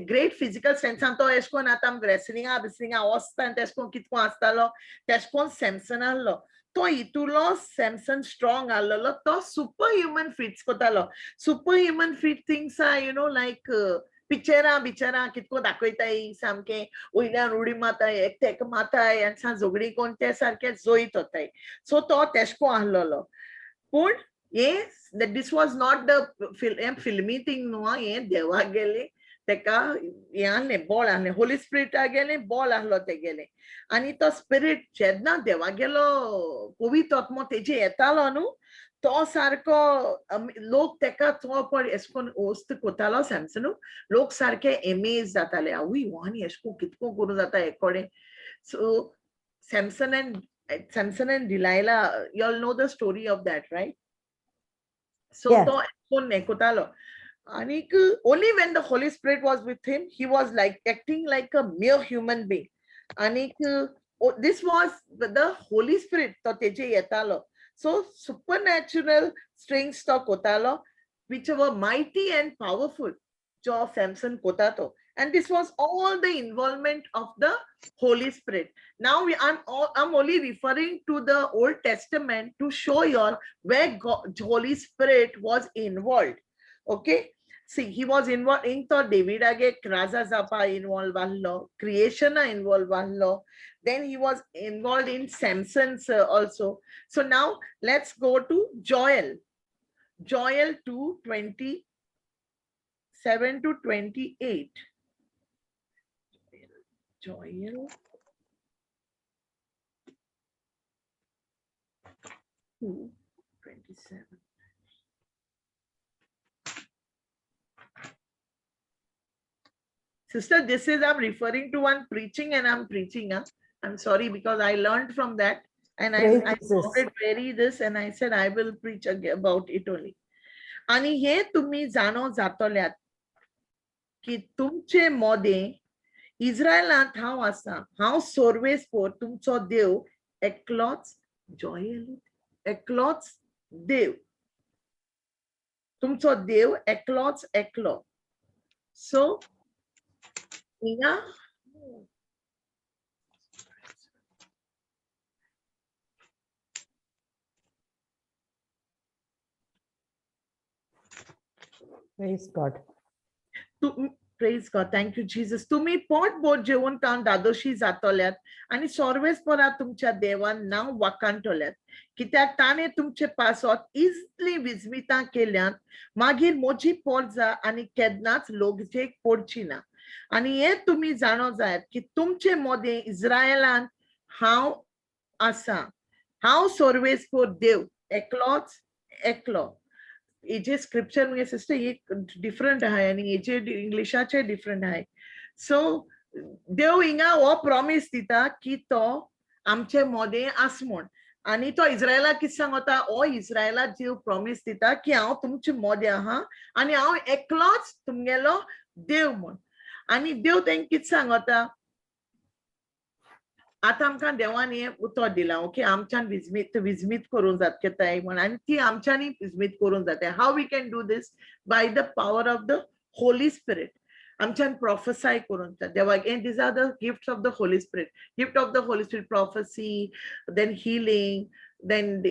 great physical सेन्सान. तो एश कोन आतां रेसलिंगा बिसलिंगा वचता आनी तेश कोन कितको आसतालो तेश कोन सॅमसन आहलो. तो इतुलो सॅमसन स्ट्रॉंग आहलोलो, तो सुपर ह्युमन फिट्स कोतालो. Super human fit things are you know like पिक्चरां बिचरां कितको दाखयताय, सामकें वयल्यान उडी मारताय, एक तेका मारताय आनी सा झगडी कोण ते सारके जोयत वताय. सो तो तेशको आहलोलो. पूण हे this was not the हें फिल्मी थींग न्हू आं, हें देवाक गेलें तेका हें आहलें, बॉल आहलें, होली स्पिरिटा गेलें बॉल आहलो तेगेलें. आनी तो स्पिरीट जेन्ना देवागेलो पवित्र आत्मो तेजे येतालो न्हू, तो सारको लोक तेका तो पळय एश कोन वस्त कोतालो सॅमसनू, लोक सारके एमेज जाताले, आवय हो आनी एश कोन कितको करूं जाता हे कडेन. So Samson and Delilah, you all know the story of that, right? So तो कोन हें कोतालो. आनीक only when the Holy Spirit was with him, he was like acting like a mere human being. आनीक this was the Holy Spirit तो तेजे येतालो. So सुपरनॅचुरल strengths तो कोतालो, which were mighty and powerful, जो सॅमसन कोता तो. And this was all the involvement of the Holy Spirit. Now I'm only referring to the Old Testament to show you all where God, Holy Spirit was involved. Okay, see, he was involved in the David age Raja Zapa involved ahlo, creation involved ahlo. Then he was involved in Samson's also. So now let's go to Joel. Joel 2:27 to 28. Joel 2:27. Sister, this is, I'm referring to one preaching and I'm preaching. Huh? I'm sorry, because I learned from that and Praise I Jesus. found it very this and I said I will preach about it only. आणि हे तुम्ही जाणो जातल्यात की तुमचे मोदें इस्रायलांत हांव आसा, हांव सोर्वेस्पोर तुमचो देव एकलोच जॉयल, एकलोच देव, तुमचो देव एकलोच एकलो. सो हिंगा Praise God. Praise God, thank you Jesus. तुम्ही पोट बोट जेवण खावन दादोशी जातल्यात आनी सोर्वेस्परा तुमच्या देवान नांव वाकांटल्यात, कित्याक ताणें तुमचे पासत इजली विजमितां केल्यांत. मागीर म्हजी पोरजा आनी केन्नाच लोकजेक पडची ना. आनी हें तुमी जाणो जायात की तुमचे मोदें इस्रायलान हांव आसा, हांव सोर्वेस्पोर देव एकलोच एकलो. हेजे स्क्रिप्चर मुगे सिस्टर एक डिफरंट आहाय आनी हेजे इंग्लिशाचे डिफरंट आहाय. सो देव हिंगा हो प्रॉमीस दिता की तो आमचे मोदें आस म्हूण. आनी तो इस्रायलाक कितें सांगता, हो इस्रायलाक देव प्रॉमीस दिता की हांव तुमचे मोदें आहा आनी हांव एकलोच तुमगेलो देव म्हूण. आनी देव तेंकां कितें सांगता, आतां आमकां देवान हें उतर दिलां, ओके, आमच्यान विजमीत करूंक जाता म्हूण, आनी ती आमच्यांनी विजमीत करूंक जाता. How we can do this? By the power of the Holy Spirit. आमच्यान प्रोफेसाय करून देवाक. These are the gift of the Holy Spirit. Gift of the Holy Spirit, prophecy, then healing, then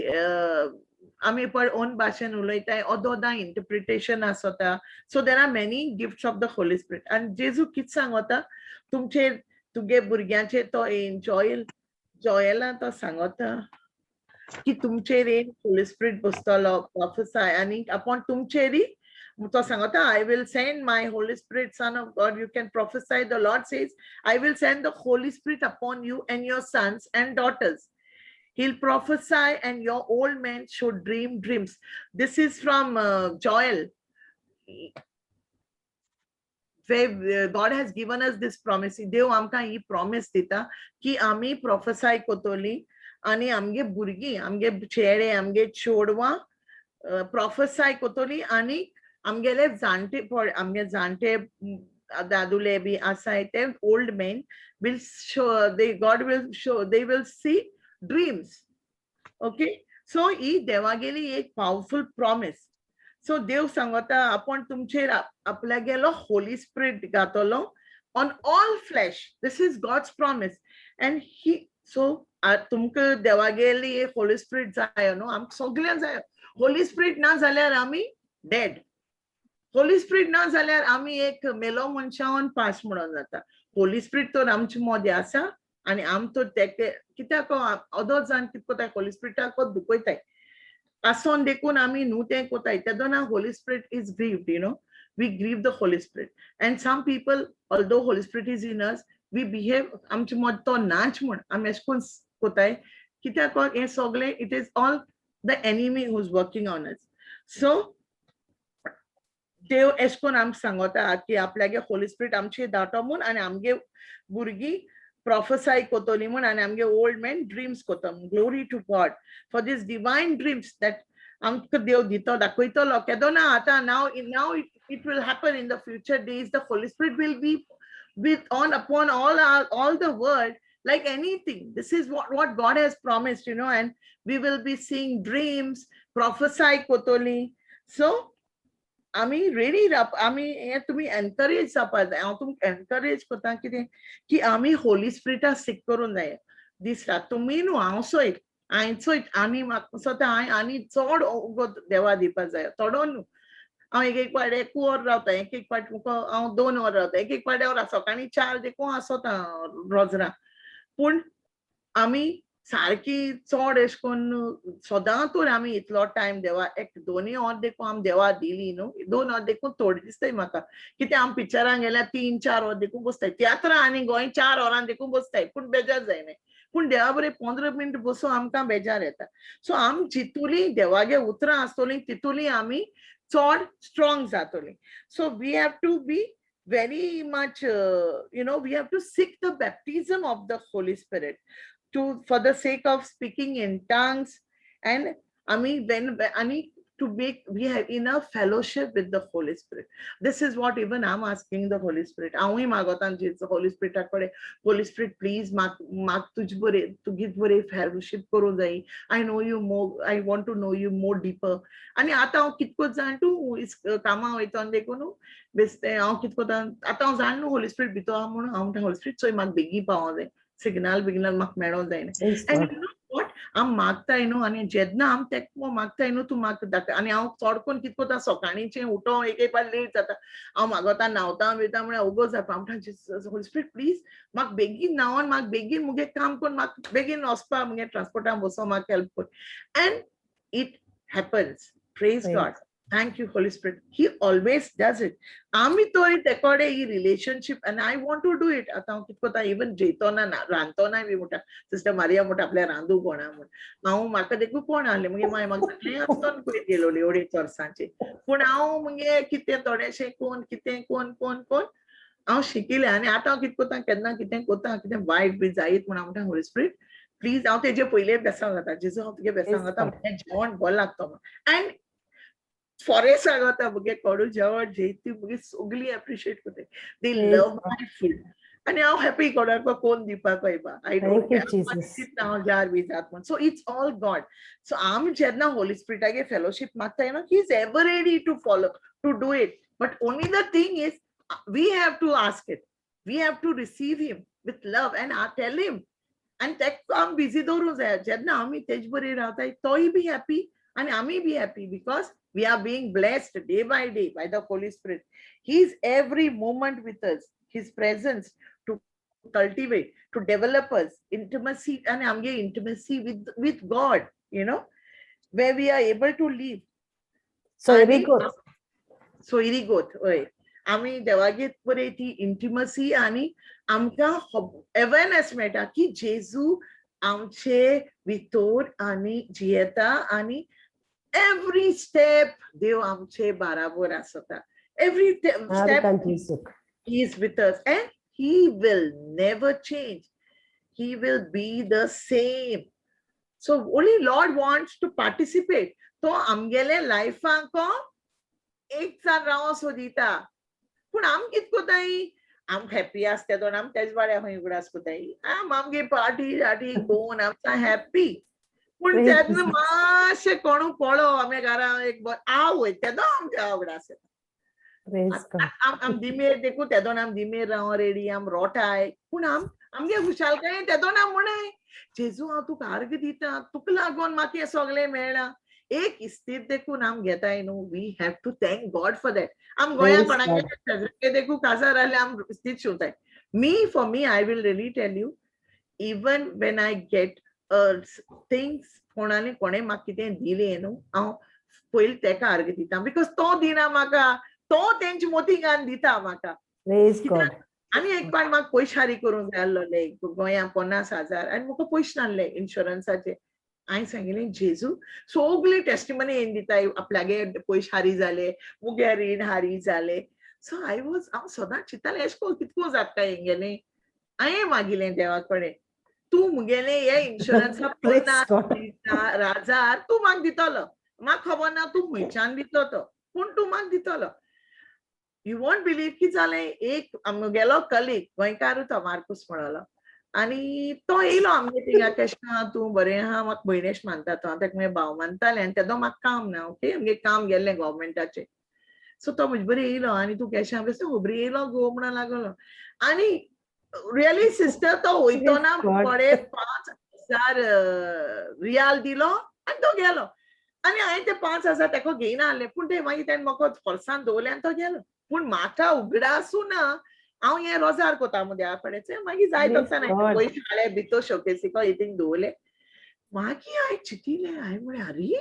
आमी पण ओन भाशेन उलयताय, अदोदां इंटरप्रिटेशन आसता. So there are many gifts of the Holy Spirit. आनी जेजू कित सांगता तुमचेर, तुगे भुरग्यांचेर, तो जॉयल जॉयला तो सांगता की तुमचेर एक होली स्पिरिट बसतलो, प्रोफेसाय, आनी आपण तुमचेरय तो सांगता, "I will send my Holy Spirit, son of God, you can prophesy. The Lord says, I will send the Holy Spirit upon you and your sons and daughters. He'll prophesy and your old men should dream dreams." This is from Joel, where God has given us this promise. देव आमकां ही promise दिता की आमी प्रोफेसाय कोतोली आनी आमगे भुरगीं, आमगे चेडे, आमगे चेडवां प्रोफेसाय कोतोली आनी आमगेले जाणटे, आमगे जाणटे दादुले बी आसाय ते old men will show they God will show, they will see dreams, okay? So ही देवागेली एक पावरफुल प्रॉमिस. सो देव सांगता, आपण तुमचेर आपल्यागेलो होली स्पिरिट घातलो on all flesh. This is God's promise. And he so तुमकां देवागेली होली स्पिरिट जाय न्हू? आमकां सगळ्यांक जाय. होली स्पिरिट ना जाल्यार आमी डेड. होली स्पिरिट ना जाल्यार आमी एक मेलो मनशावन पास म्हणून जाता. होली स्पिरिट तर आमचे मदें आसा आनी आम तर तेके कित्याक अदो जाण कित कोताय, होली स्पिरिटाक दुखयताय आसोन देखून आमी न्हू तें कोताय. तेदोना Holy Spirit is grieved. We grieve the Holy Spirit. And some people, although Holy Spirit is in us, we behave आमचे मद तो नाच म्हण आमी अशें करून कोताय. कित्याक हें सगळें, it is all the enemy who is working on us. So देव एश कोन आमकां सांगता की आपल्यागे होली स्पिरिट आमचे धाडटो म्हूण आनी आमगे भुरगीं प्रोफेसाय कोतोली म्हूण आनी आमगे ओल्ड मॅन ड्रीम्स कोतो. Glory to God for this divine dreams that आमकां देव दितो, दाखयतलो केदोना. आतां now it will happen in the future days. The Holy Spirit will be with on upon all the world like anything. This is what God has promised, and we will be seeing dreams, prophesy kotoli. So आमी ready राव. आमी हे तुमी encourage जावपा जाय. हांव तुमकां encourage करता कितें की आमी होली स्पिरिटा सीक करूंक जाय दीस रात. तुमी न्हू, हांव सयत, हांवें सयत. आनी म्हाका दिसता हांवें आनी चड वगत देवा दिवपा जाय. थोडो न्हू. हांव एक एक फावट एक वर रावता, एक एक फावट मुको हांव 2 वर रावता, एक एक फावट हांव सकाळीं 4 देखून आसता रोजरा. पूण आमी सारकी चड एश कोन्न सदां तर आमी इतलो टायम देवा एक दोनूय वर देखून आमी देवा दिली न्हू. 2 वर देखून थोडी दिसताय म्हाका. कित्याक आमी पिक्चरांक गेल्यार 3-4 वर देखून बसताय. तियात्रां आनी गोंय 4 वरां देखून बसताय, पूण बेजार जायना. पूण देवा बरें 15 मिनट बसून आमकां बेजार येता. सो आमी जितुली देवागे उतरां आसतलीं तितुली आमी चड स्ट्रॉंग जातली. So we have to be very much, we have to seek the baptism of the Holy Spirit to for the sake of speaking in tongues and, I mean, when I need to make we have enough fellowship with the Holy Spirit. This is what even I'm asking the Holy Spirit. हांवूय मागोता Holy Spirit कडेन, Holy Spirit, please म्हाक तुजे बरे, तुगेच बरे fellowship करूं जाय. I know you more, I want to know you more deeper. आनी आतां हांव कितको जाण तूं कामां वयता देखून बेश्टें हांव कित कोता. आतां हांव जाण न्हू होली स्पिरिट भितर आहा म्हणून. हांव म्हणटा, होली स्पिरिट चोय, म्हाका बेगीन पावों जाय, सिग्नल बिग्नल म्हाका मेळों जायना. एंड you know what, आम मागताय न्हू, आनी जेन्ना आम तेका मागताय न्हू, तूं म्हाका दाखय. आनी हांव चड करून कित कोता, सकाळींचें उठों, एक एक फावट लेट जाता. हांव मागोता, न्हांवता बिवता म्हळ्यार वोगोत जाता. हांव म्हणटा, होली स्पिरिट, प्लीज म्हाका बेगीन न्हांवन, म्हाका बेगीन मुगे काम करून, म्हाका बेगीन वचपा, मुगे ट्रान्सपोर्टान बसोन म्हाका हेल्प कर. And it happens. Praise God. Thank you, Holy Spirit. He always does it. आमी तरी तेकोडे ही relationship, and I want to do it. आतां हांव कित कोता, इवन जेयतना, रांदतना बी म्हणटा, सिस्टर मारिया म्हणटा आपल्या रांदू कोणा म्हूण. हांव म्हाका देखून कोण आहलें मागीर मागीर म्हाका सगळें आसतोन पळयत गेलोली अडेच वर्सांची. पूण हांव मुगे कितें थोडेशें कोन कितें कोन कोन कोन हांव शिकिलें. आनी आतां हांव कितें कोता, केन्ना कितें कोता, कितें वायट बी जायत म्हूण हांव म्हणटा, होली स्पिरिट प्लीज. हांव तेजे पयले बेसांव जाता, जेजू, हांव तुगे बेसांव जाता, म्हजें जेवण बरें लागता म्हूण. एंड फॉरेस्ट सांगता, मुगे कोडू जेवण जेयती मुगे सगळीं एप्रिशिएट करताय. They love my food. आनी हांव हॅपी कोणाक कोण दिवपाक वयपा. I Thank you, don't Jesus. हांव जार बी जात म्हूण. So it's all God. So आमी जेन्ना होली स्पिरिटागे फेलोशीप मागताय न्हू, he is ever ready to follow, to do it, but only the thing is We have to ask it, we have to receive him with love and tell him. आनी तेका आमी busy दवरूंक जाय. जेन्ना आमी तेज बरें रावताय, तोय बी हॅपी आनी आमी be happy, because we are being blessed day by day by the Holy Spirit. He is every moment with us, his presence to cultivate, to develop us intimacy and आमगे intimacy with God, where we are able to live. सोयरीगोत. सोयरीगोत, हय. आमी देवागेर बरे ती intimacy आनी आमकां awareness मेळटा की जेजू आमचे भितर आनी जियेता आनी एवरी स्टेप देव आमचे बाराबर आसता. Every step जेजूक. He is with us and he will never change. He will be the same. So only Lord wants to participate. तो आमगेले लायफाक एक जाण रावो सोदिता, पूण आम कित कोताय? आम हॅपी आसता दोन, आम तेज बाऱ्या खंय उगडास कोताय? आम आमगे पार्टी शार्टी कोण आमकां हॅपी. पूण तेन्ना मातशें कोणू पळो आमगे घरा एक आव वयता, तेदो आमच्या उगडास येता. आम दिमेर देखून तेदोन आम दिमेर राव रेडी, आम रोटाय, पूण आम आमगे खुशालकायेन तेदोन आम म्हणाय, जेजू, हांव तुका अर्ग दिता, तुका लागून म्हाका हें सगळें मेळ्ळां. एक इस्तीद देखून आम घेताय न्हू, we have to thank God for that. आम गोंया कोणागे शेजरागे देखून काजार जाल्यार आम इस्तीद शिंवताय. Me for me, I will really tell you, even when I get things, कोणाने कोणें म्हाका कितें दिलें न्हू, हांव पयलीं तेका अर्ग दिता, because तो दिना म्हाका, तो तेंचे मोती घालून दिता म्हाका. आनी एक पाट म्हाका पयशे हारी करूंक जाय आसलोले गोंया 50,000 आनी म्हाका पयशे नासले इन्शुरन्साचे. हांवें सांगिल्लें, जेजू, सगळी टेस्टिमनी येवन दिता, आपल्यागे पयशे हारी जाले, मुगे रीण हारी जाले. सो I was, हांव सदांच चिंत्तालें, एशें कोन्न कितको जाता काय हेंगेलें? हांवें मागिलें देवा कडेन, तूं मुगेलें हे इन्शुरन्सा 50,000 तूं म्हाका दितलो. म्हाका खबर ना तूं खंयच्यान दितलो तो, पूण तूं म्हाका दितलो. You won't believe की जालें. एक म्हगेलो कलीग गोंयकार तो मार्कूस म्हणलो आनी तो येयलो आमगे थिंगा. केशें आहा तूं? बरें आहा? म्हाका भयणेश मानता तो, हांव ताका मागीर भाव मानतालें आनी तेदो म्हाका काम ना, ओके, आमगे काम गेल्लें गव्हर्मेंटाचें. सो तो म्हजे बरें येयलो आनी तूं केशें आहा, बेश्टें खबरी येयलो गो म्हणून लागलो. आनी रियली सिस्टर, तो वयतना बरे 5,000 रियाल दिलो आनी तो गेलो. आनी हांवें ते 5,000 ताका घेयना आहले, पूण ते मागीर तेणें म्हाका फोर्सान दवरले आनी तो गेलो. पूण म्हाका उगडासू ना, हांव हें रोजार कोता मु देवा कडेन. मागीर जाय तसो पयशे हाडले, भितर शोकेसीक हितींग दवरले. मागीर हांवें चिंतिलें, हांवें म्हळें, आरे,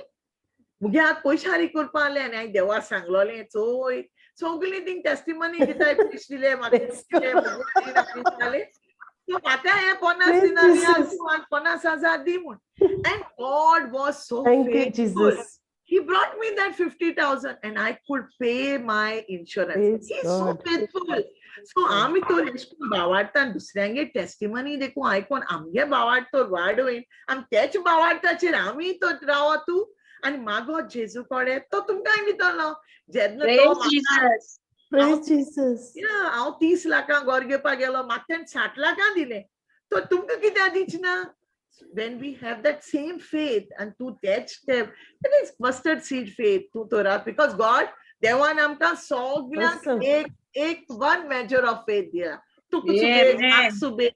मुगे आतां पयशे हारी करपा आहले आनी हांवें देवा सांगलोलें, चोय सगळीं थिंग टेस्टिमनी दिताय, पयशे दिले म्हाका, म्हाका हे 50 दिना, 50,000 दी म्हूण. And God was so faithful. He brought me that 50,000 and I could pay my insurance. He's so faithful. So आमी तर एशें भावार्थान दुसऱ्यांगे टेस्टिमनी देखून आयकोन आमगे भावार्थ तर वाडोवन आमी तेच भावार्थाचेर आमी तर रावा तूं आनी मागो जेजू कडेन, तो तुमकांय दितलो. जेन्ना तो हांव 30 लाखां घर घेवपाक गेलो, म्हाका तेणें 60 लाखां दिलें, तो तुमकां कित्याक दिवचें ना? When we have that same faith and to that step, that is mustard seed faith तूं तर, because God देवान आमकां सगळ्यांक एक एक वन मेजर ऑफ फेथ दिला. तुका सुबेज, म्हाका सुबेज,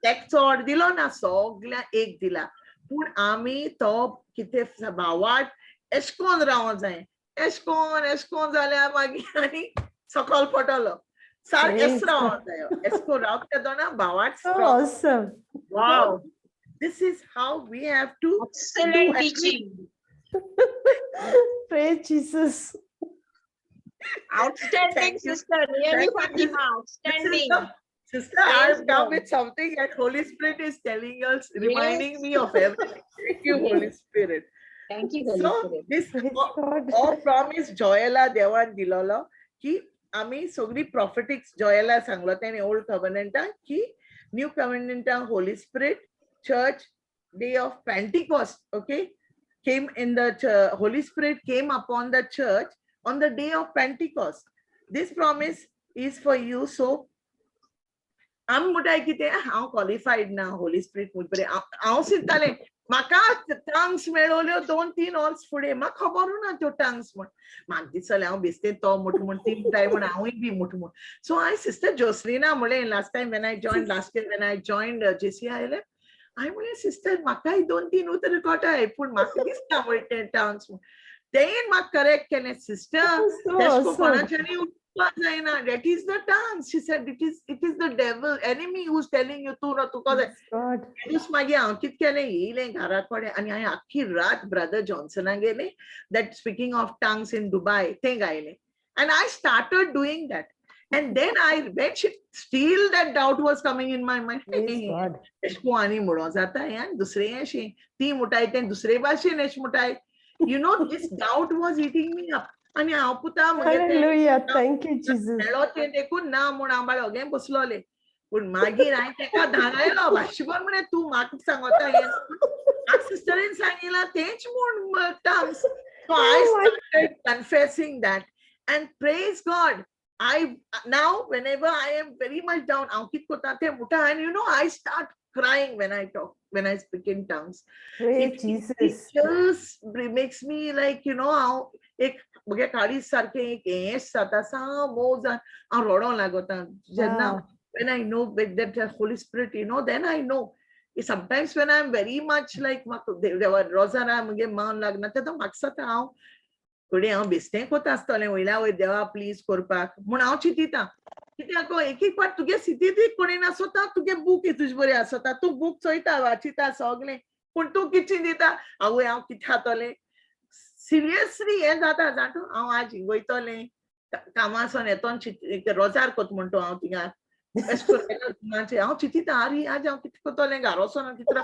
तेका चड दिलो ना, सगळ्यांक एक दिला. पूण आमी तो कितें भावार्थ एशें कोन्न रावोंक जाय. एशें कोन्न एशें कोन्न जाल्यार मागीर आनी सकयल पडटलो. सारकें एशें रावोंक जायो. एशें कोन्न रावता तेदोना भावार्थ. Wow. This is how we have to Excellent teaching. Praise Jesus. Outstanding, sister. Really, Fatima, outstanding. Sister, I've come with something and Holy Spirit is telling us, reminding me of everything. Thank you, Holy Spirit. Thank you, Holy So, Spirit. this all promise Joela देवान दिलोलो की आमी सगळी प्रॉफेटिक्स जॉयला सांगलो तेणे old कव्हनंटाक की new कव्हनंटाक Holy Spirit church day of Pentecost, okay, came in the Holy Spirit came upon the church on the day of Pentecost. This promise is for you. So आमी म्हणटाय कितें, हांव क्वॉलिफायड ना, होली स्पिरिट म्हूण बरें हांव चिंततालें. म्हाका टंग्स मेळवल्यो 2-3 वर्स फुडें, म्हाका खबरूय ना त्यो टंग्स म्हण. म्हाका दिसलें हांव बेश्टें तो मुट म्हूण, ती मुटाय म्हूण हांवूय बी मुट म्हूण. सो हांवें सिस्टर जोसलिना म्हणलें, last time when I join, last year when I join JCILM, हांवें म्हणलें सिस्टर म्हाकाय 2-3 उतरां कळटाय पूण म्हाका दिसता म्हळें तें टंग्स म्हूण. तेणें म्हाका करेक्ट केलें, सिस्टर तेश कोणाच्यानी उलोवपाक जायना, that is the tongues. She said it is the devil enemy who is telling you तूं ना तुका जाय. दीस मागीर हांव कितें केलें, येयलें घरा कडेन आनी हांवें आख्खी रात ब्रदर जॉन्सना गेलें that speaking of tongues in Dubai तें गायलें. And I started doing that. And then I when still that doubt was coming in my mind. एशको आनी म्हणो जाता हें आनी दुसरें अशें ती मुटाय तें दुसरे भाशेन एश मुटाय. You know, this doubt was eating me up. आनी हांव पुता मेळो तें देखून ना म्हूण हांव बाळ ओगें बसलोलें. पूण मागीर हांवें तेका धाडायलो भाशीभर म्हळें तूं म्हाका सांगता हें, म्हाका सिस्टरीन सांगिलां तेंच म्हूण tongues. So I started confessing that and praise God. I now whenever I am very much down, हांव कितें करता तें मुटा and you know I start crying when I talk, when I speak in tongues. Praise Jesus. It just makes me like, you know, हांव एक म्हगे काळीज सारकें एक हेंच जाता, साम मोव जावन हांव रडोंक लागता जेन्ना when I know that the Holy Spirit, you know, then I know. Sometimes when I'm very much like देवा रोजारा म्हगे मन लागना तेन्ना म्हाका जाता हांव फुडें हांव बेश्टें कोता आसतलें वयल्या वयर देवा प्लीज करपाक म्हूण हांव चिंतिता. कित्याक एक एक फावट तुगे स्थिती कोणी नासता, तुगे बूक तुजे बरें आसता, तूं बूक चोयता वाचिता सगळें, पूण तूं कितें चिंतिता आवय हांव कितें जातलें. सिरियसली हें जाता जाण तूं, हांव आज हिंग वयतलें कामासून येतो रोजार कोत म्हणटा हांव थिंगा हांव चिंतिता आरे आज हांव कितें करतलें घरा वचोन कितें.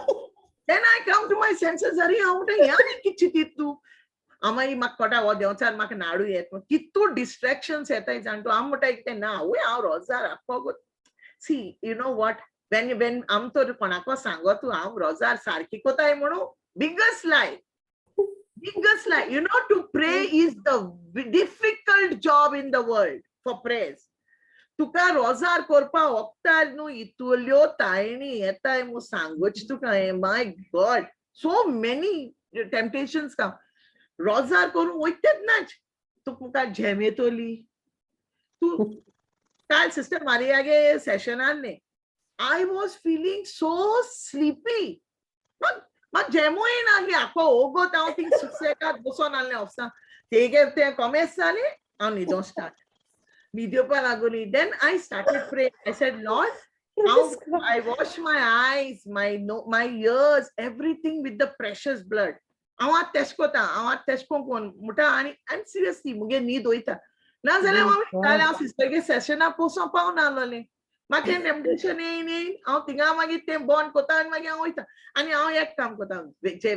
Then I come to my senses, अरे हांव म्हणटा हें आनी कितें चिंतीत तूं. हांव मागीर म्हाका कळटा हो देंवचार म्हाका नाडू येत, कितू डिस्ट्रेक्शन्स येताय जाण तूं. हांव म्हणटा कितें ना आवय हांव रोजार आख्खो. See you know what, when when आम तर कोणाको सांगो तूं हांव रोजार सारकी कोताय म्हणून, biggest lie, biggest lie. You know, to pray is the difficult job in the world for prayers. तुका रोजार करपा वखतार न्हू इतल्यो तायणी येताय म्हूण सांगूच तुका. My God, so many temptations come. रोजार करून वयतेच नाच तुका मुखार झेम येतली. तूं काल सिस्टर मारियागे सेशनान न्ही, I was feeling so sleepy. म्हाका झेमूय येयनासली. आख्खो ओगोत हांव थिंग सुसेगाद बसोन आसलें ऑफिसान. तेगे तें कॉमेस जालें, हांव न्हिदों स्टार्ट न्हीद येवपा लागली. Then I started pray. I said Lord, I wash my eyes, my my ears, everything with the precious blood. हांव आतां तेश कोता, हांव आतां तेश कोन म्हणटा. आनी आनी सिरियसली मुगे न्हीद वयता ना जाल्यार हांव म्हणटालें हांव सिस्टरगे सेशना पोसों पावनासलोलें. म्हाका टेम्पटेशन येयन येयन हांव थिंगा मागीर तें बंद कोता आनी मागीर हांव वयता. आनी हांव एक काम कोता,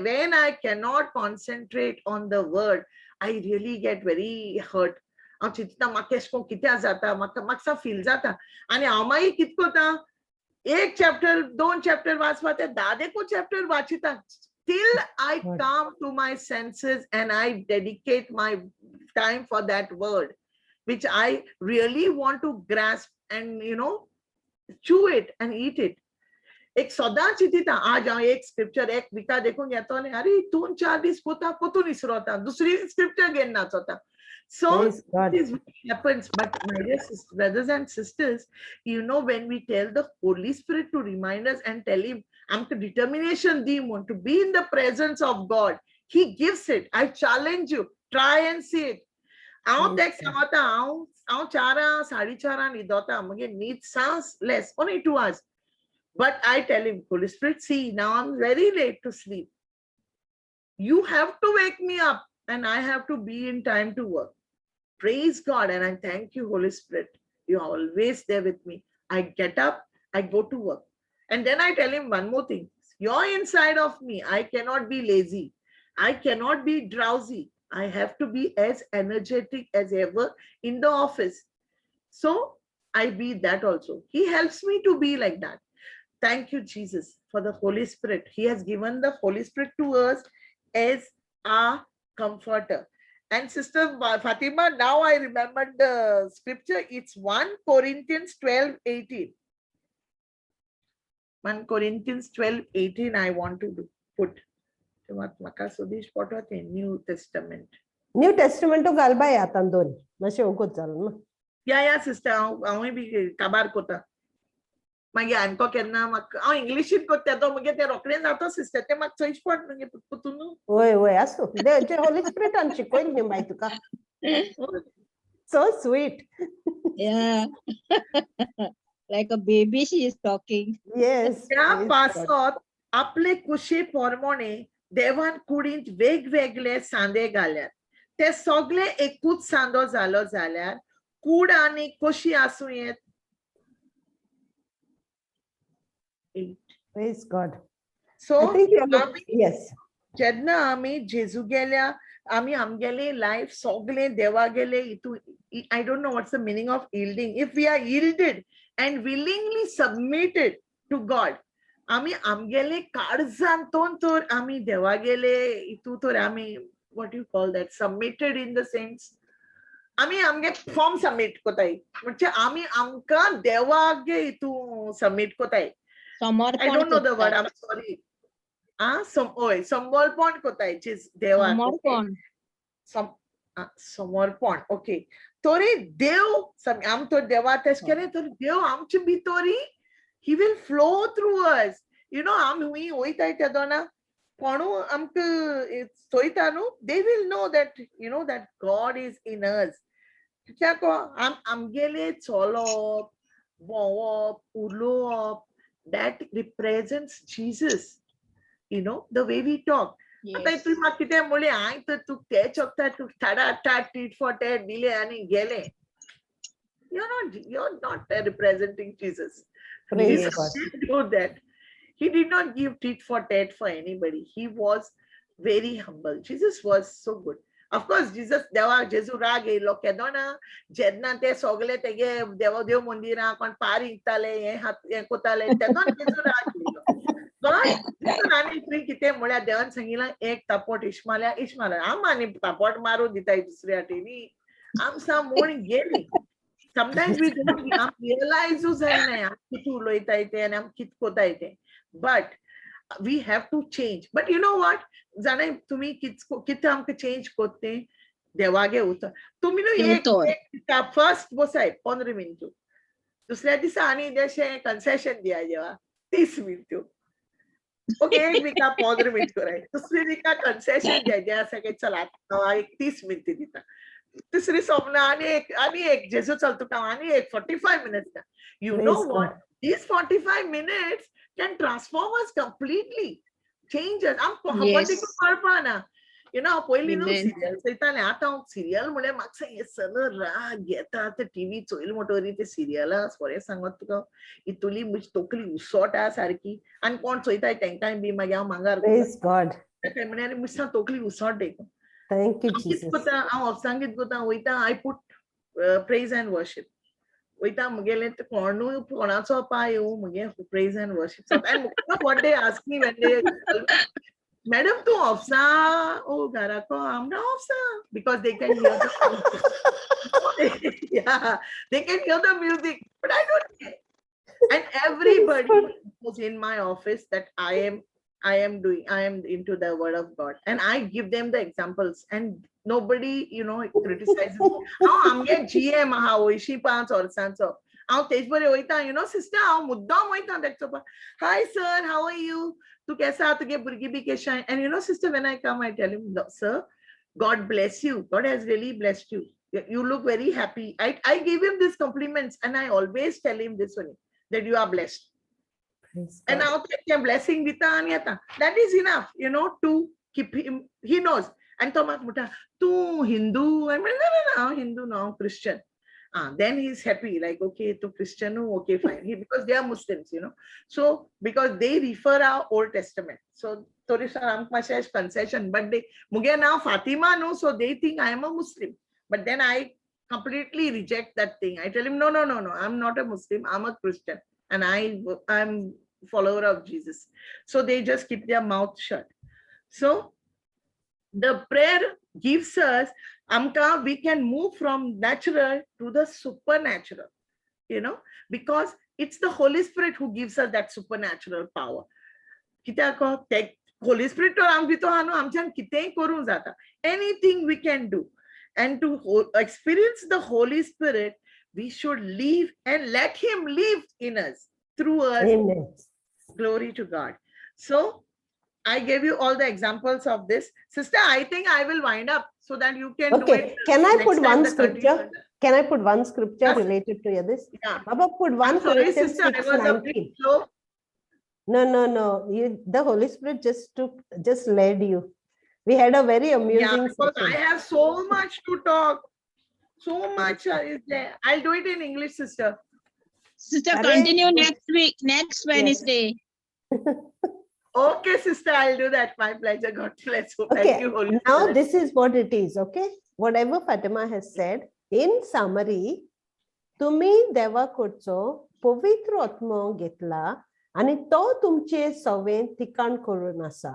when I cannot concentrate on the word I really get very hurt. हांव चिंतता म्हाका केश कोन कित्याक जाता, म्हाका म्हाका फील जाता. आनी हांव मागीर कितें कोता, एक चॅप्टर 2 चॅप्टर वाचपा ते 10 chapter वाचिता till I come to my senses and I dedicate my time for that word, which I really want to grasp and, you know, chew it and eat it. एक सदां चिंतिता आज हांव एक scripture एक विका देखून घेतलें, अरे 2-4 दीस पोता पोतून इसरोता, दुसरी स्क्रिप्चर घेवन नाचता. So this happens. But my dear brothers and sisters, you know, when we tell the Holy Spirit to remind us and tell him, आमकां determination दी म्हूण to be in the presence of God, he gives it. I challenge you, try and see it. हांव तेक सांगता, हांव हांव 4 4:30 न्हिदोता, म्हगे न्हीद सांस less, only 2 hours. But I tell him, Holy Spirit, see, now I'm very late to sleep. You have to wake me up and I have to be in time to work. Praise God. And I thank you, Holy Spirit. You're always there with me. I get up, I go to work. And then I tell him one more thing. You're inside of me. I cannot be lazy. I cannot be drowsy. I have to be as energetic as ever in the office. So I be that also. He helps me to be like that. Thank you, Jesus, for the Holy Spirit. He has given the Holy Spirit to us as our comforter. And Sister Fatima, now I remember the scripture. It's 1 Corinthians 12:18. 1 Corinthians 12:18 I want to put. ते म्हाका सोदीश पडटा तें new testament. New टेस्टमेंटू घाल बाय आतां दोन मातशें वगत जालो न्हू. या सिस्टर, हांव हांवूय बी काबार कोता. मागीर आमकां केन्ना म्हाका हांव इंग्लिशीन कोत्ता तो मगीर तें रोखडें जाता सिस्टर, तें म्हाका चोयच पड मगीर पुतून न्हू. वय वय, आसूं, देवाचे होली स्पिरिटान शिकयलें न्ही बाय तुका. So sweet. Yeah. Like a baby she is talking. Yes. त्या पासत आपले कुशी प्रमाणे देवान कुडींत वेगवेगळे सांदे घाल्यात. ते सगळे एकूच सांदो जालो जाल्यार कूड आनी कशी आसूं येत? Praise God. So I think you are आमी yes. जेन्ना आमी जेजू गेल्या, आमी आमगेले लायफ सगळे देवा गेले हितून, I don't know what's the meaning of yielding. If we are yielded and willingly submitted to God, आमी आमगेले काळजांतून तर आमी देवा गेले हितू तर आमी, what you call that, submitted in the sense आमी आमगे फॉर्म सबमीट कोताय, म्हणजे आमी आमकां देवागे हितू सबमीट कोताय. I don't know the word, I am sorry. आ हय, समर्पण कोताय देवाक. समर्पण. समर्पण, ओके. तरी देव आम तर देवा तेश केलें तर देव आमचे भितरी he will flow through us, you know. आम हुंय वयताय तेदोना कोणू आमकां चोयता न्हू, they will know that, you know, that God is in us. कित्याक आमगेले चलप, भोंवप, उलोवप, that represents Jesus, you know, the way we talk. आतां तुवें म्हाका कितें म्हणलें, हांवें तर तुका तें चोकता, तुका थाडा ठाट टीट फॉर टॅट दिलें आनी गेलें. You're not representing Jesus. Praise Jesus God. didn't do that. He did not give tit for tat for anybody. He was very humble. Jesus was so good. Of course, Jesus, देवा जेजू राग येयलो केदोना जेन्ना ते सगळे तेगे देवा देव मंदिरां कोण पार हिंकताले, हे हात हें कोताले, तेदोना जेजू राग येयलो. बट आनी तुवें कितें म्हळ्यार देवान सांगिलां, एक तापोट इश्माल्या इश्माल्या, आम आनी तापोट मारून दिताय दुसऱ्या हातींनी, आम सा म्हूण गेली. Sometimes we don't आम रियलायजूय जायना आम कितें उलयताय तें आनी आम कितें कोताय तें. But we have to change. But you know what, जाणाय तुमी कितें आमकां चेंज कोत्ता तें देवागे उतर. तुमी न्हू एक उतर. फर्स्ट बसाय 15 मिनटू, दुसऱ्या दिसा आनी इल्लेशें कन्सेशन दिया देवा 30 मिनटू. ओके, एक विका 15 मिनट कराय, दुसरी विका कन्सेशन दिया देवा सगळे, चल आतां एक 30 मिनटां दिता. तिसरी सोमना आनी एक, आनी एक जेजू चल तुका आनी एक 45 minutes. You know Praise what, God. These 45 minutes can transform us completely, change us. आम देखून कळपा ना. You know, पयलीं न्हू सिरियल चोयतालें, आतां हांव सिरियल म्हळ्यार म्हाका हें सगळो राग येता. ते टिवी चोयले म्हणटकीर ते सिरियलां खरें सांगत तुका इतुली म्हजी तकली उसोटा सारकी, आनी कोण चोयताय तेंकांय बी मागीर हांव मांगार Praise God. म्हळ्यार मुसां तकली उसोट देखून. Thank you, हांव कितें Jesus. कोता, हांव ऑफिसांक कितें कोता, वयता, I put praise and worship. वयता म्हगेलें कोणूय कोणाचो पाय येवं, म्हगे प्रेज and worship. And what they ask me when they, madam तूं ऑफिसा ओ घराको? हांव ऑफिसा, because they can hear the yeah, they can hear the music, but I don't care. And everybody knows in my office that I am into the word of God, and I give them the examples, and nobody, criticizes. हांव आमगे GM आहा 85 वर्सांचो, हांव तेज बरें वयता, you know sister, हांव मुद्दाम वयता तेचो, "Hi sir, how are you? तूं केसो आहा? तुगे भुरगीं बी केशें?" And you know, sister, when I come, I tell him, "Sir, God bless you. God has really blessed you. You look very happy." I give him these compliments and I always tell him this one, that you are blessed. Praise And God. now take a blessing दिता आनी येता. That is enough to keep him, he knows. And तो म्हाका म्हणटा, तूं Hindu? I mean, no, हांव हिंदू न्हू, हांव Christian. Ah, then he's happy, like, okay, to Christian, okay, fine. Because they are Muslims. So, because they refer our Old Testament. So, तरी आमकां मातशें concession, but they, मुगे नांव फातिमा न्हू, so they think I am a Muslim. But then I completely reject that thing. I tell him, No, I'm not a Muslim, I'm a Christian. And I'm follower of Jesus." So they just keep their mouth shut. So the prayer gives us, आमकां, we can move from natural to the supernatural, because it's the Holy Spirit who gives us that supernatural power. कित्याक ते Holi spirit तर आमकां भितर आहा न्हू, आमच्यान कितेंय करूंक जाता. Anything we can do. And to experience the Holy Spirit, we should live and let Him live in us, through us. Amen. Glory to God. So I gave you all the examples of this. Sister, I think I will wind up so that you can do Okay, it can I next put time one the scripture? continuation. Can I put one scripture Yes. related to this? Yeah. Baba, put 1 I'm sorry, Corinthians sister, I was a bit 6:19. slow. No, no, no. You, the Holy Spirit just led you. We had a very Yeah, amusing because I session. have so much to talk. So much is there. I'll do it in English, sister. Sister, Arey, continue next week, next Yes. Wednesday. Okay, sister, I'll do that. My pleasure. God bless you. Thank Okay, you, Holy now Spirit. this is what it is, okay? Whatever Fatima has said, in summary, तुम्ही देवाकडचो पवित्र आत्मो घेतला आनी तो तुमचे सवें ठिकाण करून आसा,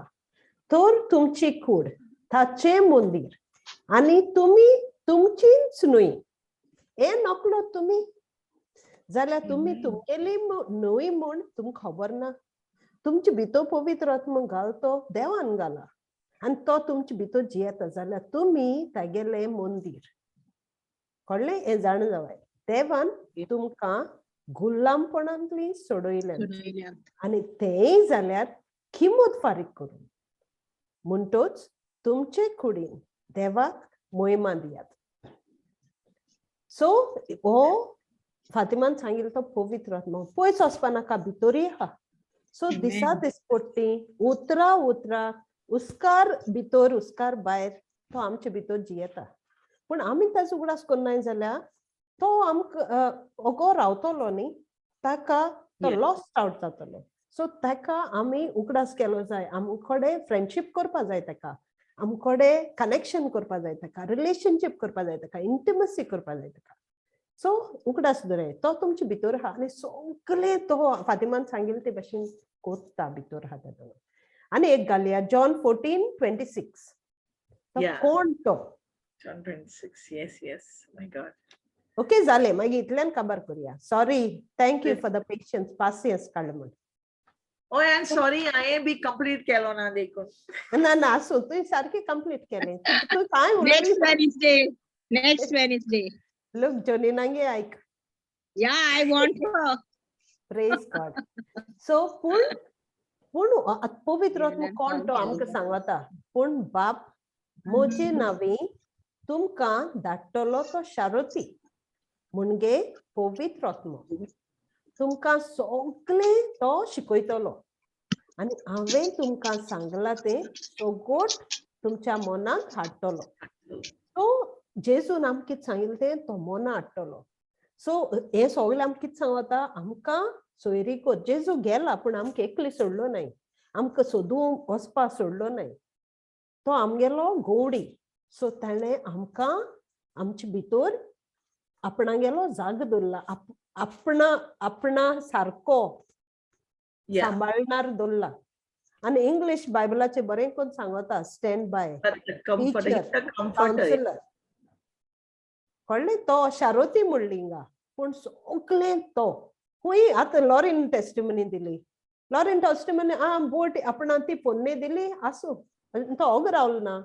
तर तुमची कूड ताचें मंदीर आनी तुमी तुमचीच न्हय. हें नकळो तुमी जाल्यार तुमी Amen. तुमगेली न्हय म्हूण तुमकां खबर ना. तुमचे भितर पवित्र आत्मो घालतो देवान घाला आनी तो तुमचे भितर जियेता जाल्यार तुमी तागेलें मंदीर. कळ्ळें? हें जाणा जावाय. देवान तुमकां गुलामपणांतली सोडयलें आनी तेंय जाल्यार किंमत फारीक करून. म्हणटोच तुमचे कुडीन देवाक मोहिमा दियात. सो हो फातिमान सांगिल्लो तो पवित्र आत्मो पयस वचपा नाका, भितरूय आहा. सो दिसा दिसपट्टी उतरा उतरा उस्कार भितर उस्कार भायर तो आमचे भितर जियेता. पूण आमी ताजो उगडास करनाय जाल्यार तो आमकां ओगो रावतलो न्ही, ताका तो लॉस्ट आवट जातलो. सो ताका आमी उगडास केलो जाय, आम कडेन फ्रेंडशीप करपा जाय ताका, आम कडेन कनेक्शन करपा जाय ताका, रिलेशनशीप करपा जाय ताका, इंटिमसी करपा जाय ताका. सो उगडास दवराय, तो तुमचे भितर आहा आनी सगळे तो फातिमान सांगिल्ले ते भशेन कोत्ता भितर आहा तेदोना. आनी एक घालया जॉन 14:26. तो कोण तो? John 26. Yes, yes. My God. Okay, जालें. मागीर इतल्यान काबार करुया. Sorry, thank you for the patience, पासियेंस काडलें म्हूण. Oh, I'm sorry, हांवें बी कंप्लीट केलो ना देखून. ना ना, आसूं, तुवें सारकें कंप्लीट केलें. तूं कांय Next उलयली. Wednesday, next Wednesday. Look, जोनीनागे आयक. Yeah, I want her. Praise God. So पूण पूण पवित्र आत्मो कोण तो आमकां सांगता, पूण बाप म्हजे नांवी तुमकां धाडटलो तो शारोती म्हणजे पवित्र आत्मो तुमकां सगळें तो शिकयतलो आनी हांवें तुमकां सांगलां तें सगोट तुमच्या मनांत हाडटलो. सो जेजून आमकां कितें सांगिल्लें तें तो मनां हाडटलो. सो हें सगळें आमकां कितें सांगता, आमकां सोयरीको जेजू गेला पूण आमकां एकले सोडलो नाय, आमकां सोदूंक वचपा सोडलो नाय, तो आमगेलो गोवडी. सो ताणें आमकां आमचे भितर आपणागेलो जागो दवरला, आपणा आपणा सारको सांबाळणार दवरला. आनी इंग्लीश बायबलाचें बरें करून सांगता, stand by, teacher, counsellor. कळ्ळें? तो शारोती म्हणली हिंगा, पूण सगळें तो खूंय. आतां लॉरीन टेस्टिमनी दिली, लॉरीन टेस्टिमनी आ बोट आपणा ती पोन्ने दिली, आसूं, तो ओग रावलो ना.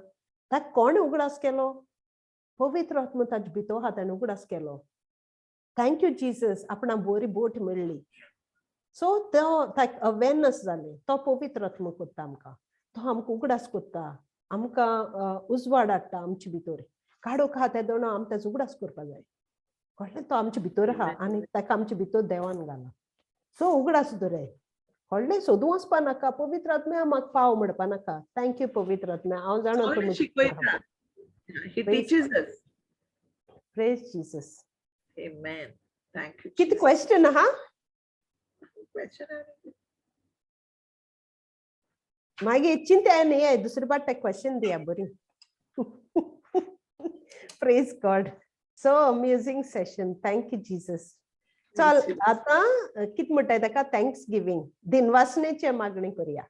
ताका कोणें उगडास केलो? पवित्र आत्मो ताजे भितर आहा, ताणें उगडास केलो. Thank you Jesus, आपणा बरी बोट मेळ्ळी. सो तो ताका अवेरनस जालें, तो पवित्र आत्मो करता आमकां, तो आमकां उगडास करता, आमकां उजवाड हाडटा आमचे भितर. काडूंक आहा तेदोना आमी ताजो उगडास करपा जाय. कळ्ळें? तो आमचे भितर आहा आनी ताका आमचे भितर देवान घाला. सो उगडास दवराय. कळ्ळें? सोदूंक वचपा नाका, पवित्र आत्म्या म्हाका पाव म्हणपा नाका. Thank you पवित्र आत्म्या, हांव जाणा तूं म्हजे भितर आहा. He teaches us. Praise Jesus. Amen. Thank you. कितें क्वेश्चन आहा? Question. मागीर चिंता न्ही, दुसरे पाट क्वेश्चन दिया बरी. Praise God. So amusing session. Thank you Jesus. चल आतां कितें म्हणटाय ताका, thanks giving, दिनवासनेचे मागणी करुया.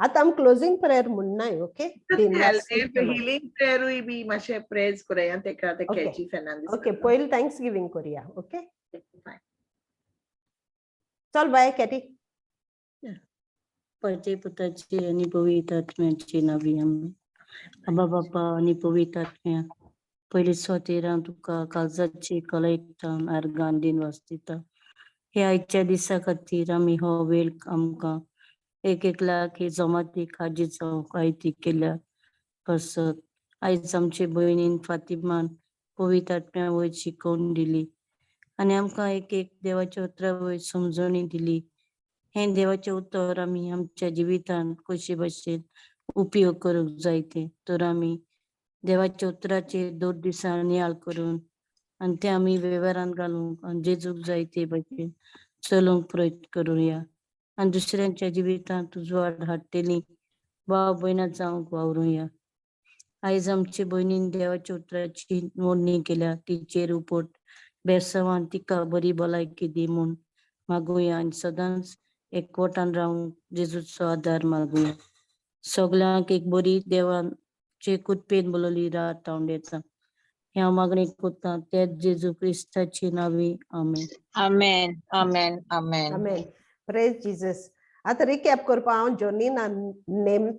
आतां आमी क्लोजींग प्रेयर म्हणनाय. ओके, हिलींग प्रेयरूय बी मातशें प्रेज करुया तेका, ते केची फेर्नांडीस. ओके, पयलीं thanks giving करुया. ओके, चल बाय कॅटी. बापाचे पुताचे आनी पवित्र आत्म्याचे नांवी आमेन. आबा बापा आनी पवित्र आत्म्या पयले सुवातेर हांव तुका काळजाची कलयतान आर्गान दिनवास दिता. हे आयच्या दिसा खातीर आमी हो वेळ आमकां एक एकल्याक ही जमातीक हाजीर जावंक आयती केल्या पासत आयज आमचे भयणीन फातिमान पवित्र आत्म्या वयर शिकोवन दिली आनी आमकां एक एक देवाच्या उतरा वयर समजणी दिली. हें देवाचें उतर आमी आमच्या जिवितांत कशे भशेन उपयोग करूंक जाय तें तर आमी देवाच्या उतराचेर दोन दिसां नियाळ करून आनी तें आमी वेव्हारांत घालूंक आनी जेजूक जाय ते भशेन चलूंक प्रयत्न करुया आनी दुसऱ्यांच्या जिवितांत उजवाड हाडटली भाव भयणां जावंक वावरुया. आयज आमचे भयणीन देवाच्या उतराची नोंदणी केल्या तिचेर उपट बेसांवान तिका बरी भलायकी दी म्हूण मागुया आनी सदांच एकवटान रावूंक जेजूचो आदार मागुया. सगल्यांक एक बरी देवाचे कृपेन बोलवली रात हांव दिता. ह्या मागणी करता त्याच जेजू क्रिस्ताचे नांवी आमेन. Amen, amen, amen. Amen. Praise Jesus. आतां रिकॅप करपा हांव जॉनीना नेम